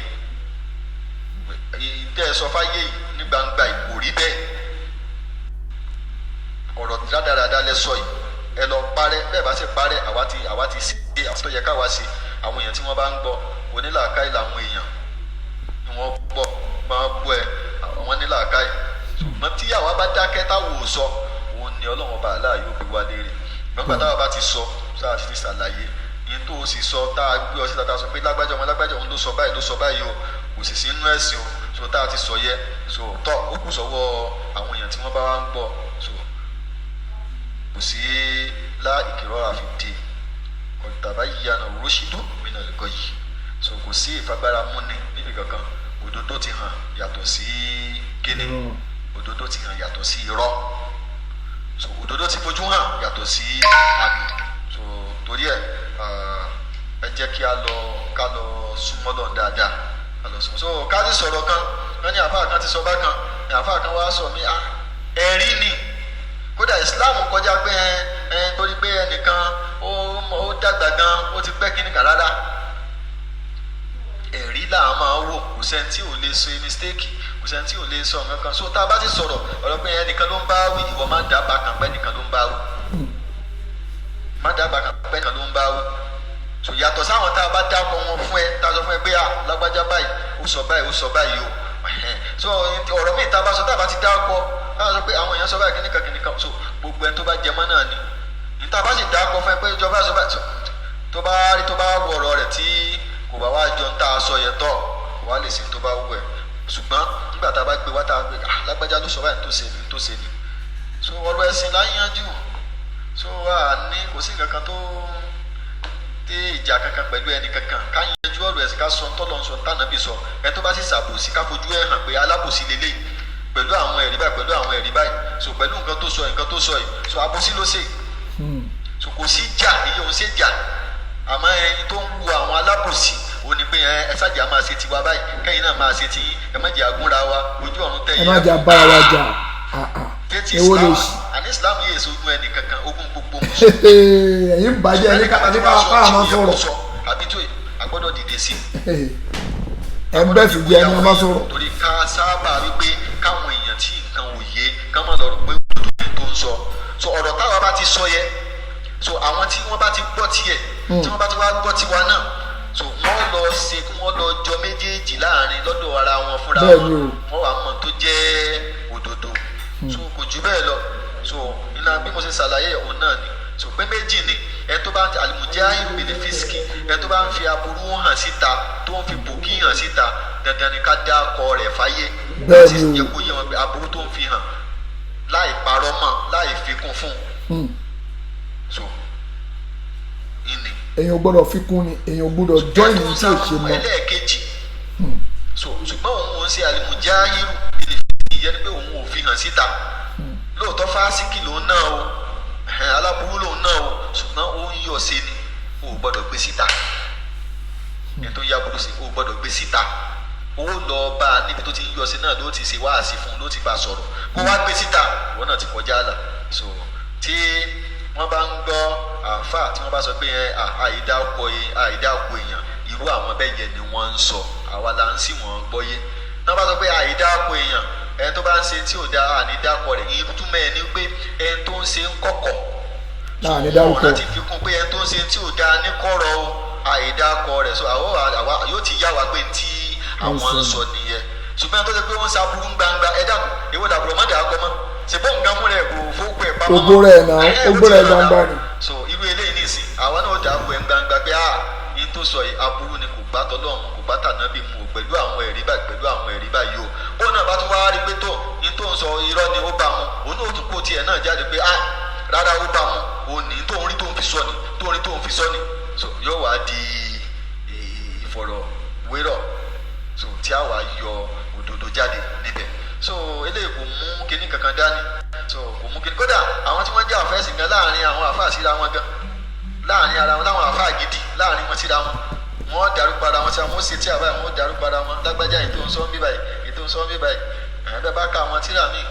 ìtẹ́ ẹ sọ fáyé yìí ní gbangba yìí kò rí bẹ́ẹ̀, ọ̀rọ̀ rádaràda lẹ sọ yìí, ẹ lọ parẹ́, bẹ́ẹ̀ bá ṣe parẹ́ àwa ti ṣe àwọn tó yẹ káwa ṣe. Àwọn èèyàn tí wọ́n bá ń gbọ́ onílàákàyè làwọn èèyàn ni wọ́n gbọ́ máa gbọ́ ẹ, àwọn nílàákàyè. Ṣùgbọ́n tí àwa bá dákẹ́ táwọn ò sọ, òun ni Ọlọ́run ọba àlá yóò gbé wa léèrè. Nígbà táwa bá ti sọ, tá a ti ṣàlàyé yín tó o sì sọ, tá a gbé ọ síta, tá a sọ pé lágbájá ọmọ lágbájá òun ló sọ báyìí, ló sọ báyìí o, kò sì sí inú ẹ̀sìn o, so tá a ti sọ yẹ, so tọ́ ó kù sọ́wọ́ àwọn èèyàn tí wọ́n bá wá ń gbọ́. So kò sí lá ìkìrọ̀ àfìdí kọ̀tàbá yíyanu rúṣìdú mìíràn lẹ́kọ̀ọ́ yìí. So kò sí ìfagbára múni níbi kankan, òdodo ti hàn yàtọ̀ sí kíni, òdodo ti hàn yàtọ̀ sí irọ́, so òdodo ti fojú hàn yàtọ̀ sí àmì. So torí ẹ ẹ jẹ́ kí a lọ ká lọ súnmọ́ lọ dáadáa, ká lọ súnmọ́. So ká sì sọ̀rọ̀ kan, wọ́n ní àfáà kan ti sọ bákan, ní àfáà kan wá sọ mí, ẹ̀rí ni. Kódà Islam kọjá pé ẹ torí pé ẹnìkan ó dàgbà gan, ó ti pẹ́ kíní kan, rárá. Ẹ̀rí là á máa wò, kò sẹ́ni tí ò lè ṣe mistake, kò sẹ́ni tí ò lè sọ nǹkan kan. So tá a bá ti sọ̀rọ̀ ọ̀rọ̀ pé ẹnìkan ló ń bá wí, ìwọ máa ń dábàá kan pé ẹnìkan ló ń bá wí. Má dábàá kan pẹ́ kan ló ń bá wí. So yàtọ̀ sáwọn tá a bá dákọ̀ wọn fún ẹ, tá a sọ fún ẹ pé à lágbájá báyìí ó sọ báyìí, ó sọ báyìí o. So ọ̀rọ̀ míì tá a bá sọ, tá a bá ti dákọ̀, tá a sọ pé àwọn èèyàn sọ báyìí kíníkan kíníkan, so gbogbo ẹni tó bá jẹ mọ́ náà ni ní tá a bá sì dákọ̀ fún ẹ pé ìjọba sọ báyìí, tó bá rí, tó bá wọ ọ̀rọ̀ rẹ̀ tí kò bá wá jọ ń tá a sọ yẹn tọ̀, kò wá lè ṣe tó bá wù ẹ́. Ṣùgbọ́n nígbà tá a bá gbé wá, tá a gbé, ah lágbájá ló sọ báyìí, tó ṣe ni, tó ṣe ni. So ọ̀rọ̀ ẹ̀sìn là ń yanjú. So a ní kò sí nǹkan kan tó dé ìjà kankan pẹ̀lú ẹnì kankan. Ká yanjú ọ̀rọ̀ ẹ̀sìn, ká sọ ntọ́lọ́ sọ, ntànàbì sọ. Ẹni tó bá sì ṣàbòsí, ká fojú ẹ̀ hàn pé alábòsí lélẹ̀ pẹ̀lú àwọn ẹ̀rí báyìí, pẹ̀lú àwọn ẹ̀rí báyìí, so pẹ̀lú nǹkan tó sọ, nǹkan tó sọ yìí, so àbòsí ló ṣe. So kò sí jà, iye òun ṣe jà. Àmọ́ ẹni tó ń wu àwọn alábòsí ó ní pé ẹ ṣáàjà máa ṣe tiwa báyìí, kẹ́yìn náà máa ṣe tiyín, ẹ má jẹ́ àgúnra wa ojú ọ̀run tẹ̀yìn. Ẹ má jẹ́ abára wa jà. Tẹ́tí Èwo lè Islam ṣe. Àní Islam yìí èso ogun ẹnì kankan, ogun gbogbo mùsùlùmí. Ẹ̀yin ń bàjẹ́ ẹni ká ẹni ká ká máa sọ̀rọ̀. Àbí tó a gbọ́dọ̀ dìde sí. Ẹ̀ ń bẹ̀ sì jẹ́ ẹni a máa sọ̀rọ̀. Torí ká sábà wípé káwọn èèyàn tí nǹkan ò yé ká má lọ rò pé òdodo ni tó ń sọ. So ọ̀rọ̀ táwa bá ti sọ yẹ, so àwọn tí wọ́n bá ti gbọ́ tiẹ̀, tí wọ́n bá ti wá gbọ́ tiwa náà, so wọ́n lọ ṣe kí wọ́n lọ jọ méjèèjì láàrin lọ́dọ̀ ara wọn fúnra Bẹ́ẹ̀ wọn. ni o. Wọ́n wàá mọ̀ tó jẹ́ òdodo. So kò jù bẹ́ẹ̀ lọ. So iná bí mo ṣe ṣàlàyé òun náà ni. So pé méjì ni ẹni tó bá ń àlùmùjáhìrù bìlì físíkì, ẹni tó bá ń fi aburú hàn síta, tó ń fi bòkí hàn síta, dandan ni ká dá akọ rẹ̀ fáyé. Bẹ́ẹ̀ láti ni o. jẹ́ kó yé wọn pé aburú tó ń fi hàn, láì parọ́ mọ́, láì fikún fún un. So ìní Èèyàn gbọ́dọ̀ fi kún ni, èèyàn gbọ́dọ̀ join ní tí ò ṣe mọ́. Ẹlẹ́ẹ̀kejì, so ṣùgbọ́n òun ò ń ṣe àlùmùjáhìrù bìlì físíkì, ìyẹn ni pé òun ò fi hàn síta. Lóòótọ́ fásíkì lòun náà o, ẹ̀hẹ́n, aláburú lòun náà o, ṣùgbọ́n ó ń yọ̀ sí ni, o ò gbọ́dọ̀ gbé síta. Ẹni tó yá burú sí, o ò gbọ́dọ̀ gbé síta. Ó lọ bá a níbi tó ti ń yọ̀ sí náà, ló ti ṣe wáàsí fún un, ló ti bá a sọ̀rọ̀. Kó wá gbé síta, ìwọ náà ti kọjá àlà. So tí wọ́n bá ń gbọ́ àáfàá tí wọ́n bá sọ pé ẹ àìdá ọkọ àìdá ọkọ èèyàn, irú àwọn bẹ́ẹ̀ yẹn ni wọ́n ń sọ. Àwa la ń sì wọ́n gbọ́yé. Tí wọ́n bá sọ pé àìdá ọkọ èèyàn, ẹni tó bá ń ṣe tí ò dáa, àní dákọ rẹ̀, ìtumọ̀ ẹ̀ ni pé ẹni tó ń ṣe ń kọ̀kọ̀ Láàrin dárúkọ. láti fi kún pé ẹni tó ń ṣe tí ò dáa ní kọ̀rọ̀ o, àìdákọ rẹ̀. So àwọn àwa yóò ti yá wa pé tí àwọn ń sọ nìyẹn. Ṣùgbọ́n tó ṣe pé wọ́n ń ṣaburú gbangba, ẹ dákun, èwo dàbúrò mọ́ dàá kọ́ mọ́ ṣèbó nǹkan fún rẹ̀ kò fókù ẹ̀ pamọ́. Ògo rẹ̀ náà, Ẹ, ògo ó ti rẹ̀ hàn gbangba náà. ni. So irú eléyìí nìsín, àwa náà dàá kọ ẹ̀ gbangba pé ah, yín tó sọ yìí aburú ni, kò gbá tọlọ́run, kò gbá tànábì mu o, pẹ̀lú àwọn ẹ̀rí báyìí, pẹ̀lú àwọn ẹ̀rí báyìí o. Bó náà bá tún wá rí pé tó yín tó ń sọ irọ́ ni, ó bá mu, òun náà tún kó tiẹ̀ náà jáde pé ah rárá, ó bá mu, òun ní tó ń rí tó ń fi sọ ni, tó ń rí tó ń fi sọ ni. So yóò wá di ìfọ̀rọ̀wérọ̀, so tí a wá yọ òdodo jáde níbẹ̀. So eléyìí kò mú kinní kankan dání. So kò mú kinní. Kódà àwọn tí wọ́n jẹ́ àfẹ́sìn gan, láàrin àwọn àfáà síra wọn gan, láàrin ara wọn, láwọn àfáà gidi, láàrin wọn síra wọn, wọn dárúkọ ara wọn síra wọn, ó ṣe tí àbáyé wọn ó dárúkọ ara wọn, lágbájá èyí tó ń sọ ń bí báyìí, èyí tó ń sọ ń bí báyìí. Ẹ̀hẹ́n, bẹ́ẹ̀ bá ka àwọn tíra míì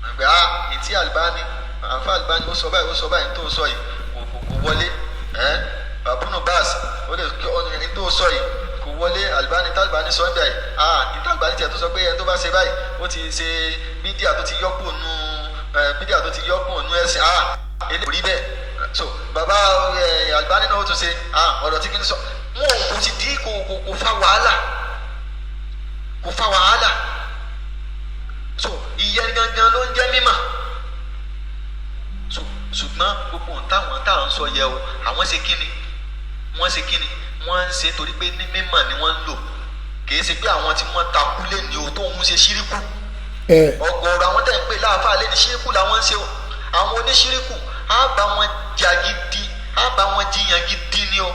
àgbẹ̀ á ìtí Albani, àǹfà Albani ó sọ báyìí, ó sọ báyìí, tó ń sọ yìí kò wọlé. Ẹ̀ babunu bas ó lè kí ọ ní tó sọ yìí kò wọlé. Albani tálbani sọ ń bẹ̀ yìí, ah ìtí Albani tiẹ̀ tó sọ pé ẹni tó bá ṣe báyìí ó ti ṣe bídíà tó ti yọ́pò nù, bídíà tó ti yọ́pò nù ẹ̀sìn, ah eléyìí kò rí bẹ́ẹ̀. So bàbá Albani náà ó tún ṣe ah ọ̀rọ̀ tí kì í sọ wọn ò kò ti dí, kò fa wàhálà, kò fa wàhálà. So ìyẹn gangan ló ń jẹ́ mímọ̀. So ṣùgbọ́n gbogbo ohun táwọn tá à ń sọ yẹ o, àwọn ṣe kíni, wọ́n ṣe kíni, wọ́n ń ṣe torí pé ní mímọ̀ ni wọ́n ń lò. Kì í ṣe pé àwọn tí wọ́n takú lé ní o tó ń ṣe ṣíríkù. Ọ̀gọ̀ọ̀rọ̀ àwọn tẹ̀ ń pè láàfáà lé ní ṣíríkù làwọn ń ṣe o. Àwọn oníṣíríkù á bá wọn jà gidi, á bá wọn jiyàn gidi ni o.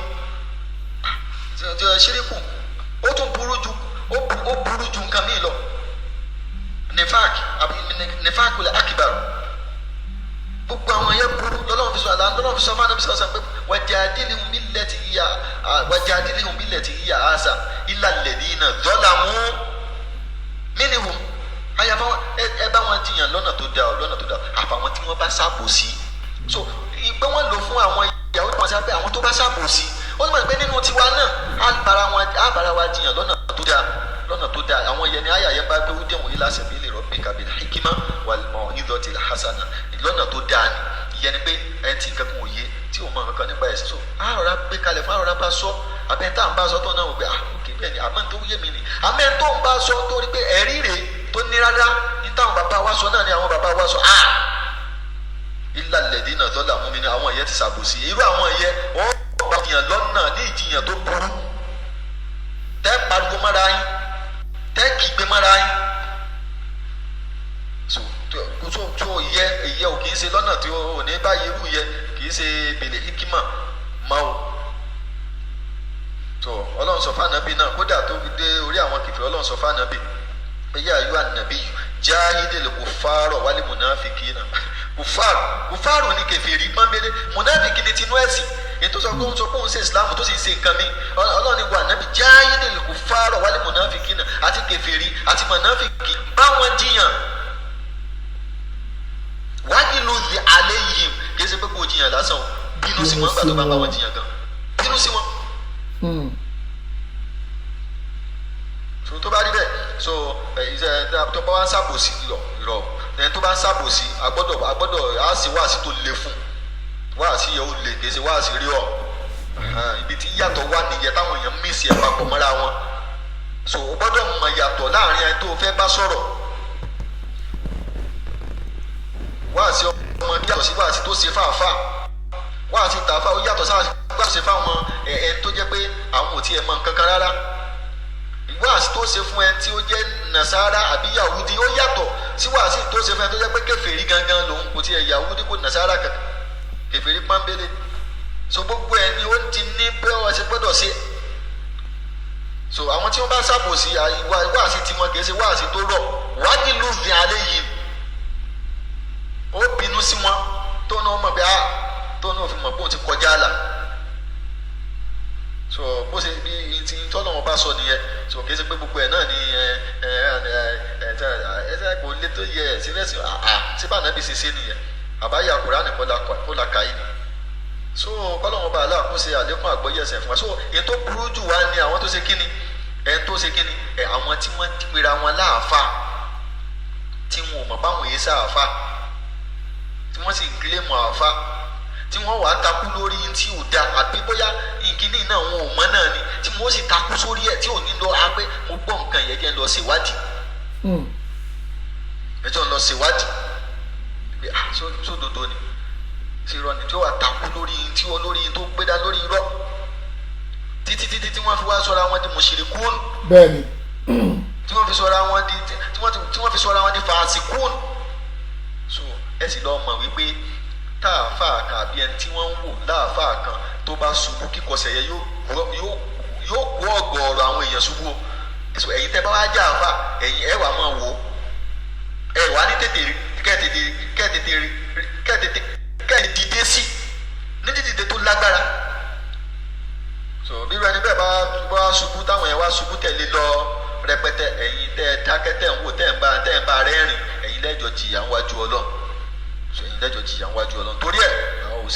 Ṣíríkù ó tún burú ju, ó burú ju nǹkan míì lọ. Nifak àbí nifak lè akibar, gbogbo àwọn yẹn burú. Lọ́lọ́run fi sọ àlá, lọ́lọ́run fi sọ fún anabi sọ̀rọ̀ pé wajadilhum billati hiya ahsan illa alladhina zalamu minhum. Àyàfà ẹ bá wọn jiyàn lọ́nà tó dáa o, lọ́nà tó dáa, àfàwọn tí wọ́n bá ṣàbòsí. So ìgbẹ́ wọn lò fún àwọn ìyàwó tí wọ́n sábẹ́ àwọn tó bá ṣàbòsí, ó ní wọn pé nínú tiwa náà á bára wa jiyàn lọ́nà tó dáa, lọ́nà tó dáa. Àwọn yẹn ni àyà yẹn bá gbé wúdí ẹ̀wọ̀n yìí láṣẹ bí lè rọ́bì kábìlì hikima wal mau'izati hasana, lọ́nà tó dáa ni. Ìyẹn ni pé ẹni tí nǹkan kan ò yé tí tí ò mọ nǹkan nípa ẹ̀sìn. So àròrà gbé kalẹ̀ fún àròrà bá sọ abẹ́ tá à ń bá sọ tó náà wò pé ah ok bẹ́ẹ̀ ni, àmọ́ tó yé mi ni, àmọ́ tó ń bá sọ tó rí pé ẹ̀rí rèé tó ní rárá ní táwọn bàbá wa sọ náà ni àwọn bàbá wa sọ. Ah, ilà lẹ̀dí náà tọ́lá mú mi ní àwọn ìyẹn ti ṣàbòsí. Irú àwọn ìyẹn wọ́n bá jiyàn lọ́nà ní ìjiyàn tó burú, tẹ́ pariwo mọ́ra yín, tẹ́ kígbe mọ́ra yín. So tó yẹ ìyẹ ò kì í ṣe lọ́nà tí ò ní báyìí, irú yẹ kì í ṣe bèlè hikima mọ́ o. Tó Ọlọ́run sọ fáànàbí náà, kódà tó fi dé orí àwọn kìfẹ́, Ọlọ́run sọ fáànàbí pé yá ayú ànàbí yìí jahidil kuffara wal munafikina. Kùfàrù ní kèfèrí pọ́nbélé, mùnáfìkì ní tinú ẹ̀sìn ètò sọ pé òun sọ pé òun ṣe ìsìlámù tó sì ṣe nǹkan mi. Ọlọ́run ní wà nábì jahidil kuffara wal munafikina, àti kèfèrí àti mùnáfìkì báwọn jiyàn, wájú ló di alẹ́ yìí. Kì í ṣe pé kò jiyàn lásán o, bínú sí wọn gbà tó bá bá wọn jiyàn gan, bínú sí wọn. So tó bá rí bẹ́ẹ̀, so ẹ tó bá wá ń ṣàbòsí rọ, ẹni tó bá ń ṣàbòsí agbọ́dọ̀ á sì wáàsí tó le fún, wáàsí yẹ ó le, kì í ṣe wáàsí rí ọ. Ibi tí yàtọ̀ wà nìyẹn táwọn èèyàn mísì ẹ̀ papọ̀ mọ́ra wọn. So o gbọ́dọ̀ mọ̀ yàtọ̀ láàrin ẹni tó fẹ́ bá sọ̀rọ̀. Wáàsí ọmọ yàtọ̀ sí wáàsí tó ṣe fáfáà, wáàsí tàfáà ó yàtọ̀ sáà ṣe fáwọn ẹni tó jẹ́ pé àwọn ò tiẹ̀ mọ̀ nǹkan kan rárá. Wáàsí tó ṣe fún ẹni tí ó jẹ́ nàṣàrà àbí yahudi ó yàtọ̀ sí wáàsí tó ṣe fún ẹni tó jẹ́ pé kèfèrí gangan lòun, kò tiẹ̀ yahudi kò nàṣàrà kankan, kèfèrí pọ́nbélé. So gbogbo ẹ ni ó ti ní bí wọ́n ṣe gbọ́dọ̀ ṣe. So àwọn tí wọ́n bá ṣàbòsí wáàsí tiwọn kì í ṣe wáàsí tó rọ̀, wájú ló fi alẹ́ yìí, ó bínú sí wọn tó náà mọ̀ pé ah, tó náà fi mọ̀ pé òun ti kọjá àlà. So bó ṣe bí ti tọ́lọ̀ wọn bá sọ nìyẹn. So kì í ṣe pé gbogbo ẹ̀ náà ni ẹ ẹ ẹ ẹ ẹ kò lè tó yẹ ẹ síbẹ̀ sí àà síbà náà bí ṣe ṣe nìyẹn, àbáyà Kùránì kó la kà yìí ni. So kọ́lọ̀ wọn bá aláàkó ṣe àlékún àgbọ́yé ẹ̀sẹ̀ fún wa. So èyí tó burú jù wá ni àwọn tó ṣe kíni, ẹni tó ṣe kíni ẹ, àwọn tí wọ́n pera wọn láàfà tí wọn ò mọ̀ báwọn yìí sáàfà, tí wọ́n sì ń kílèmù àfà, tí wọ́n wàá takú lórí tí ò da, àbí bóyá ìkíní náà wọn ò mọ̀ náà ni, tí wọ́n sì takú sórí ẹ̀ tí ò ní lọ apẹ́ mo gbọ́ nǹkan yẹn jẹ́ ń lọ ṣèwádìí, ẹjọ́ ń lọ ṣèwádìí sódodo ni ṣe irọ́ ni, tí ó wàá takú lórí tí ó lórí tó gbé dá lórí irọ́ títí títí tí wọ́n fi wá sọra wọn di mùṣírikùn. Bẹ́ẹ̀ni. Tí wọ́n fi sọra wọn di tí wọ́n fi sọra wọn di fàásìkùn. So ẹ sì lọ mọ̀ wípé táàfà kan àbí ẹni tí wọ́n ń wò láàfà kan tó bá ṣubú, kíkọsẹ̀ yẹn yóò kó ọ̀gọ̀ọ̀rọ̀ àwọn èèyàn ṣubú o. So ẹ̀yin tẹ́ bá wá já àfà, ẹ̀yin ẹ̀ wà máa wò ó, ẹ̀ wà ní tètè kẹ́tètè kẹ́tètè kẹ́tètè kẹ́tètè dìde sí ní dídìde tó lágbára. So bí irú ẹni bẹ́ẹ̀ bá wá ṣubú, táwọn yẹn wá ṣubú tẹ̀lé lọ rẹpẹtẹ, ẹ̀yin tẹ́ ẹ dákẹ́ tẹ́ ń wò tẹ́ ń bá rẹ́rìn, ẹ̀yin lẹ́jọ́ jìyà ń wájú Ọlọ́run. So ẹ̀yin lẹ́jọ́ jìyà ń wájú Ọlọ́run. Torí ẹ̀ àwọn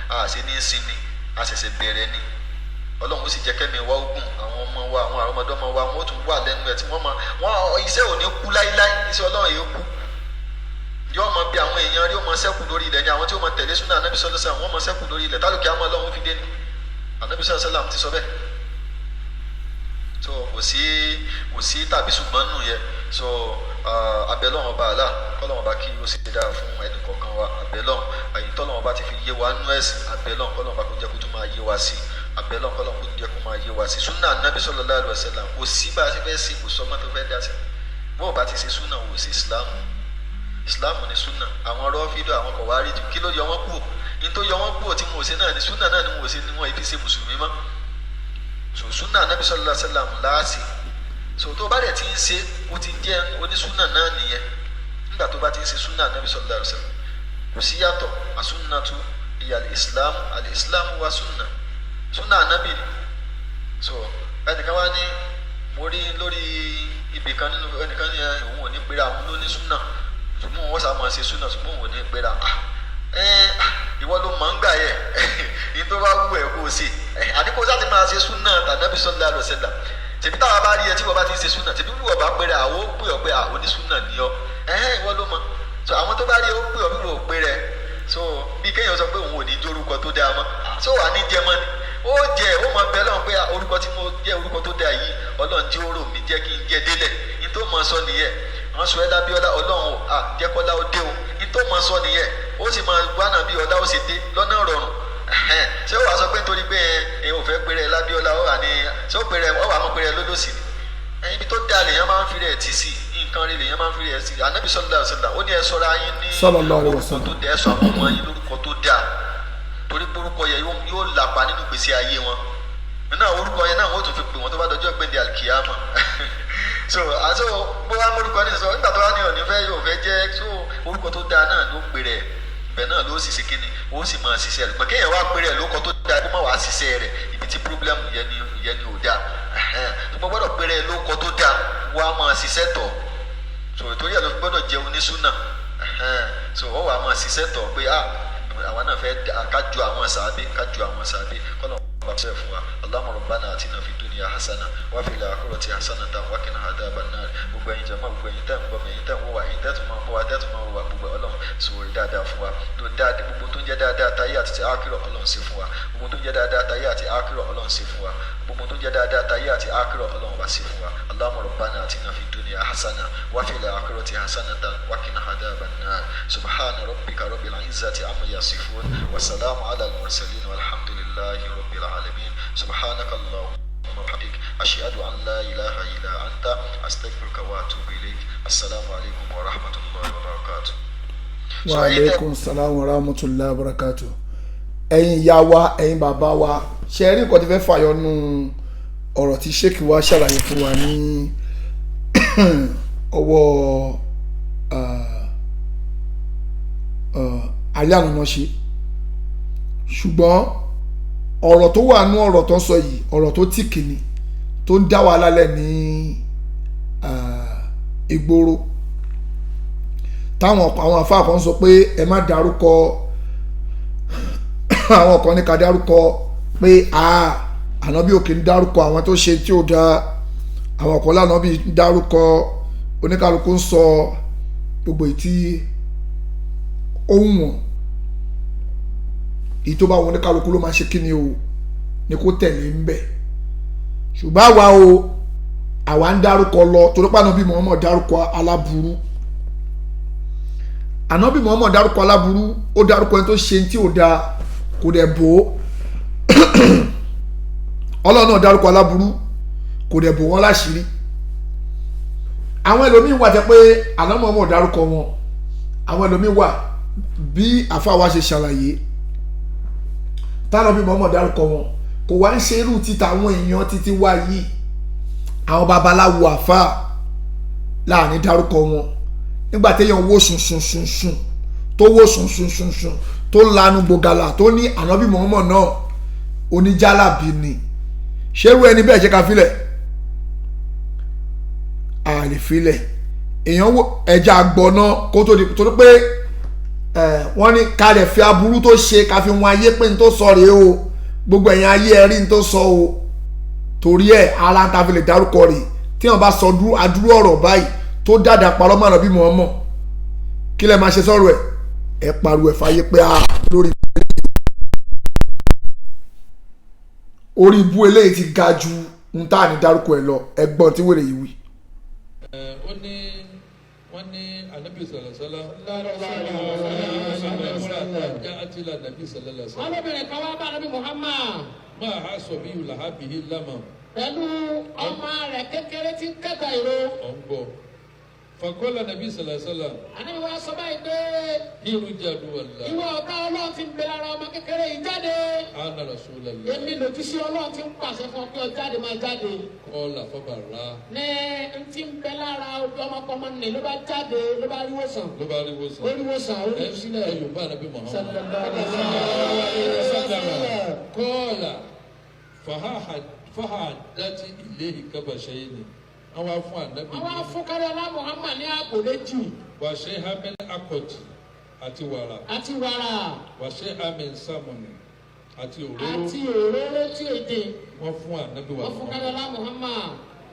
àṣẹ ní sinmi, àṣẹ̀ṣẹ̀ bẹ̀rẹ̀ ni. Ọlọ́run ó sì jẹ́ kẹ́mi wá ogun àwọn ọmọ wa, àwọn àrọ́mọdọ́mọ wa, wọ́n tún wà lẹ́nu ẹ̀ tí wọ́n mọ wọ́n iṣẹ́ ò ní kú láíláí, iṣẹ́ Ọlọ́run yóò kú, yóò mọ bí àwọn èèyàn rí ó mọ sẹ́kù lórí ilẹ̀ ni. Àwọn tí ó mọ tẹ̀lé súnà Ànábì sallallahu alaihi wasallam wọ́n mọ sẹ́kù lórí ilẹ̀ tálùkì àmọ́ Ọlọ́run fi dé ni Ànábì sallallahu alaihi wasallam ti sọ bẹ́ẹ̀. So kò sí tàbí ṣùgbọ́n nù yẹ. So abẹ́lọ́wọ̀n ọba àlá kọ́lọ́wọ̀n ọba kí ó sì dáa fún ẹnì kọ̀ọ̀kan wa. Abẹ́lọ́wọ̀n àyìn tọ́lọ́wọ̀n ọba ti fi yé wa nú ẹ̀sìn, abẹ́lọ́wọ̀n kọ́lọ́wọ̀n ọba kó jẹ́ kó tún máa yé wa sí, abẹ́lọ́wọ̀n kọ́lọ́wọ̀n kó jẹ́ kó máa yé wa sí. Súnà Ànábì sallallahu alaihi wasallam kò sí bá a ṣe fẹ́ sí, kò sọ́mọ́ tó fẹ́ dá sí. Bó o bá ti ṣe súnà, ò sí Ìsìláàmù. Ìsìláàmù ni súnà. Àwọn rọ́fídọ̀ àwọn kọ̀wárí kí ló yọ wọ́n kúrò? Ní tó yọ wọ́n kúrò tí mo ṣe náà ni súnà náà ni mo ṣe ni wọ́n fi ṣe mùsùlùmí mọ́. So súnà Ànábì sallallahu alaihi wasallam láàṣì. So tó bá dẹ̀ ti ń ṣe, ó ti jẹ́ onísúnà náà nìyẹn. Nígbà tó bá ti ń ṣe súnà Ànábì sallallahu alaihi wasallam, kò sí yàtọ̀. Àsúnàtú ìyà al-Islam, al-Islam wa súnà, súnà Ànábì ni. So ẹnìkan wá ní mo rí lórí ibì kan nínú ẹnìkan ní òun ò ní pera àwọn ló ní súnà, ṣùgbọ́n wọ́n sá máa ṣe súnà, ṣùgbọ́n òun ò ní pera. Ìwọ ló mọ̀ ń gbà yẹ ní tó bá wù ẹ́ kó o ṣe, àní kó o sá ti máa ṣe súnà tànàbí sallallahu alaihi wasallam. Tèmi táwa bá rí ẹ tí wọ́n bá ti ń ṣe súnà, tèmi wù ọ́ bá péré àwọn ó pè ọ́ pé àwọn onísúnà ni ọ́, ìwọ ló mọ̀. So àwọn tó bá rí ẹ ó pè ọ́ bí wọ́n ò péré. So bí kéèyàn sọ pé òun ò ní jẹ́ orúkọ tó dáa mọ́, so wà ní jẹ́ mọ́ ni ó jẹ́. Ó mọ bẹ́ẹ̀ lọ́n pé orúkọ tí mo jẹ́, orúkọ tó dáa yìí, Ọlọ́run tí ó rò mí jẹ́ kí n jẹ́ délẹ̀. Ní tó mọ sọ nìyẹn. Wọ́n sọ ẹ́ lábíọ́lá, Ọlọ́run ò à jẹ́ kọ́lá ó dé o. Ní tó mọ sọ nìyẹn. Ó sì máa gbánà bí ọlá ó sì dé lọ́nà rọrùn. Ṣé ó wàá sọ pé nítorí pé ẹ ò fẹ́ péré lábíọ́lá, ó wà ní ṣé ó péré, ó wà mọ́ péré lólòsì ni? Ibi tó dáa lèèyàn máa ń fi rẹ̀ tì sí, nǹkan rẹ̀ lèèyàn máa ń fi rẹ̀ sí. Ànábì sallallahu alaihi wasallam ó ní ẹ ṣọ́ra yín ní orúkọ tó dáa, ẹ sọ àwọn ọmọ yín lórúkọ tó dáa, torí pé orúkọ yẹn yóò làpá nínú ìgbésí ayé wọn náà. Orúkọ yẹn náà wọ́n tún fi pè wọ́n tó bá dọjọ́ gbẹ̀ndẹ̀ alkiyama. So àti bó wá mórúkọ ní sọ nígbà tó wá ní òní fẹ́ yóò fẹ́ jẹ́, so orúkọ tó dáa náà ló pè rẹ̀ bẹ́ẹ̀ náà ló sì ṣe kíni, ó sì máa ṣiṣẹ́ rẹ̀. Pé kéèyàn wá pè rẹ̀ lórúkọ tó dáa kó má wàá ṣiṣẹ́ rẹ̀, ibi tí problem yẹn ni ò dáa. Tó gbọ́dọ̀ pè rẹ̀ lórúkọ tó dáa, wá máa ṣiṣẹ́ tọ̀. So torí ẹ̀ ló fi gbọ́dọ̀ jẹun ní súnà. So ó wàá máa ṣiṣẹ́ tọ̀ pé àwa náà fẹ́ ká ju àwọn sàábé, ká ju àwọn sàábé kọ́nà bá fẹ́ fún wa. Allahumma rabbana atina fi dunya hasana wa fil akhirati hasanatan wa qina adhaban nar. Gbogbo ẹ̀yin jama, gbogbo ẹ̀yin tẹ́ ń gbọ́ mi, ẹ̀yin tẹ́ ń wò wá, ẹ̀yin tẹ́ tún máa ń bọ̀ wá, tẹ́ tún máa ń wò wá, gbogbo Ọlọ́run sọ̀rọ̀ dáadáa fún wa tó dáadáa. Gbogbo tó ń jẹ́ dáadáa táyé àti ti ákírọ̀, Ọlọ́run ṣe fún wa. Gbogbo tó ń jẹ́ dáadáa táyé àti ákírọ̀, Ọlọ́run ṣe fún wa. Gbogbo tó ń jẹ́ dáadáa táyé àti ákírọ̀, Ọlọ́run wá ṣe fún wa. Allahumma rabbana atina fi dunya hasana wa fil akhirati hasanatan wa qina adhaban nar. Subhana rabbika rabbil izzati amma yasifun wa salamu ala al mursalin walhamdulillahi rabbil alamin. Subhanaka allahumma wa bihamdik, ashhadu an la ilaha illa anta, astaghfiruka wa atubu ilayk. Assalamu alaykum wa rahmatullahi wa barakatuh. Wa aleykum salaam wa rahmatulahi wa barakatuh. Ẹ̀yin ìyá wa, ẹ̀yin bàbá wa, ṣe rí nǹkan tí fẹ́ fàyọ nù ọ̀rọ̀ tí sheik wa ṣàlàyé fún wa ní ọwọ́ alẹ́ àná náà ṣe. Ṣùgbọ́n ọ̀rọ̀ tó wà nú ọ̀rọ̀ tó ń sọ yìí, ọ̀rọ̀ tó tìkì ni, tó ń dá wàhálà lẹ̀ ní ìgboro, táwọn àwọn àfáà kan sọ pé ẹ má dárúkọ, àwọn kan ní ká dárúkọ pé ànábì òkè ń dárúkọ àwọn tó ṣe tí ó da, àwọn kan lánàbì ń dárúkọ. Oníkálukú ń sọ gbogbo èyí tí ó ń wọ̀n, èyí tó bá wọn oníkálukú ló máa ṣe kí ni o ní kó tẹ̀lé ń bẹ̀. Ṣùgbọ́n àwa o, àwa ń dárúkọ lọ torí pé ànábì Muhammad dárúkọ aláburú. Ànábì Muhammad dárúkọ aláburú, ó dárúkọ ẹni tó ṣe tí ò da, kò dẹ̀ bò ó. Ọlọ́run náà dárúkọ aláburú, kò dẹ̀ bò wọ́n láṣìírí. Àwọn ẹlòmíín wà tẹ́ pé ànábì Muhammad dárúkọ wọn. Àwọn ẹlòmíín wà bí àfáà wa ṣe ṣàlàyé tánàbí Muhammad dárúkọ wọn, kò wá ń ṣe irú títa àwọn èèyàn títí wá yìí. Àwọn babaláwo àfáà láàrin dárúkọ wọn nígbà téèyàn wò sùn sùn sùn sùn, tó wò sùn sùn sùn sùn, tó lanu gbògàlà, tó ní ànábì Muhammad náà oníjàlábì ni. Ṣerú ẹni bẹ́ẹ̀ ṣe ká filẹ̀? Àlè filẹ̀. Èèyàn wo ẹja gbọ́ná kó tó di torí pé wọ́n ní ká lè fi aburú tó ṣe ká fi wọn ayé pé n tó sọ rèé o, gbogbo ẹ̀yin ayé ẹ rí n tó sọ o. Torí ẹ̀ ara ta fi lè dárúkọ rè. Tí wọ́n bá sọ adúrú ọ̀rọ̀ báyìí tó dáadáa parọ́ mọ́ ànábì Muhammad, kí lẹ máa ṣe sọ̀rọ̀ ẹ̀? Ẹ pariwo ẹ̀ fàyè pé a lórí orí ibú eléyìí ti ga ju n tá à ní dárúkọ ẹ̀ lọ. Ẹ̀gbọ́n tí wèrè yìí wí. Ó ní wọ́n ní anabi sọlọsọlọ àti anabi sọlọsọlọ. Ọlọ́bìnrin kan wá bá anabi Muhammad. Máa ha sọ bí làhá bìí lámà. Pẹ̀lú ọmọ rẹ̀ kékeré tí ń kẹta ìró. Ọ̀ ń bọ̀ fakọ́lá nàbí sọlọsọlọ. Anabi wa sọ báyìí pé. Irú jadu wàlá. Ìwọ ọ̀gá Ọlọ́run ti ń bẹ lára ọmọ kékeré yìí, jáde. Ana rasulallah. Èmi lòdì Ọlọ́run ti ń pàṣẹ fún ọ pé ọ jáde, máa jáde. Kọ́lá fọbàrà. Ní n ti ń bẹ lára ọmọkọmọ nì ló bá jáde, ló bá rí wòsàn. Ló bá rí wòsàn. Ó rí wòsàn, ó rí sílẹ̀. Ẹ yóò bá anabi Muhammad. Sallallahu alaihi wasallam. Kọ́lá faha dati ilayhi kabashayni, àwọn afún anabi. Àwọn afún káríọlá Muhammad ní àpò méjì. Wàṣẹ hamil akọtì àti wàrà. Àti wàrà. Wàṣẹ hamil samoni àti òróró. Àti òróró tí èdè. Wọ́n fún anabi wa. Wọ́n fún káríọlá Muhammad,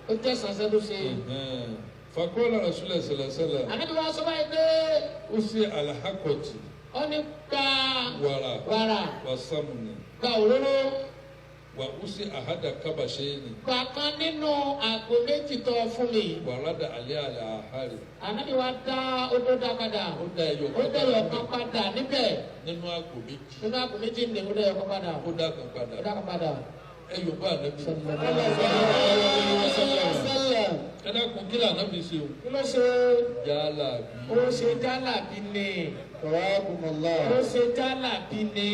ó jẹ́ sàṣẹ ló ṣe. Fakọ́lá rasulẹ̀ sẹlẹsẹlẹ. Anabi wa sọ báyìí pé. Ó ṣe alahakọtì. Ó ní gba wàrà. Wàrà. Wà sámùnì. Gba òróró. Wà úsì àhádà kábàṣẹ́yìnì. Gbà kan nínú àgbo méjì tó fún mi. Wàràdà alẹ́ àlẹ́ àhárì. Ànábì wa dá odó dá padà. Ó dá ẹyọ Ó dá ẹyọ kan padà níbẹ̀. Nínú àgbò méjì. Nínú àgbò méjì ni ó dá ẹyọ kan padà. Ó dá kan padà. Ó dá kan padà. Ẹ yóò bá ànábì. Ẹ dákun kí lànábì ṣe o. Kí ló ṣe? Jálàbí. Ó ṣe jálàbí ni. Ó ṣe jálàbí ni.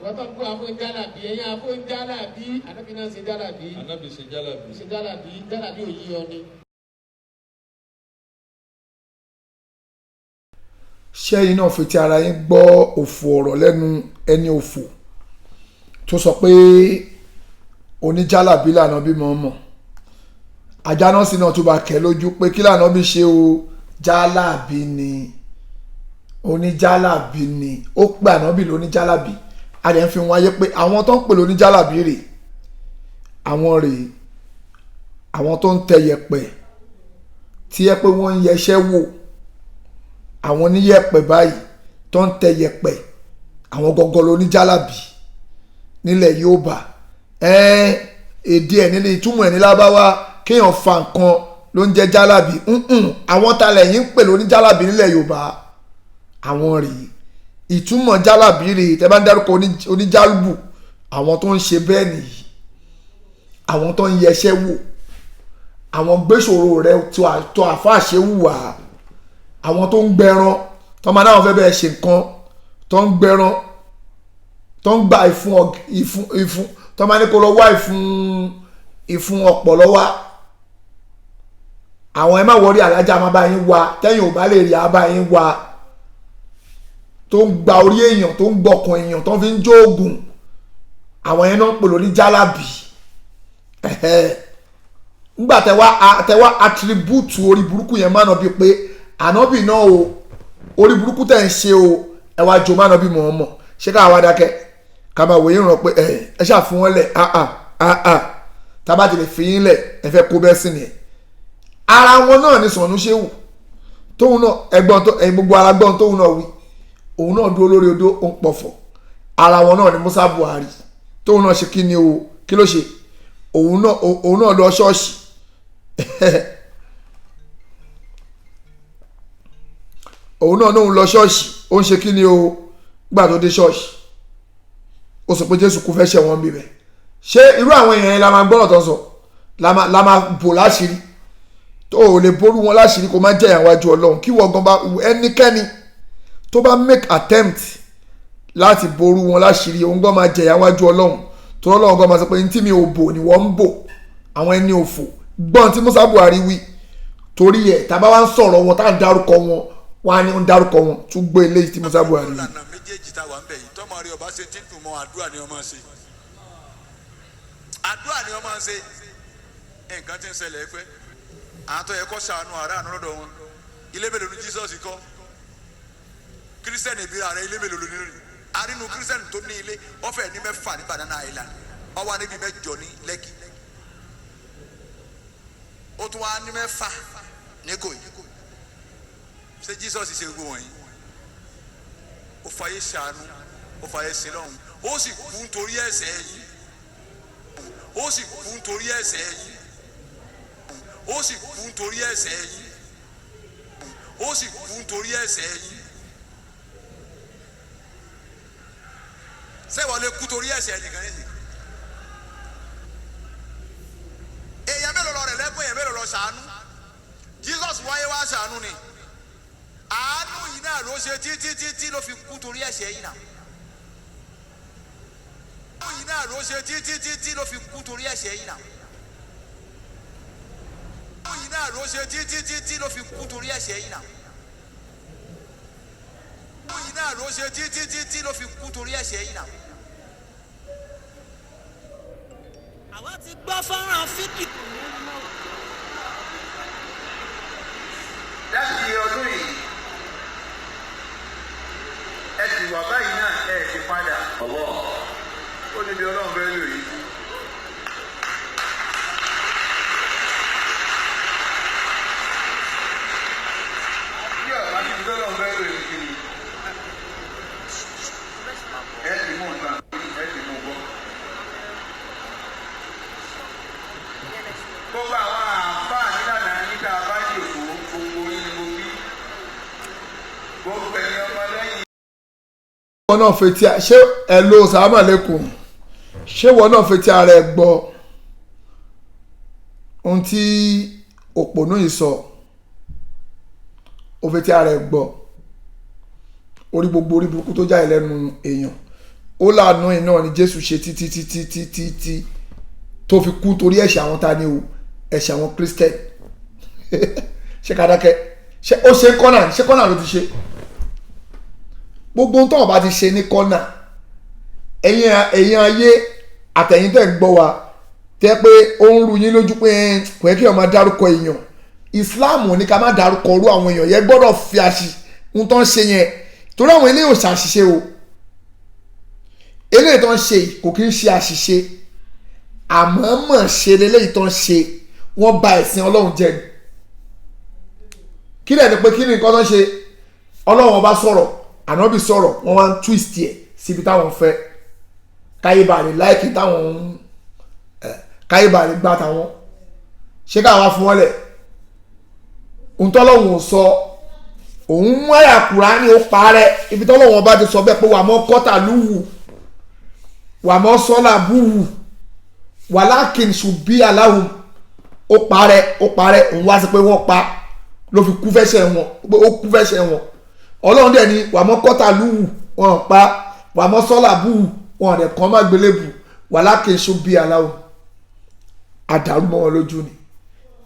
Wọ́n bá kó àfọ̀ jálàbí ẹ̀yin àfọ̀ jálàbí ànábì náà ṣe jálàbí. Ànábì ṣe jálàbí. Ṣe jálàbí jálàbí ò yí ọ ni. Ṣé ẹ̀yin náà fi ti ara yín gbọ́ òfò ọ̀rọ̀ lẹ́nu ẹni òfò tó sọ pé oníjálàbí lànà bí mọ̀ mọ̀ ajá náà sì náà tó bá kẹ́ lójú pé kí lànà bí ṣe o jálàbí ni oníjálàbí ni ó pè ànábì lóníjálàbí a dẹ̀ ń fi wọn ayé pé àwọn tó ń pè lóníjálàbí rè àwọn rè àwọn tó ń tẹ yẹ̀pẹ̀ tí yẹ pé wọ́n ń yẹṣẹ́ wò àwọn oníyẹ̀pẹ̀ báyìí tó ń tẹ yẹ̀pẹ̀ àwọn gangan lóníjálàbí nílẹ̀ Yorùbá èdè ẹ̀ nílẹ̀ ìtumọ̀ ẹ̀ ní lábáwá kéèyàn fa nǹkan ló ń jẹ́ jálàbí àwọn talẹ̀ yìí ń pè lóníjálàbí nílẹ̀ Yorùbá àwọn rèé ìtumọ̀ jálàbí rèé tẹ́ bá ń dárúkọ oníjálùbù àwọn tó ń ṣe bẹ́ẹ̀ nìyí àwọn tó ń yẹṣẹ́ wò àwọn gbéṣòro rẹ tó àfáàṣe wùwà àwọn tó ń gbẹran tó máa náà fẹ́ bẹ́ẹ̀ ṣe nǹkan tó ń gbẹran tó ń gba ìfun ìfun ìfun tó máa ní kó lọ wá ìfun ìfun ọ̀pọ̀lọ́ wá àwọn ẹ má wọrí alájà máa bá yín wá tẹ́yìn ò bá lè rí abá yín wá tó ń gba orí èèyàn tó ń gbọkàn èèyàn tó ń fi ń jó oògùn àwọn yẹn náà ń pè lórí jálàbì ńgbà tẹ wá attribute orí burúkú yẹn má nà bíi pé ànábì náà o orí burúkú tẹ̀ ń ṣe o ẹ wá jo má nà bí mọ̀ ọ́n mọ̀ ṣé ká wá dákẹ́ ká máa wòye ràn pé ẹ ẹ ṣáà fún wọn lẹ̀ ah ah ah tábà ti lè fi yín lẹ̀ ẹ fẹ́ kó bẹ́ẹ̀ sí nìyẹn ara wọn náà ní Sànú Ṣéwù tóun náà ẹ̀gbọ́n tó ẹ̀yin gbogbo ara gbọ́n tóun náà wí òun náà dúró lórí odó ó ń pọ̀fọ̀ ara wọn náà ní Musa Buhari tóun náà ṣe kí ni o kí ló ṣe òun náà lọ ṣọ́ọ̀ṣì òun náà lóun lọ ṣọ́ọ̀ṣì ó ń ṣe kí ni o gbà tó dé ṣọ́ọ̀ṣì ó sọ pé Jésù kú fẹ́ ṣẹ̀ wọ́n bí bẹ́ẹ̀ ṣé irú àwọn èèyàn yẹn la máa gbọ́rọ̀ tó ń sọ la máa bò láṣìírí tó o lè ború wọn láṣìírí kó má jẹ̀yà wájú Ọlọ́run kí wọ́n gan bá ẹnikẹ́ni tó bá make attempt láti ború wọn láṣìírí òun gan máa jẹ̀yà wájú Ọlọ́run tó Ọlọ́run gan máa sọ pé ní tí mi ò bò ni wọ́n ń bò àwọn ẹni òfò gbọ́n tí Musa Buhari wí torí ẹ̀ tá a bá wá ń sọ̀rọ̀ wọn tá à ń dárúkọ wọn wọn á ní ń dárúkọ wọn tún gbé eléyìí tí Musa Buhari wí. Ìlànà méjèèjì tá a wà ń bẹ̀ yìí tọ́mọ rí ọba ṣe tí ń dùn mọ́ àdúrà ni ọmọ ṣe àdúrà ni ọmọ ṣe nǹkan tí ń ṣẹlẹ̀ pẹ́ àwọn tó yẹ kó ṣàánú aráàánú lọ́dọ̀ wọn ilé mélòó ni Jesus kọ́ kírísítẹ́nì ìbíra rẹ ilé mélòó ló ní lónìí arínú kírísítẹ́nì tó ní ilé ọ̀fẹ́ ní mẹ́fà ní Banana Island ó wà níbi mẹ́jọ ní Lẹ́kì ó tún wá ní mẹ́fà ní Ìkòyí ṣé Jesus ṣe gbogbo wọ̀nyí ó fàyè ṣàánú ó fàyè sin lọ́hùn ó sì kú nítorí ẹ̀ṣẹ̀ yìí ó sì kú nítorí ẹ̀ṣẹ̀ yìí ó sì kú nítorí ẹ̀ṣẹ̀ yìí ó sì kú nítorí ẹ̀ṣẹ̀ yìí sẹ́wọ̀n lè kú torí ẹ̀ṣẹ̀ nìkan nísìnyí èèyàn mélòó lọ rẹ̀ lẹ́kùn èèyàn mélòó lọ ṣàánú Jesus wáyé wá ṣàánú ni àánú yìí náà ló ṣe títí títí ló fi kú torí ẹ̀ṣẹ̀ yìí náà àánú yìí náà ló ṣe títí títí ló fi kú torí ẹ̀ṣẹ̀ yìí náà àánú yìí náà ló ṣe títí títí ló fi kú torí ẹ̀ṣẹ̀ yìí náà àánú yìí náà ló ṣe títí títí ló fi kú torí ẹ̀ṣẹ̀ yìí náà. Àwa ti gbọ́ fọ́nrán fídíò. Láti ọdún yìí ẹ sì wà báyìí náà ẹ ti padà ó níbi Ọlọ́run fẹ́ lò yìí. Bí ọ̀gá ti fi Ọlọ́run fẹ́ lò yìí kiri Gbogbo àwọn àáfàá nílànà níta bá jòkó, gbogbo yín ni mo wí. Gbogbo ẹ̀yin ọmọ lẹ́yìn. Wọn náà fetí ṣé ẹ lo sàmàlẹ́kùn, ṣé wọn náà fetí ara ẹ gbọ́ ohun tí òpònú yìí sọ? Ó fetí ara ẹ gbọ́ orí gbogbo orí burúkú tó jáde lẹ́nu èèyàn. Ó láàánú iná ni Jésù ṣe títí títí títí tí tó fi kú torí ẹ̀ṣẹ̀ àwọn ta ni o, ẹ̀ṣẹ̀ àwọn Christian. Ṣé kàdákẹ́ ṣé ó ṣe kọ́nà, ṣé kọ́nà ló ti ṣe gbogbo ohun tó wọn bá ti ṣe ní kọ́nà? Ẹ̀yin ayé àtẹ̀yìn tẹ̀ ń gbọ́ wa tẹ́ pé ó ń ru yín lójú pé kò yẹ kí ọmọ dárúkọ èèyàn. Islam ní ká má dárúkọ orú àwọn èèyàn yẹn, gbọ́dọ̀ fi àṣì ohun tó ń ṣe yẹn, torí àwọn eléyìí ò ṣàṣìṣe o. Eléyìí tó ń ṣe kò kí ń ṣe àṣìṣe, àmọ́ mọ̀ ṣe leléyìí tó ń ṣe, wọ́n ba ẹ̀sìn Ọlọ́run jẹ́ ni. Kí lẹ̀ ni pé kí ni nǹkan tó ń ṣe? Ọlọ́run ọba sọ̀rọ̀, ànábì sọ̀rọ̀, wọ́n wá ń twist ẹ̀ síbi táwọn fẹ́, káyé bá lè láìkì táwọn ń káyé bá lè gbà táwọn ṣé káwa fún wọn lẹ̀. Ohun tọ́lọ́hun ò sọ, òun mú àyà Kùránì ó parẹ́. Ibi tọ́lọ́hun ọba ti sọ bẹ́ẹ̀ pé wà mọ́ kọ́tà lúwù, wà mọ́ sọ́là búwù, wà lákìn ṣùbí aláhùn, ó parẹ́, ó parẹ́. Òun wá sí pé wọ́n pa ló fi kú fẹ́ṣẹ̀ wọn, pé ó kú fẹ́ṣẹ̀ wọn. Ọlọ́run dẹ̀ ni wà mọ́ kọ́tà lúwù, wọn pa, wà mọ́ sọ́là búwù, wọn dẹ̀ kàn má gbélébù, wà lákìn ṣùbí aláhùn. Àdàrú mọ́ wọn lójú ni,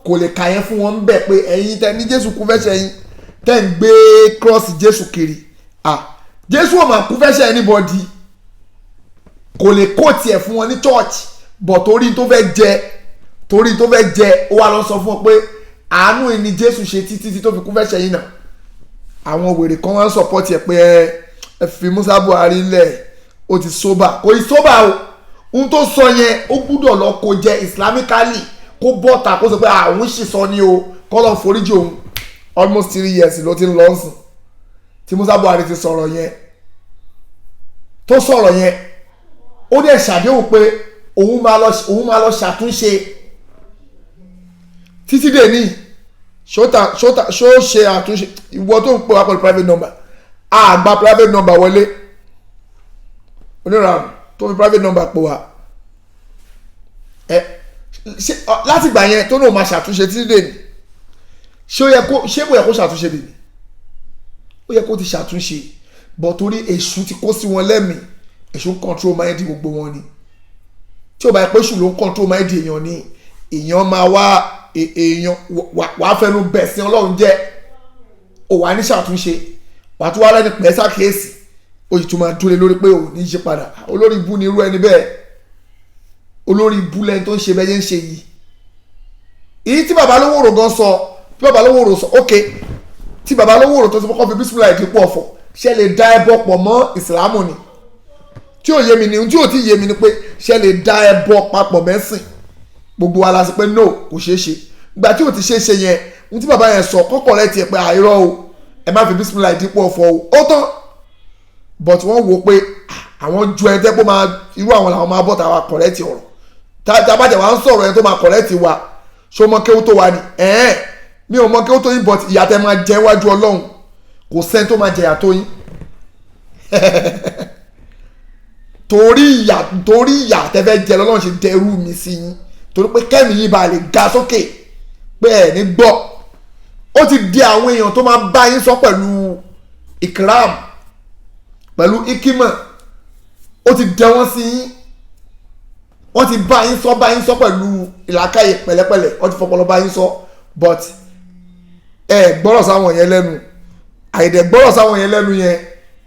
kò lè kà yẹn fún wọn bẹ́ẹ̀ pé ẹ̀yin tẹ ní Jésù kú fẹ́ṣẹ̀ yín, tẹ́ ń gbé cross Jésù kiri. Ah, Jésù ò mà kú fẹ́ṣẹ̀ anybody. Kò lè kó tiẹ̀ fún wọn ní church, bọ̀ torí tó fẹ́ jẹ ó wá lọ sọ fún wọn pé àánú ni Jésù ṣe títí tí tó fi kú fẹ́ṣẹ̀ yín náà. Àwọn wèrè kan wá ń support ẹ̀ pé ẹ fi Musa Buhari lẹ̀, ó ti sober. Kò ì sober o. Ohun tó sọ yẹn, ó gbúdọ̀ lọ kó jẹ islamically, kó bọ́ta kó sọ pé àwọn sì sọ ni o, kọ́ lọ́n foríjì òun. Almost 3 years ló ti ń lọ sùn tí Musa Buhari ti sọ̀rọ̀ yẹn. Tó sọ̀rọ̀ yẹn, ó dẹ̀ ṣàdéhùn pé òun máa lọ ṣàtúnṣe. Títí dè ní ṣó ṣó ṣe àtúnṣe? Ìwọ tó ń pè wá pẹ̀lú private number, a gba private number wọlé. Onírànù tó fi private number pè wá ẹ ṣe láti gbà yẹn tó náà máa ṣàtúnṣe títí dè ní, ṣé ó yẹ kó ṣé kò yẹ kó ṣàtúnṣe dè ní? Ó yẹ kó ti ṣàtúnṣe, bọ̀ torí èṣù ti kó sí wọn lẹ́mìí, èṣù ń control mind gbogbo wọn ni. Tí ó bá yẹ pé èṣù ló ń control mind èèyàn ni, èèyàn máa wá èèyàn wàá fẹnu bẹ̀ sí Ọlọ́run jẹ́, ò wá ní ṣàtúnṣe, wàá tún wá lẹ́ni pẹ́ sàkíyèsí, ó sì tún máa dúró lórí pé ò ní ṣe padà. Olórí ibú ni irú ẹni bẹ́ẹ̀. Olórí ibú lẹni tó ń ṣe bẹ́ẹ̀ yẹn ń ṣe yìí. Èyí tí bàbá Lówòrò gan sọ, tí bàbá Lówòrò sọ, ok, tí bàbá Lówòrò tó ti kọ́kọ́ fi bísímìlà ìdínkù ọ̀fọ̀, ṣe lè dá ẹbọ pọ̀ mọ́ ìsìlámù ni? Tí ò yé mi ni, tí ò tí yé mi ni pé ṣe lè dá ẹbọ papọ̀ mẹ́sìn? Gbogbo wa la sọ pé no, kò ṣeé ṣe. Ìgbà tí ò ti ṣeé ṣe yẹn, ohun tí bàbá yẹn sọ kọ́kọ́ rẹ̀ tiẹ̀ pé àìrọ́ o, ẹ má fi bísímìlà ìdínkù ọ̀fọ̀ o, ó tán. But wọ́n wo pé àwọn ju ẹni tẹ́ pé máa irú àwọn làwọn máa bọ̀ tàwa correct ọ̀rọ̀ tá a bá jẹ́ wà ń sọ̀rọ̀, ẹni tó máa correct wa, ṣó mọ kéwú tó wa ni? Ẹ̀ẹ́n, mi ò mọ kéwú tó yín, but ìyà tẹ́ máa jẹ wájú Ọlọ́run, kò sẹ́ni tó máa jẹ̀yà tó yín. Torí ìyà tẹ́ fẹ́ jẹ lọ́lọ́run ṣe dẹrú mi sí yín, torí pé kẹ́mi yín bá lè ga sókè pé ẹ̀ ní gbọ́. Ó ti di àwọn èèyàn tó máa bá yín sọ pẹ̀lú ikram, pẹ̀lú ikima, ó ti dẹ wọ́n sí yín. Wọ́n ti bá yín sọ pẹ̀lú ìlàkàyè pẹ̀lẹ́pẹ̀lẹ́, wọ́n ti fọpọlọ bá yín sọ, but ẹ gbọ́rọ̀ sáwọn yẹn lẹ́nu. Àìdẹ̀ gbọ́rọ̀ sáwọn yẹn lẹ́nu yẹn,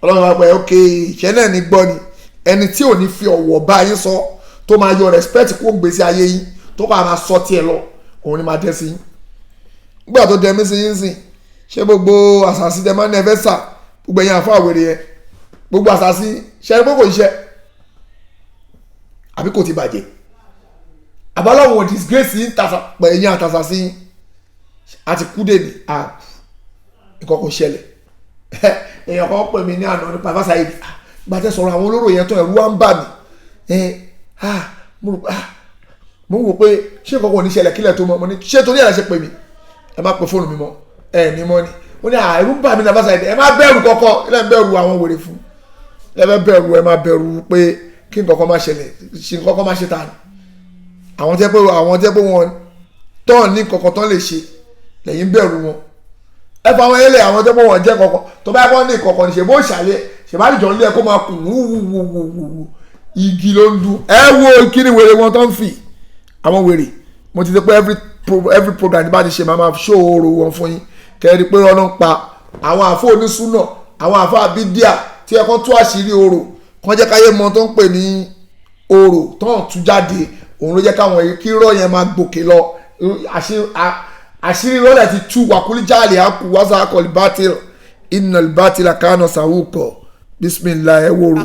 Ọlọ́run wa pẹ̀, ok, ìṣẹ́ náà ní gbọ́ ni. Ẹni tí ò ní fi ọ̀wọ̀ bá yín sọ, tó máa yọ respect kó gbèsè ayé yín, tó kọ́ máa sọ tiẹ̀ lọ, òun ni máa dẹ́ sí yín. Nígbà tó dẹ mí sí yín sìn, ṣé gbogbo àṣàṣì tẹ máa ń ẹfẹ́ sà, gbogbo ẹ̀yin àfọ àwèrè yẹn, gbogbo àṣàṣì ṣe é pé kò ṣiṣẹ́ àbí kò ti bàjẹ́? Àbálọ́wọ̀n disgrace yín tàṣà pẹ̀yìn àtàṣà sí yín àti kú dèní nǹkan kò ṣẹlẹ̀. Èèyàn kan pè mí ní àná nípa fásá yìí, gbàtẹ́ sọ̀rọ̀ àwọn olóró yẹn tán, ẹ̀rù wá ń bà mí. Mo rò Mo ń wò pé ṣé nǹkan kò ní ṣẹlẹ̀ kílẹ̀ tó mọ́. Mo ní ṣé torí ẹ̀ la ṣe pè mí, ẹ má pe fóònù mi mọ́, ẹ ní mọ́ ni. Ó ní àìrú ń bà mí nàbàṣà ẹ má bẹ̀rù kọ́kọ́, ẹ bẹ̀rù àwọn wèrè fún, ẹ bẹ bẹ̀rù, ẹ má bẹ̀rù pé kí nǹkan kan má ṣẹlẹ̀, ṣe nǹkan kan má ṣe ta ni. Àwọn tẹ́ pé wọn tán ní kankan tán lè ṣe lẹ́yìn bẹ̀rù wọn. Ẹ fa àwọn ẹlẹ́ àwọn tẹ́ pé wọn jẹ́ kankan tó bá kọ́ ní kankan ní ṣe bó ṣàlẹ̀ ṣe bá dìjọ́ nílé kó máa kùn wúwúwúwú, igi ló ń dún. Ẹ wo kíni wèrè wọn tó ń fì àwọn wèrè. Mo ti sọ pé every program tí bá ti ṣe máa máa ṣòro wọn fún yín kẹ́rì pé ọ̀nà ń pa àwọn àfọ onísúnà, àwọn àfọ àbídíà tí ẹ kàn tú àṣírí orò kàn jẹ́ káyé mọ tó ń pè ní orò tó ń tú jáde. Òun ló jẹ́ káwọn kí irọ́ yẹn máa gòkè lọ. Àṣírí rọ́lẹ̀ ti tú wàkúlí jáàlì àkú wàsá akọ̀lì bátìl iná bátìl àkànà sàwùkọ̀ bísímìlá ẹ wòrò.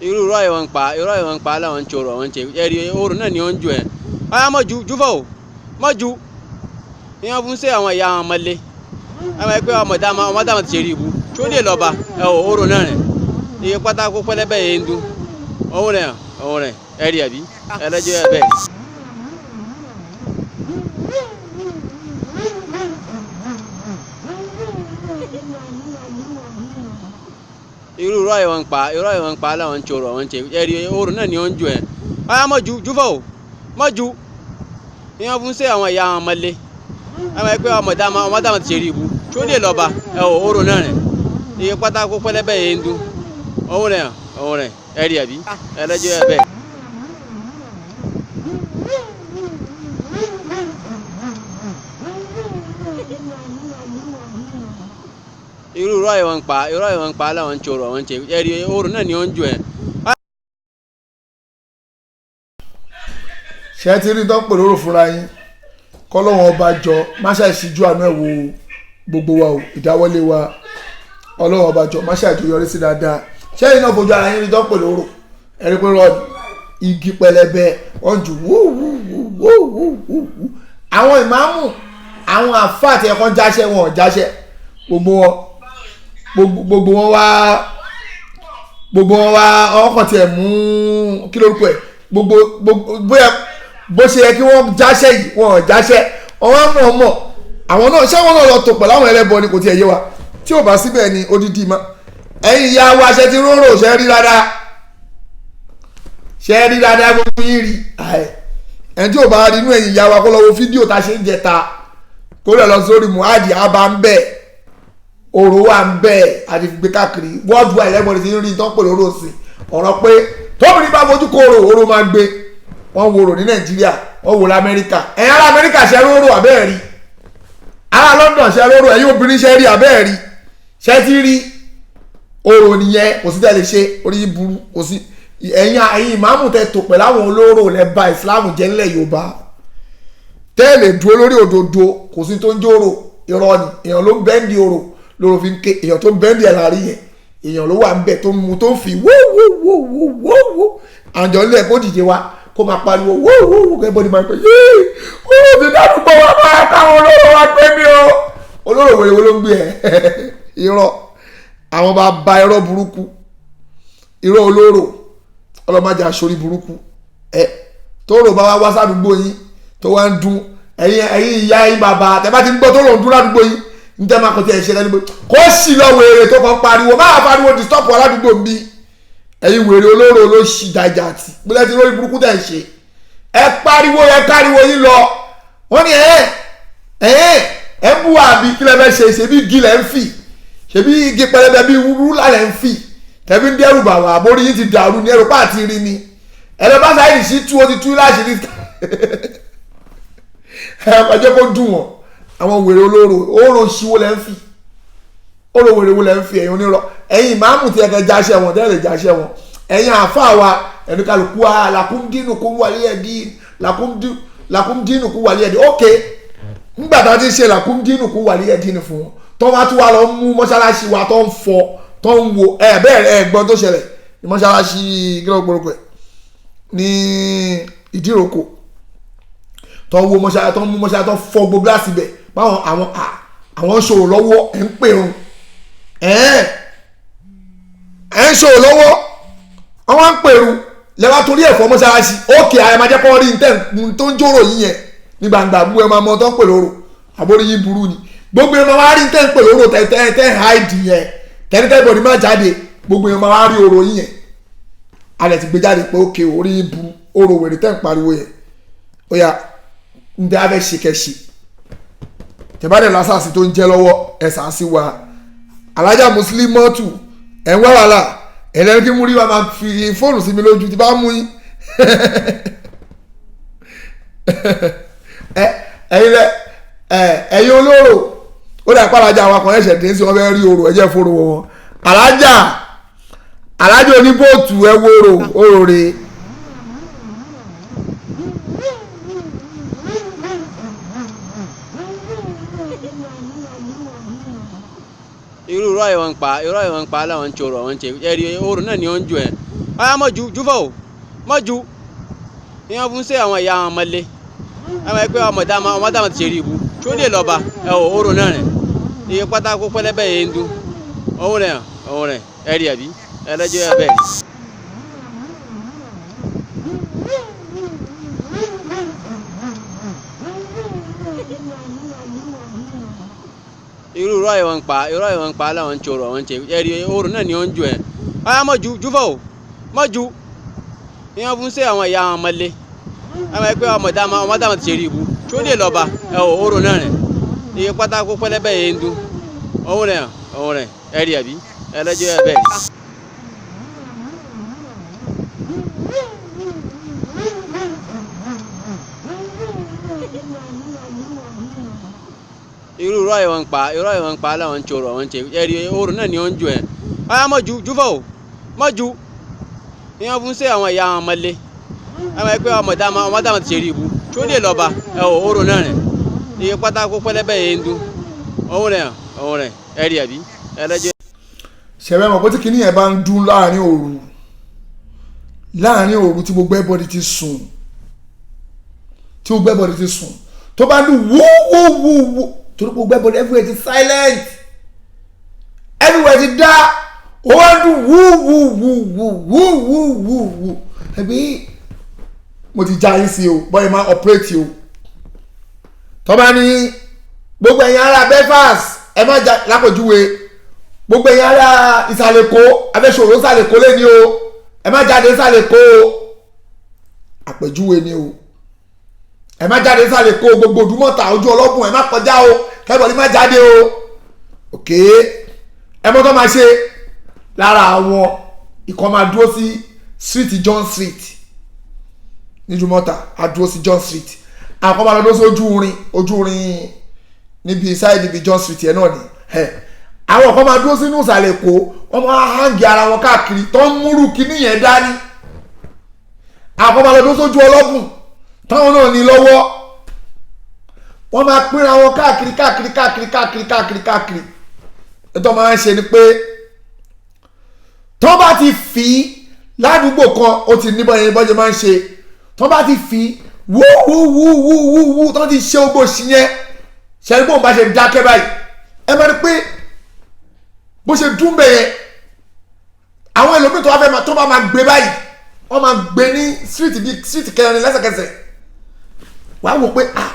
Irú irọ́ ìwọ̀n ń pa, irọ́ ìwọ̀n ń pa láwọn ń tsoro àwọn ń tse ẹ̀rí oòrùn náà ni ó ń ju ẹ̀ ọ̀yà mọ̀jú júfọ̀ o mọ̀jú ìyẹn fún sẹ́ àwọn ìyá àwọn ọmọlé ẹ máa pẹ́ ọmọdé àwọn ti ṣe rí ibu tí ó lè lọ́ba ẹ ò oòrùn náà rẹ̀ iye pátákó pẹlẹbẹ yẹn ń dún òun rẹ̀ ẹ̀rí àbí ẹlẹ́jọ́ ẹ bẹ́ẹ̀. Irú irọ́ ìwọ̀n ń pa, irọ́ ìwọ̀n ń pa láwọn ń tsoro àwọn ń tse ẹ̀rí oòrùn náà ni ó ń ju ẹ̀ ọ̀yà mọ̀jú júfọ̀ o mọ̀jú ìyẹn fún sẹ́ àwọn ìyá àwọn ọmọlé ẹ máa pẹ́ ọmọdé àwọn ti ṣe rí ibu tí ó lè lọ́ba ẹ ò oòrùn náà rẹ̀ iye pátákó pẹlẹbẹ yẹn ń dún òun rẹ̀ ẹ̀rí àbí ẹlẹ́jọ́ ẹ bẹ́ẹ̀. Irú irọ́ ìwọ̀n ń pa, irọ́ ìwọ̀n ń pa láwọn ń tsoro àwọn ń tse ẹ̀rí oòrùn náà ni ó ń ju ẹ̀. Ṣé ti rí tán pè lóró fúnra yín? Kọ́lọ́wọ́n ọba jọ má ṣàìṣíjú àánú ẹ̀ wo gbogbo wa o, ìdáwọ́lé wa ọlọ́wọ́n ọba jọ má ṣàìjọ yọrí sí dáadáa. Ṣé iná fojú ara yín rí tán pè lóró? Ẹ̀rí pé rọ igi pẹlẹbẹ wọ́n jù wúwúwúwúwú. Àwọn ìmáàmù àwọn àfáà tí ẹ̀kọ́ jáṣẹ́ wọn ò jáṣẹ́, gbogbo wọn wá ọkàn tiẹ̀ mú kí lórúkọ ẹ̀ gbogbo bóyá bó ṣe yẹ kí wọ́n jáṣẹ́ yìí wọ́n ò jáṣẹ́ ọwọ́ mọ̀ ọmọ àwọn náà ṣé wọ́n náà lọ tò pẹ̀lú àwọn ẹlẹ́bọ ni kò tiẹ̀ yé wa. Tí ò bá síbẹ̀ ni odidi ma ẹ̀yin ìyá wa ṣe ti róró ṣe rí dáadáa, ṣe rí dáadáa gbogbo yín rí. Ẹni tí ò bá rí inú ẹ̀yin ìyá wa kó lọ wo fídíò tá a ṣe ń jẹta kó lè lọ sórí muhadi abá ń bẹ̀ òrò wà ń bẹ̀ àti gbé káàkiri world wide ẹlẹ́bọ ti ń rí tán pẹ̀lú òrò sí ọ̀rọ̀ pé tóbi bá fojú kóró òrò máa gbé. Wọ́n wòrò ní Nàìjíríà, wọ́n wò lamẹ́ríkà. Ẹ̀yin ará Amẹ́ríkà ṣe róró àbẹ́ẹ̀ rí, ará London ṣe róró, ẹ̀yin obìnrin ṣe rí àbẹ́ẹ̀ rí, ṣe ti rí orò nìyẹn. Kò sí tẹ́lẹ̀ ṣe orí yìí burú kò sí. Ẹ̀yin ìmáàmù tẹ tò pẹ̀lú àwọn olóró lẹ bà ìsìláàmù jẹ́ ńlẹ̀ Yorùbá tẹ́lẹ̀ dúró lórí òdodo. Kò sí tó ń jóró, irọ́ ni. Èèyàn ló ń bẹ́ndì orò lóró fi ń ké, èèyàn tó ń bẹ́ndì ẹ̀ láàrí yẹn, èèyàn ló wà ń bẹ̀ tó ń mu tó ń fi wó wó wó wó wó wó. Àjọ ilé ẹ̀ kó dìde wa kó máa pariwo wó wó wó kẹ́ bọ́dí máa pẹ́ yéé ó ti dárúkọ wa máa káwọn olóró wa pé mi o. Olóró wèrè wo ló ń gbé ẹ? Irọ́ àwọn bá ba irọ́ burúkú, irọ́ olóró ọlọ́mọdé aṣorí burúkú ẹ tóró bá wá wá sádùúgbò yín tó wá ń dún ẹ̀yin ẹ̀yin ìyá ẹ̀yin bàbá tẹ́ bá ti ń gbọ́ tóró ń dún ládùúgbò yín ń tẹ́ máa kọ́ tí ẹ̀ ṣe lẹ́nu pé kó sì lọ wèrè tó kàn pariwo máa pariwo disturb wa ládùúgbò ń bí. Ẹ̀yin wèrè olóró ló ṣì dájà àti pílẹ̀ tí lórí burúkú tẹ̀ ń ṣe ẹ pariwo ẹ káriwo yín lọ. Wọ́n ní ẹ ẹ ẹ ń bú àbí kí lẹ fẹ́ ṣe, ṣebí igi lẹ ń fì, ṣebí igi pẹlẹbẹ bí rúlà lẹ ń fì tẹ̀bí ń dẹ́rù bà wá, àbórí yín ti dàrú ní ẹrù pàtì rí ni. Ẹ lọ bá sáyẹ̀dì sí tú ó ti tú láṣìírí ẹ jẹ́ kó dùn wọ́n. Àwọn wèrè olóró oró ṣíwó lẹ́ ń fi, oró wèrè wo lẹ́ ń fi. Ẹ̀yin onírọ̀, ẹ̀yin ìmáàmù tí ẹ̀kẹ́ jáṣẹ́ wọn tẹ́lẹ̀ jáṣẹ́ wọn, ẹ̀yin àáfàá wa ẹ̀nu kálukú wa làkúndínù kú wàlí ẹ̀dí làkúndínù kú wàlí ẹ̀dí. Ok, ńgbà tá a ti ṣe làkúndínù kú wàlí ẹ̀dí ni fún wọn tó wá tún wá lọ mú mọ́ṣáláṣí wa tó ń fọ tó ń wo ẹ bẹ́ẹ̀ ẹ gbọ́n tó ṣẹlẹ̀ ní mọ́ṣáláṣí gílọ́gbọ̀rọ̀kọ̀ ẹ̀ ní Ìdíròkò tó ń wo mọ́ṣáláṣí tó ń mú mọ́ṣáláṣí tó ń fọ gbogbo gíláàsì bẹ̀ báwọn àwọn à Àwọn ṣòwò lọ́wọ́ ẹ̀ ń pèrún, ẹ̀ ń ṣòwò lọ́wọ́ àwọn ń pèrún lẹ́wà torí ẹ̀fọ́ mọ́ṣáláṣí. Ókè àyà máa jẹ́ kọ́ rí nǹkan tó ń jòrò yín yẹn ní gbangba bú ẹ máa mọ tó ń pè lóró àbórí yín burú ni. Gbogbo ẹ máa wá rí nǹkan ń pè lóró tẹ́tẹ́ háìdì yẹn tẹ́tẹ́ bọ̀dì má jáde, gbogbo ẹ máa wá rí oró yín yẹn. Alẹ̀ ti gbé jáde pé ókè orí yín burú, oró wèrè tẹ́ ń pariwo yẹn. Ó yá ń tẹ́ abẹ́ ṣe kẹ́ ṣe tẹ̀bádẹ̀ lásàsì tó ń jẹ́ lọ́wọ́ ẹ̀ sàásì wa. Alájà Muslimatu ẹ̀ ń wá wàhálà ẹlẹ́ni kí múrí wa máa fi fóònù sí mi lójú tí bá mú yín. Ẹ̀yin lẹ ẹ̀yin olóró ó dà pa alájà wa kan ẹ̀ṣẹ̀ dé sí wọn fẹ́ rí orò ẹ̀jẹ̀ fòrò wọn. Alájà oníbòòtù ẹ wo orò orò rè. Irú irọ́ yìí wọ́n ń pa, irọ́ yìí wọ́n ń pa láwọn ń tsoro àwọn ń tse ẹ̀rí orò náà ni wọ́n ń ju ẹ̀ ọ̀yà mọ̀ ju júfọ̀ o mọ̀ ju ìyẹn fún sẹ́ àwọn ìyá àwọn ọmọlé àwọn ẹgbẹ́ ọmọdé àwọn ti ṣe rí ibu tí ó lè lọ́ba ẹ̀ ò orò náà rẹ̀ iye pátákó pẹlẹbẹ yẹn ń dún òun rẹ̀ òun rẹ̀ ẹ̀rí ẹ̀bí ẹlẹ́jọ́ ẹ̀ bẹ́ẹ̀. Irú irọ́ yìí wọ́n ń pa, irọ́ yìí wọ́n ń pa láwọn ń tsoro àwọn ń tse ẹ̀rí orò náà ni wọ́n ń ju ẹ̀ ọ̀yà mọ̀ ju júfọ̀ o mọ̀ ju ìyẹn fún sẹ́ àwọn ìyá àwọn ọmọlé àwọn ẹgbẹ́ ọmọdé àwọn ti ṣe rí ibu tí ó lè lọ́ba ẹ̀ ò orò náà rẹ̀ iye pátákó pẹlẹbẹ yẹn ń dún òun rẹ̀ òun rẹ̀ ẹ̀rí ẹ̀bí ẹlẹ́jọ́ ẹ̀ bẹ́ẹ̀. Irú irọ́ yìí wọ́n ń pa, irọ́ yìí wọ́n ń pa láwọn ń tsoro àwọn ń tse ẹ̀rí orò náà ni wọ́n ń ju ẹ̀ ọ̀yà mọ̀ ju júfọ̀ o mọ̀ ju ìyẹn fún sẹ́ àwọn ìyá àwọn ọmọlé àwọn ẹgbẹ́ ọmọdé àwọn ti ṣe rí ibu tí ó lè lọ́ba ẹ̀ ò orò náà rẹ̀ iye pátákó pẹlẹbẹ yẹn ń dún òun rẹ̀ òun rẹ̀ ẹ̀rí ẹ̀bí ẹlẹ́jọ́. Ṣẹ̀rẹ̀ mọ̀ pé tí kinní yẹn bá ń dún láàrin òru, láàrin òru tí gbogbo everybody ti sùn, tí gbogbo everybody ti sùn, tó bá dún wúwúwúwú torí gbogbo everybody everywhere ti silent, everywhere ti dá, ó wá ń dún wúwúwúwúwúwúwú. Ẹbí mo ti já yín sí o, bọ́yìí máa operate o. Tó bá ní gbogbo ẹ̀yin ará Belfast ẹ má já lápòjúwe, gbogbo ẹ̀yin ará ìsàlẹ̀kó abẹ́sọ̀rọ̀ ìsàlẹ̀kó lé ní o, ẹ má jáde ìsàlẹ̀kó o, àpèjúwe ni o, ẹ má jáde ìsàlẹ̀kó gbogbo Òdùmọ̀tà ojú ọlọ́gùn ẹ má kọjá o, kẹ́bọ̀dì má jáde o. Ok, ẹ mọ́ tó máa ṣe lára àwọn ikọ̀ máa dúró sí street John Street ní Òdùmọ̀tà, á dúró sí John Street, àwọn kan máa lọ dúró sí ojú irin níbi sáìdì ibi John Street yẹn náà ni. Àwọn kan máa dúró sínú ìsàlẹ̀ Èkó, wọ́n máa hangi ara wọn káàkiri tó ń múrù kíní yẹn dání. Àwọn kan máa lọ dúró sójú ọlọ́gùn táwọn náà ní lọ́wọ́, wọ́n máa pínra wọn káàkiri káàkiri káàkiri káàkiri káàkiri káàkiri. Ètò máa ń ṣe ni pé tó bá ti fi ládùúgbò kan ó ti ní bọ́yẹn bọ́yẹn máa ń ṣe, tó bá ti fi wúwúwúwúwú tó ti ṣe ogbó sí yẹn, ṣẹ́ni bóun bá ṣe dákẹ́ báyìí ẹ máa rí pé bó ṣe dún bẹ́ẹ̀ yẹn, àwọn ẹlòmíì tó bá fẹ́ tó bá máa gbé báyìí wọ́n máa gbé ní street bíi street kẹrin lẹ́sẹ̀kẹsẹ̀. Wàá wò pé ah,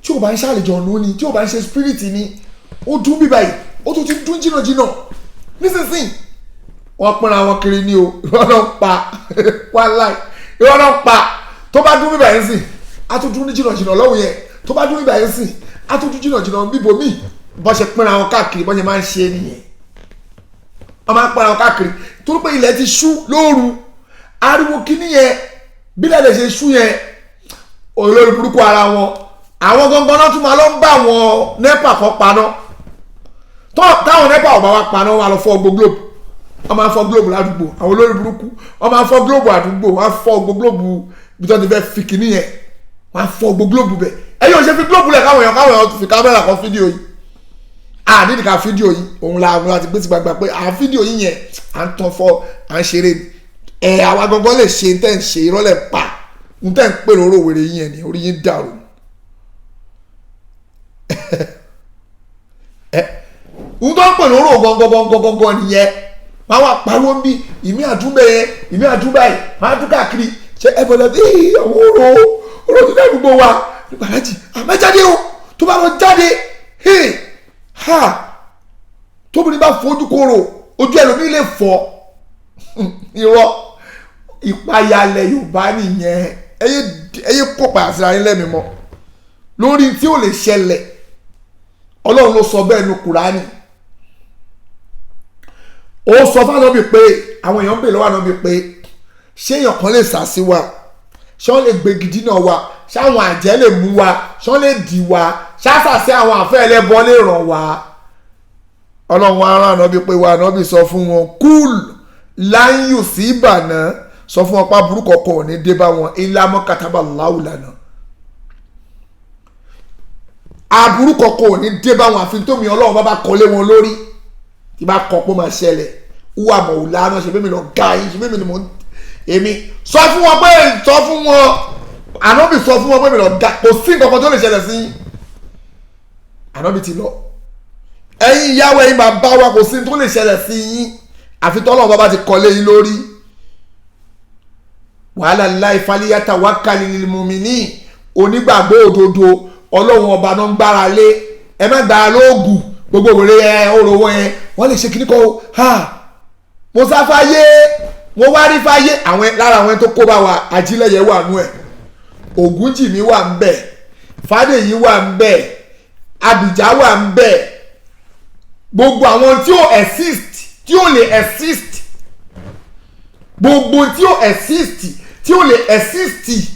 tí o bá ń ṣàlejò ọ̀nù ni, tí o bá ń ṣe spirit ni, ó dún bí báyìí, ó tún ti dún jìnnàjìnnà nísinsìnyí. Wọ́n pínra wọn kiri ní o, ìwọ́n náà pa wàláì, ìwọ́n náà pa. Tó bá dún bí báyìí sìn, á tún dún ní jìnnàjìnnà lọ́hùn yẹn, tó bá dún bí báyìí sìn, á tún dún jìnnàjìnnà bíbo míì. Bọ́n ṣe pínra wọn káàkiri, bọ́n ṣe máa ń ṣe nìyẹn, wọ́n máa ń pínra wọn káàkiri torí pé ilẹ̀ ti ṣú lóru. Ariwo kíní yẹn bí ilẹ̀ ṣe ṣú yẹn, olórí burúkú ara wọn, àwọn gangan náà tún máa lọ ń bá àwọn NEPA kan paná. Táwọn NEPA ò bá wa paná, wọn á lọ fọ́ gbogbo globe, wọ́n máa ń fọ́ globe ládùúgbò. Àwọn olórí burúkú wọ́n máa ń fọ́ globe àdúgbò, wọ́n á fọ́ gbogbo globe ibi tí wọ́n ti fẹ́ fi kíní yẹn, wọ́n á fọ́ gbogbo globe bẹ̀. Ẹ̀yin ò ṣe fi globe lẹ̀ káwọn èèyàn fi kámẹ́rà kan fídíò yìí, à nídìí ká fídíò yìí, òun la àwọn láti gbé sí gbangba pé à ń fídíò yìí yẹn, à ń tán fọ́, à ń ṣeré ni. Ẹ̀ àwa gangan lè ṣe tẹ́ ń ṣe irọ́ lẹ̀ pa ń tẹ́ ń pè lóró wèrè yìí yẹn ni, orí yín dàrú. Ẹ n tó ń pè lóró gangan nìyẹn. Máa wà pariwo ń bí ìmí àdúgbò yẹn, ìmí àdúgbò yìí máa dún káàkiri. Ṣe ẹ bọ̀dọ̀ bí àwọn oró oró tó dá gbogbo wa nípa alájì àmẹ́jáde o, tó bá lọ jáde ha, tóbi bá fojú kóró ojú ẹlòmíì lè fọ́. Irọ́ ìpayalẹ̀ Yorùbá nìyẹn. Ẹyẹ kópa àṣírà yín lẹ́mìí mọ́ lórí tí ò lè ṣẹlẹ̀. Ọlọ́run ló sọ bẹ́ẹ̀ nu Kùránì. Ó sọ fáwọn bíi pé àwọn èèyàn ń bè lọ́wọ́ àwọn bíi pé ṣé èèyàn kan lè sá sí wa, ṣé wọ́n lè gbégi dínà wa, ṣé àwọn àjẹ́ lè mú wa, ṣé wọ́n lè dì wa, ṣáṣà sí àwọn àfẹ́ ẹlẹ́bọ lè ràn wá. Ọlọ́run wa rán ànábì pé wa ànábì sọ fún wọn kúl láyù sí ìbànú, sọ fún wọn pa burúkọ kan ò ní dé bá wọn ìlàmọ́ kataba láwùlànà. Aburú kankan ò ní dé bá wọn àfi tómi Ọlọ́run bá bá kọ́lé wọn lórí. Tí bá kọ́ pé ó máa ṣẹlẹ̀ wúwà mọ̀wùlá náà ṣe bẹ́ẹ̀ mi lọ ga yín, ṣe bẹ́ẹ̀ mi ni mò ń èmi sọ fún wọn pé sọ fún wọn ànábì sọ fún wọn pé mi lọ ga, kò sí nǹkan kan tó lè ṣẹlẹ̀ sí yín. Ànábì ti lọ, ẹ̀yin ìyàwó ẹ̀yin bàbá wa kò sí tó lè ṣẹlẹ̀ sí yín àfi tọ́lọ́run bá bá ti kọ́lé yín lórí. Wàhálà láì falíyàtà wákàlì mùmíní, onígbàgbọ́ òdodo Ọlọ́run ọba náà ń gbára lé. Ẹ má gbára lóògùn gbogbo òwèrè ẹ òrò wọn yẹn wọ́n lè ṣe kíní kọ́ o. Ha, mo sá fáyé, mo wá rí fáyé. Àwọn lára àwọn tó kó bá wa, Ajílẹ̀yẹ wà nú ẹ̀, Ògúnjìmí wà ń bẹ̀, Fádèyí wà ń bẹ̀, Abìjà wà ń bẹ̀. Gbogbo àwọn tí ó exist, tí ó lè exist, gbogbo tí ó exist, tí ó lè exist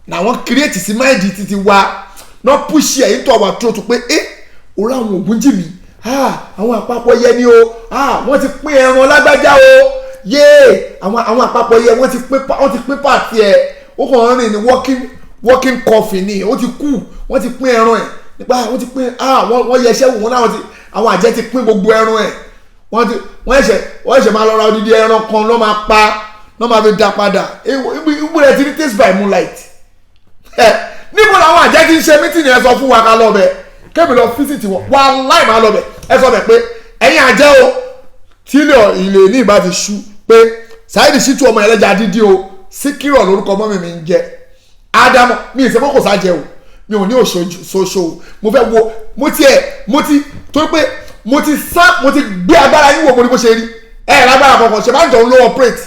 làwọn create sí máìdì títí wa náà push ẹ̀ into our throat pé ẹ́ orí àwọn Ògúnjìmí, àwọn àpapọ̀ yẹ ni o, wọ́n ti pín ẹran lágbájá o, yéé àwọn àpapọ̀ yẹ wọ́n ti pín pàtì ẹ̀, ó kàn ń rìn ní working coffee ni, ó ti kú, wọ́n ti pín ẹran ẹ̀ nípa wọ́n ti pín, wọ́n yẹ iṣẹ́ wò wọ́n náà, àwọn àjẹ́ ti pín gbogbo ẹran ẹ̀, wọ́n ẹ̀ṣẹ̀ máa lọ ra odidi ẹran kan lọ́ máa pa lọ́ máa fi dá padà. Ibu rẹ̀ ti ní taste by moonlight. Níbo làwọn àjẹ́ ti ń ṣe mítìnì? Ẹ sọ fún wa ká lọ bẹ̀, kébì lọ físìtì wọn, wàláì máa lọ bẹ̀. Ẹ sọ bẹ̀ pé ẹ̀yin àjẹ́ o, tí ilé ní ìbá ti ṣú pé Saheed Shittu ọmọ ẹlẹ́ja dídí o, Síkírọ̀ lórúkọ mọ́mì mi ń jẹ́ Ádámọ̀, mi ì sẹ́fọ́ kò sájẹ o, mi ò ní òṣoṣo o, mo fẹ́ wo, mo ti ẹ̀ mo ti torí pé mo ti sá, mo ti gbé agbára yín wò, mo ní bó ṣe rí ẹ lágbára kankan ṣe bá àjọ̀nú ló operate,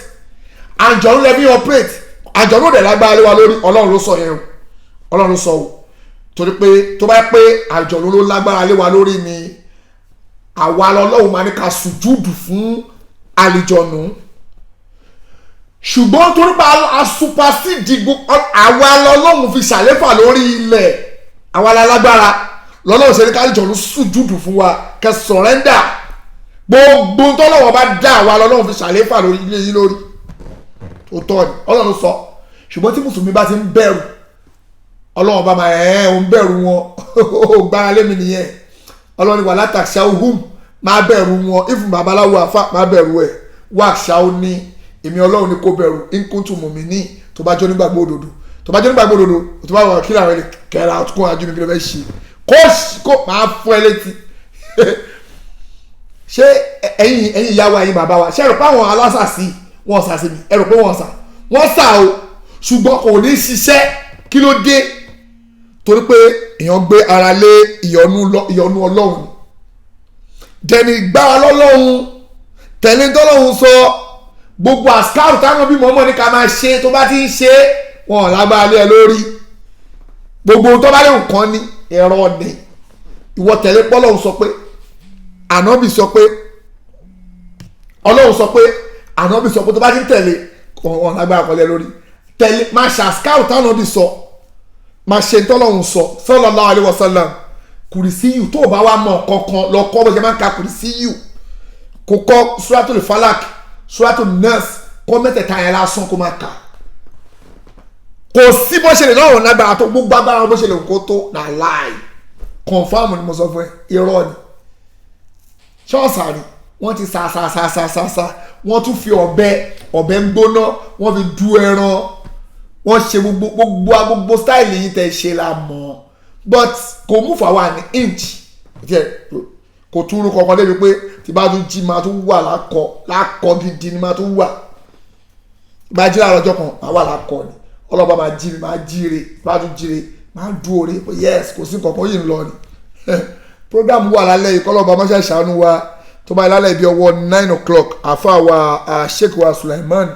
àjọ̀nú lẹ́bí operate, àjọ̀nú ò dẹ̀ lágbára lé wa lórí. Ọlọ́run ló sọ yẹn o, Ọlọ́run ló sọ o, torí pé tó bá pé àjọ̀nú ló lágbára lé wa lórí ni àwa lọ́lọ́run máa ní ká sùjúdù fún àlìjọ̀nú, ṣùgbọ́n torí pé asupasídì àwa lọ́lọ́run fi ṣàléfà lórí ilẹ̀, àwa lálágbára lọ́lọ́run ṣe ní ká àlìjọ̀nú sùjúdù fún wa kẹ́ sọ̀rẹ́ndà gbogbo tọ́lọ́wọ́ bá dá àwa lọ́lọ́run fi ṣàléfà lórí ilé yín lórí. Tó tọ́ ni Ọlọ́run sọ. Ṣùgbọ́n tí mùsùlùmí bá ti ń bẹ̀rù Ọlọ́run bá máa ẹ̀ ń bẹ̀rù wọn, ó gbára lé mi nìyẹn. Ọlọ́run wà látàṣà ohun máa bẹ̀rù wọn, ìfún babaláwo àfa máa bẹ̀rù ẹ̀, wàṣà ó ní èmi Ọlọ́run ni kò bẹ̀rù, nkúntù mùmí ní tó bá jọ nígbàgbọ́ òdodo, tó bá jọ nígbàgbọ́ òdodo, tó bá wà kí làwọn ẹni kẹra kó ajú mi kí ló fẹ́ ṣe, kó máa fọ́ ẹ létí. Ṣé ẹ̀yin ìyá wa, ẹ̀yin bàbá wa, ṣé ẹ rò pé àwọn alásàsì wọn sà sí mi? Ẹ rò pé wọ́n sà, wọ́n sà o, ṣùgbọ́n kò ní ṣiṣẹ́. Kí ló dé? Torí pé èèyàn gbé ara lé ìyọ́nú Ọlọ́run, dẹni gbára lọ́lọ́run, tẹ̀lé tọ́lọ́run sọ, gbogbo àsìkáàrù táwọn bí mọ́mọ́ ní ká máa ṣe, tó bá ti ń ṣe wọn ò lágbára lé ẹ lórí. Gbogbo tó bá lè nǹkan ní ẹ̀rọ ni ìwọ tẹ̀lé pọ́lọ́run sọ pé, ànábì sọ pé, Ọlọ́run sọ pé, ànábì sọ pé, tó bá ti ń tẹ̀lé wọn lágbára kọlẹ̀ lórí. Tẹ̀lé máa ṣe àsìkáàrù táwọn bí sọ, máa ṣe tọ́lọ́run sọ sallallahu alaihi wasallam. Kùrìsíyù tó o bá wà mọ̀ kankan lọ kọ́ bó ṣe máa ń ka kùrìsíyù, kò kọ́ suratul falak, suratul nas, kọ́ mẹ́tẹ̀ẹ̀ta yẹn lásán kó máa kà. Kò sí bó ṣe lè lọ́rùn lágbára tó, gbogbo agbára bó ṣe lè kó tó nà láì confam ni mo sọ fún ẹ, irọ́ ni. Ṣọ́ọ̀ṣà ni wọ́n ti sa sa sa sa sa sa, wọ́n tún fi ọ̀bẹ ń gbóná, wọ́n fi du ẹran, wọ́n ṣe gbogbo gbogbo gbogbo style yìí tẹ̀ ṣe la mọ̀, but kò mú fàwa ní inch. Kò túrú kankan débi pé tí bá tún jí máa tún wà lákọ lákọ gidi ni máa tún wà. Bá jí láàárọ̀ ọjọ́ kan máa wà lákọ ni. Ọlọ́ba máa jí mi, máa jíire, bá tún jíire, máa dúore. Yes, kò sí nǹkan kan yìí ń lọ ni. Program wà lálẹ́ yìí, kọ́lọ́ba máa ṣàṣàánú wa. Tó bá yẹ lálẹ́ ibi ọwọ́ 9 o'clock, àfa wa Sheikh wa Sulaiman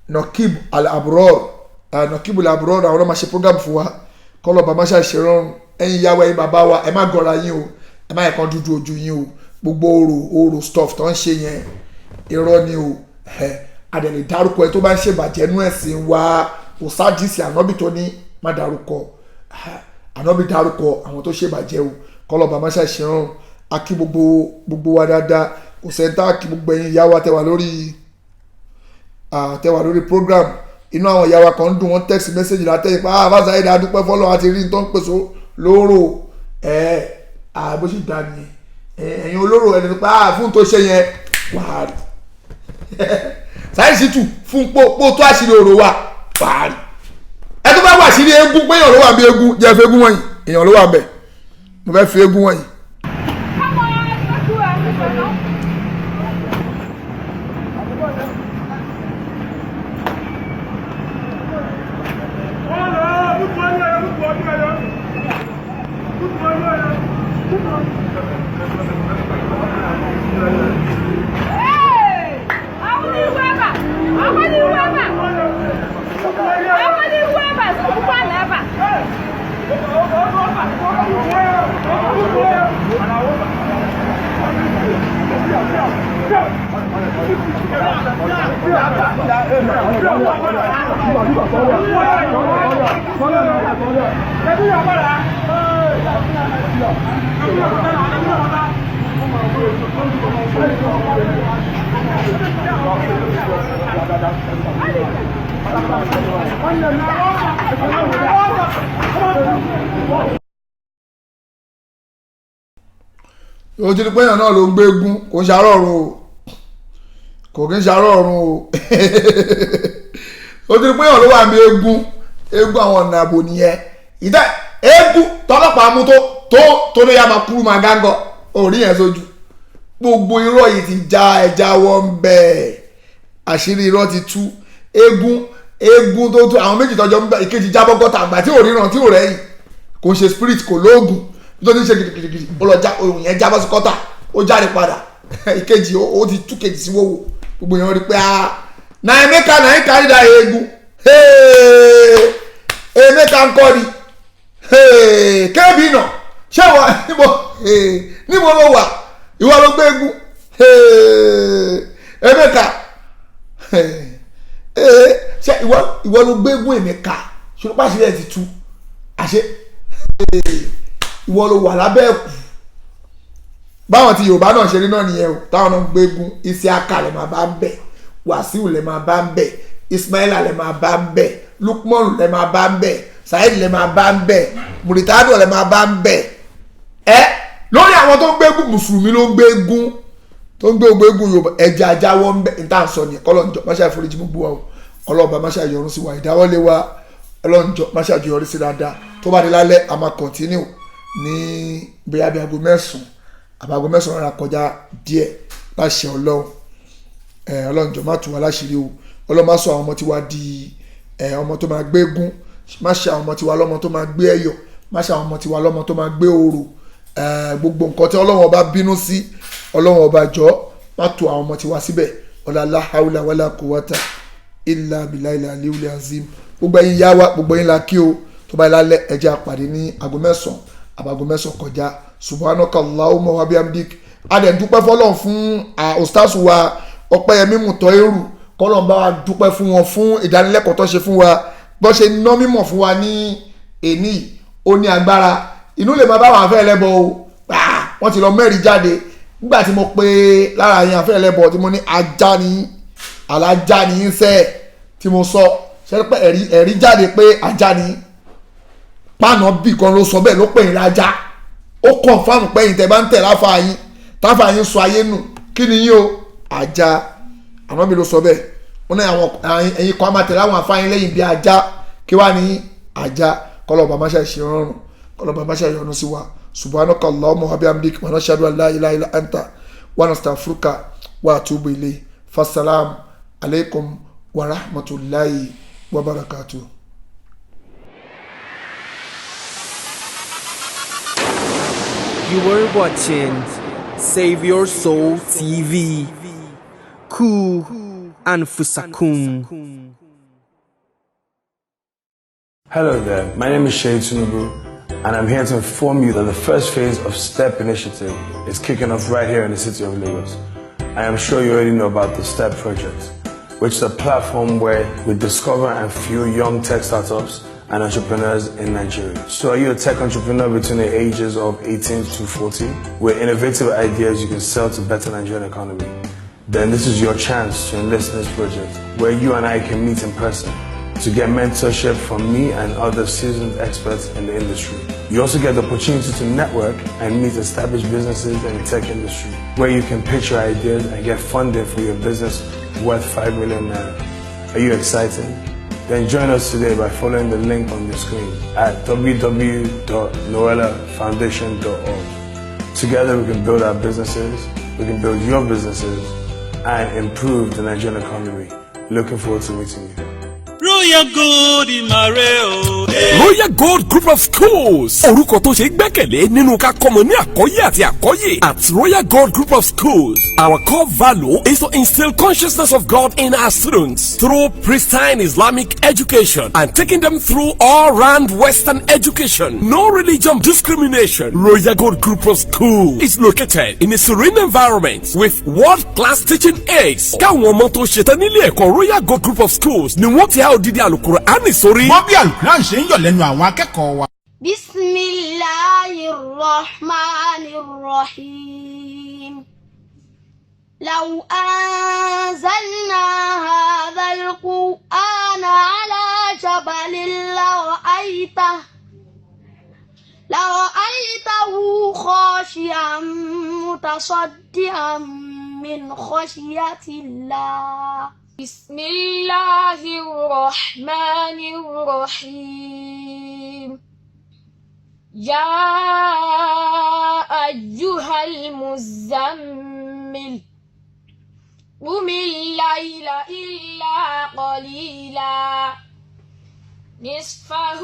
Nakib Al-Abror, Nakib Al-Abror, àwọn ọlọ́mọ ṣe program fún wa. Kọ́lọ́ba máa ṣàṣèrọ̀rùn. Ẹ̀yin ìyá wa, ẹ̀yin bàbá wa, ẹ má gọra yín o, ẹ má yẹ kán dúdú ojú yín o. Gbogbo orò stuff tó ń ṣe yẹn irọ́ ni o. Àdẹ̀lẹ̀ dárúkọ ẹ tó bá ń ṣèbàjẹ́ nú ẹ̀sìn wa. Kò sádìsì ànábì tó ní má dárúkọ. Ànábì dárúkọ àwọn tó ṣèbàjẹ́ o. Kọ́lọ́ba máa ṣàṣèrọ̀rùn. A kí gbogbo wa dáadáa. Kò sẹ́ńtà kí gbogbo ẹ̀yin ìyá wa tẹwà lórí program. Inú àwọn ìyá wa kan ń dùn, wọ́n text message látẹ̀yìn pé ah fásitì ayédè adúpẹ́ fọlọ́ àti rí tó ń pèsè lóró. Bó ṣe dà nìyẹn. Ẹ̀yin olóró ẹni tó pa ah fún tó ṣe yẹn wàá rí Saheed Shittu fún pò tó àṣírí òrò wa wàá rí. Ẹ tó bá wà àṣírí eégún pé èèyàn ló wà bí eégún jẹ́ fi eégún wọ̀nyí, èèyàn ló wà bẹ̀, mo fẹ́ fi eégún wọ̀nyí. Ó ti di pé èèyàn náà ló ń gbé eégún, kò ń ṣàárọ̀ ọ̀run o, kò kí ń ṣàárọ̀ ọ̀run o. Ó ti di pé èèyàn ló wà ní eégún, eégún àwọn ọ̀nà àbò nìyẹn. Ìdá eégún tọ́lọ́pàá mú tó ló yá máa kúrú máa gángọ̀ orí yẹn sójú. Gbogbo irọ́ yìí ti já ẹja wọ́n bẹ́ẹ̀, àṣírí irọ́ ti tú. Eégún tó tú àwọn méjì tọ́jọ́ ń bẹ, ìkejì jábọ́ gọ́tà àgbà tí ò ríran tí ò rẹ́yìn, kò ń ṣe spirit, kò lóògùn tó ní ṣe gidigidi, ó lọ já ohun yẹn jábọ́ sí kọ́tà, ó jáde padà. Ìkejì ó ti tú kejì sí wọ́wọ́. Gbogbo yẹn rí pé ah na Emeka na him carry that eégún. Emeka ń kọ́ ni kébì nà ṣé wà níbo ló wà, ìwọ ló gbé eégún Emeka. Ṣé ìwọ ló gbé eégún Emeka? Ṣùgbọ́n pàṣẹ rẹ̀ ti tú àṣẹ ìwọ ló wà lábẹ́ ẹ̀kú. Báwọn ti Yorùbá náà ṣe rí náà nìyẹn o, táwọn náà ń gbégun. Isiaka lè máa bá ń bẹ̀, Wàsíù lè máa bá ń bẹ̀, Ismaila lè máa bá ń bẹ̀, Lukman lè máa bá ń bẹ̀, Saheed lè máa bá ń bẹ̀, Muritado lè máa bá ń bẹ̀. Ẹ lórí àwọn tó ń gbégun, mùsùlùmí ló ń gbégun, tó ń gbégun Yorùbá, ẹja ajáwọ́ ń bẹ̀. Níta sọ nìyẹn. Kọ́lọ́njọ́ má ṣe àforíjì gbogbo wa o, ọlọ́ọ̀bá má ṣe àyọrùn sí wa, ìdáwọ́lé wa ọlọ́njọ́ má ṣe àjọyọrí sí dáadáa. Tó bá di lálẹ́ a máa continue ní bóyá bí aago 9 àbáago 9 rárá kọjá díẹ̀ láṣẹ Ọlọ́run. Ọlọ́run jọ̀ọ́ má tú wa láṣìírí o. Ọlọ́run má sọ àwọn ọmọ tiwa di ọmọ tó máa gbé eégún, má ṣe àwọn ọmọ tiwa lọ́mọ tó máa gbé ẹ̀yọ̀, má ṣe àwọn ọmọ tiwa lọ́mọ tó máa gbé orò. Gbogbo nǹkan tí Ọlọ́run ọba bínú sí, Ọlọ́run ọba jọ̀ọ́ má tú àwọn ọmọ tiwa síbẹ̀. Ọlá la hawla wala quwwata illa billahi aliyul azim. Gbogbo ẹ̀yin yá wa, gbogbo ẹ̀yin la kí o. Tó bá yẹ lálẹ́ ẹ jẹ́ a pàdé ní aago 9 àbáago 9 kọjá. Subhanaka Allahumma wa bihamdik. A dẹ̀ dúpẹ́ fọlọ́n fún ustaz wa Ọpẹ́yẹmí Mùtọ́írù, kọ́lọ́n bá wa dúpẹ́ fún wọn fún ìdánilẹ́kọ̀ọ́ tó ṣe fún wa, bó ṣe ná mímọ̀ fún wa ní èní, ó ní agbára. Inú lè máa bá àwọn afẹ́ ẹlẹ́bọ o, wọ́n ti lọ mẹ́rin jáde nígbà tí mo pe lára yẹn afẹ́ ẹlẹ́bọ tí mo ní ajá ni alájá ni ń sẹ́ tí mo sọ ṣe pé ẹ̀rí jáde pé ajá ni pàànà bì kan ló sọ bẹ́ẹ̀ ló pè é lájá. Ó kọ̀nfàmù pé ẹ̀yin tẹ́ bá ń tẹ̀ láfa yín táfa yín sọ ayé nù kí ni yín o ajá. Ànábì ló sọ bẹ́ẹ̀, wọn náà àwọn ẹ̀yin kan á máa tẹ̀lé àwọn afáyín lẹ́yìn bí ajá, kí wàá ní ajá. Kọlọ́ọ̀bà má ṣe ṣe rọrùn, kọlọ́ọ̀bà má ṣe yọ́nú sí wa. Subhanaka Allahumma wa bihamdik wa nashhadu an la ilaha illa anta wa nastaghfiruka wa atubu ilayk. Fassalam alaikum wa rahmatullahi wa barakatuh. You were watching Save Your Soul TV. Ku Anfusakum. Hello there, my name is Shay Tinubu, and I'm here to inform you that the first phase of STEP initiative is kicking off right here in the city of Lagos. I am sure you already know about the STEP project, which is a platform where we discover and fuel young tech startups and entrepreneurs in Nigeria. So are you a tech entrepreneur between the ages of 18 to 40 with innovative ideas you can sell to better Nigerian economy? Then this is your chance to enlist in this project where you and I can meet in person to get mentorship from me and other seasoned experts in the industry. You also get the opportunity to network and meet established businesses in the tech industry where you can pitch your ideas and get funding for your business worth 5 million naira. Are you excited? Then join us today by following the link on the screen at www.noellafoundation.org. Together we can build our businesses, we can build your businesses, and improve the Nigerian economy. Looking forward to meeting you. Royal Gold Ìmàrè o. Royal Gold Group of Schools, orúkọ tó ṣe gbẹ́kẹ̀lé nínú ká kọ́mọ ní àkọ́yé àti àkọ́yè. At Royal Gold Group of Schools, our core value is to instill consciousness of God in our students through pristine Islamic education and taking them through all-round Western education. No religion discrimination. Royal Gold Group of Schools is located in a serene environment with world-class teaching aids. Káwọn ọmọ tó ṣetán nílé ẹ̀kọ́ Royal Gold Group of Schools ni wọ́n ti há odidi Àlùkùránì sórí. Gbọ́ bí Alukuran ṣe ń yọ̀ lẹ́nu àwọn akẹ́kọ̀ọ́ wa. بسم الله الرحمن الرحيم. لو أنزلنا هذا القرآن على جبل لرأيته خاشعا متصدعا من خشية الله. بسم الله الرحمن الرحيم. يا أيها المزمل قم الليل إلا قليلا نصفه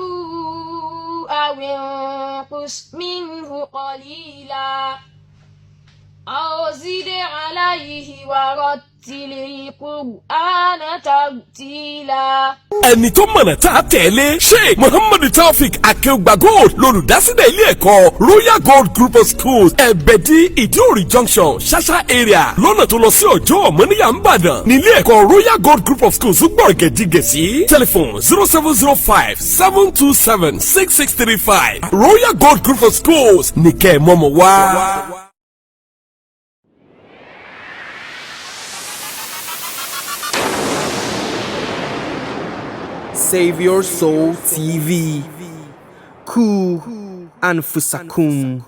أو انقص منه قليلا أو زد عليه ورتل القرآن ترتيلا. Ẹni tó mọ̀nà tá a tẹ̀lé, Sheikh Muhammadu Taofik Akeugba Gold, lolùdásílẹ̀ ilé ẹ̀kọ́ Royal Gold Group of Schools, Ẹ̀bẹ̀dì, Ìdíòrì Junction, Ṣáṣá area, lọ́nà tó lọ sí Ọjọ́ Mọ́níyà Ńbàdàn ní ilé ẹ̀kọ́ Royal Gold Group of Schools gbọ̀rọ̀gẹ̀dìgẹ̀ sí. Telephone 07057276635. Royal Gold Group of Schools ní kẹ́ ẹ̀ mọ́mọ́ wá. Save Your Soul TV. Ku Anfusakum.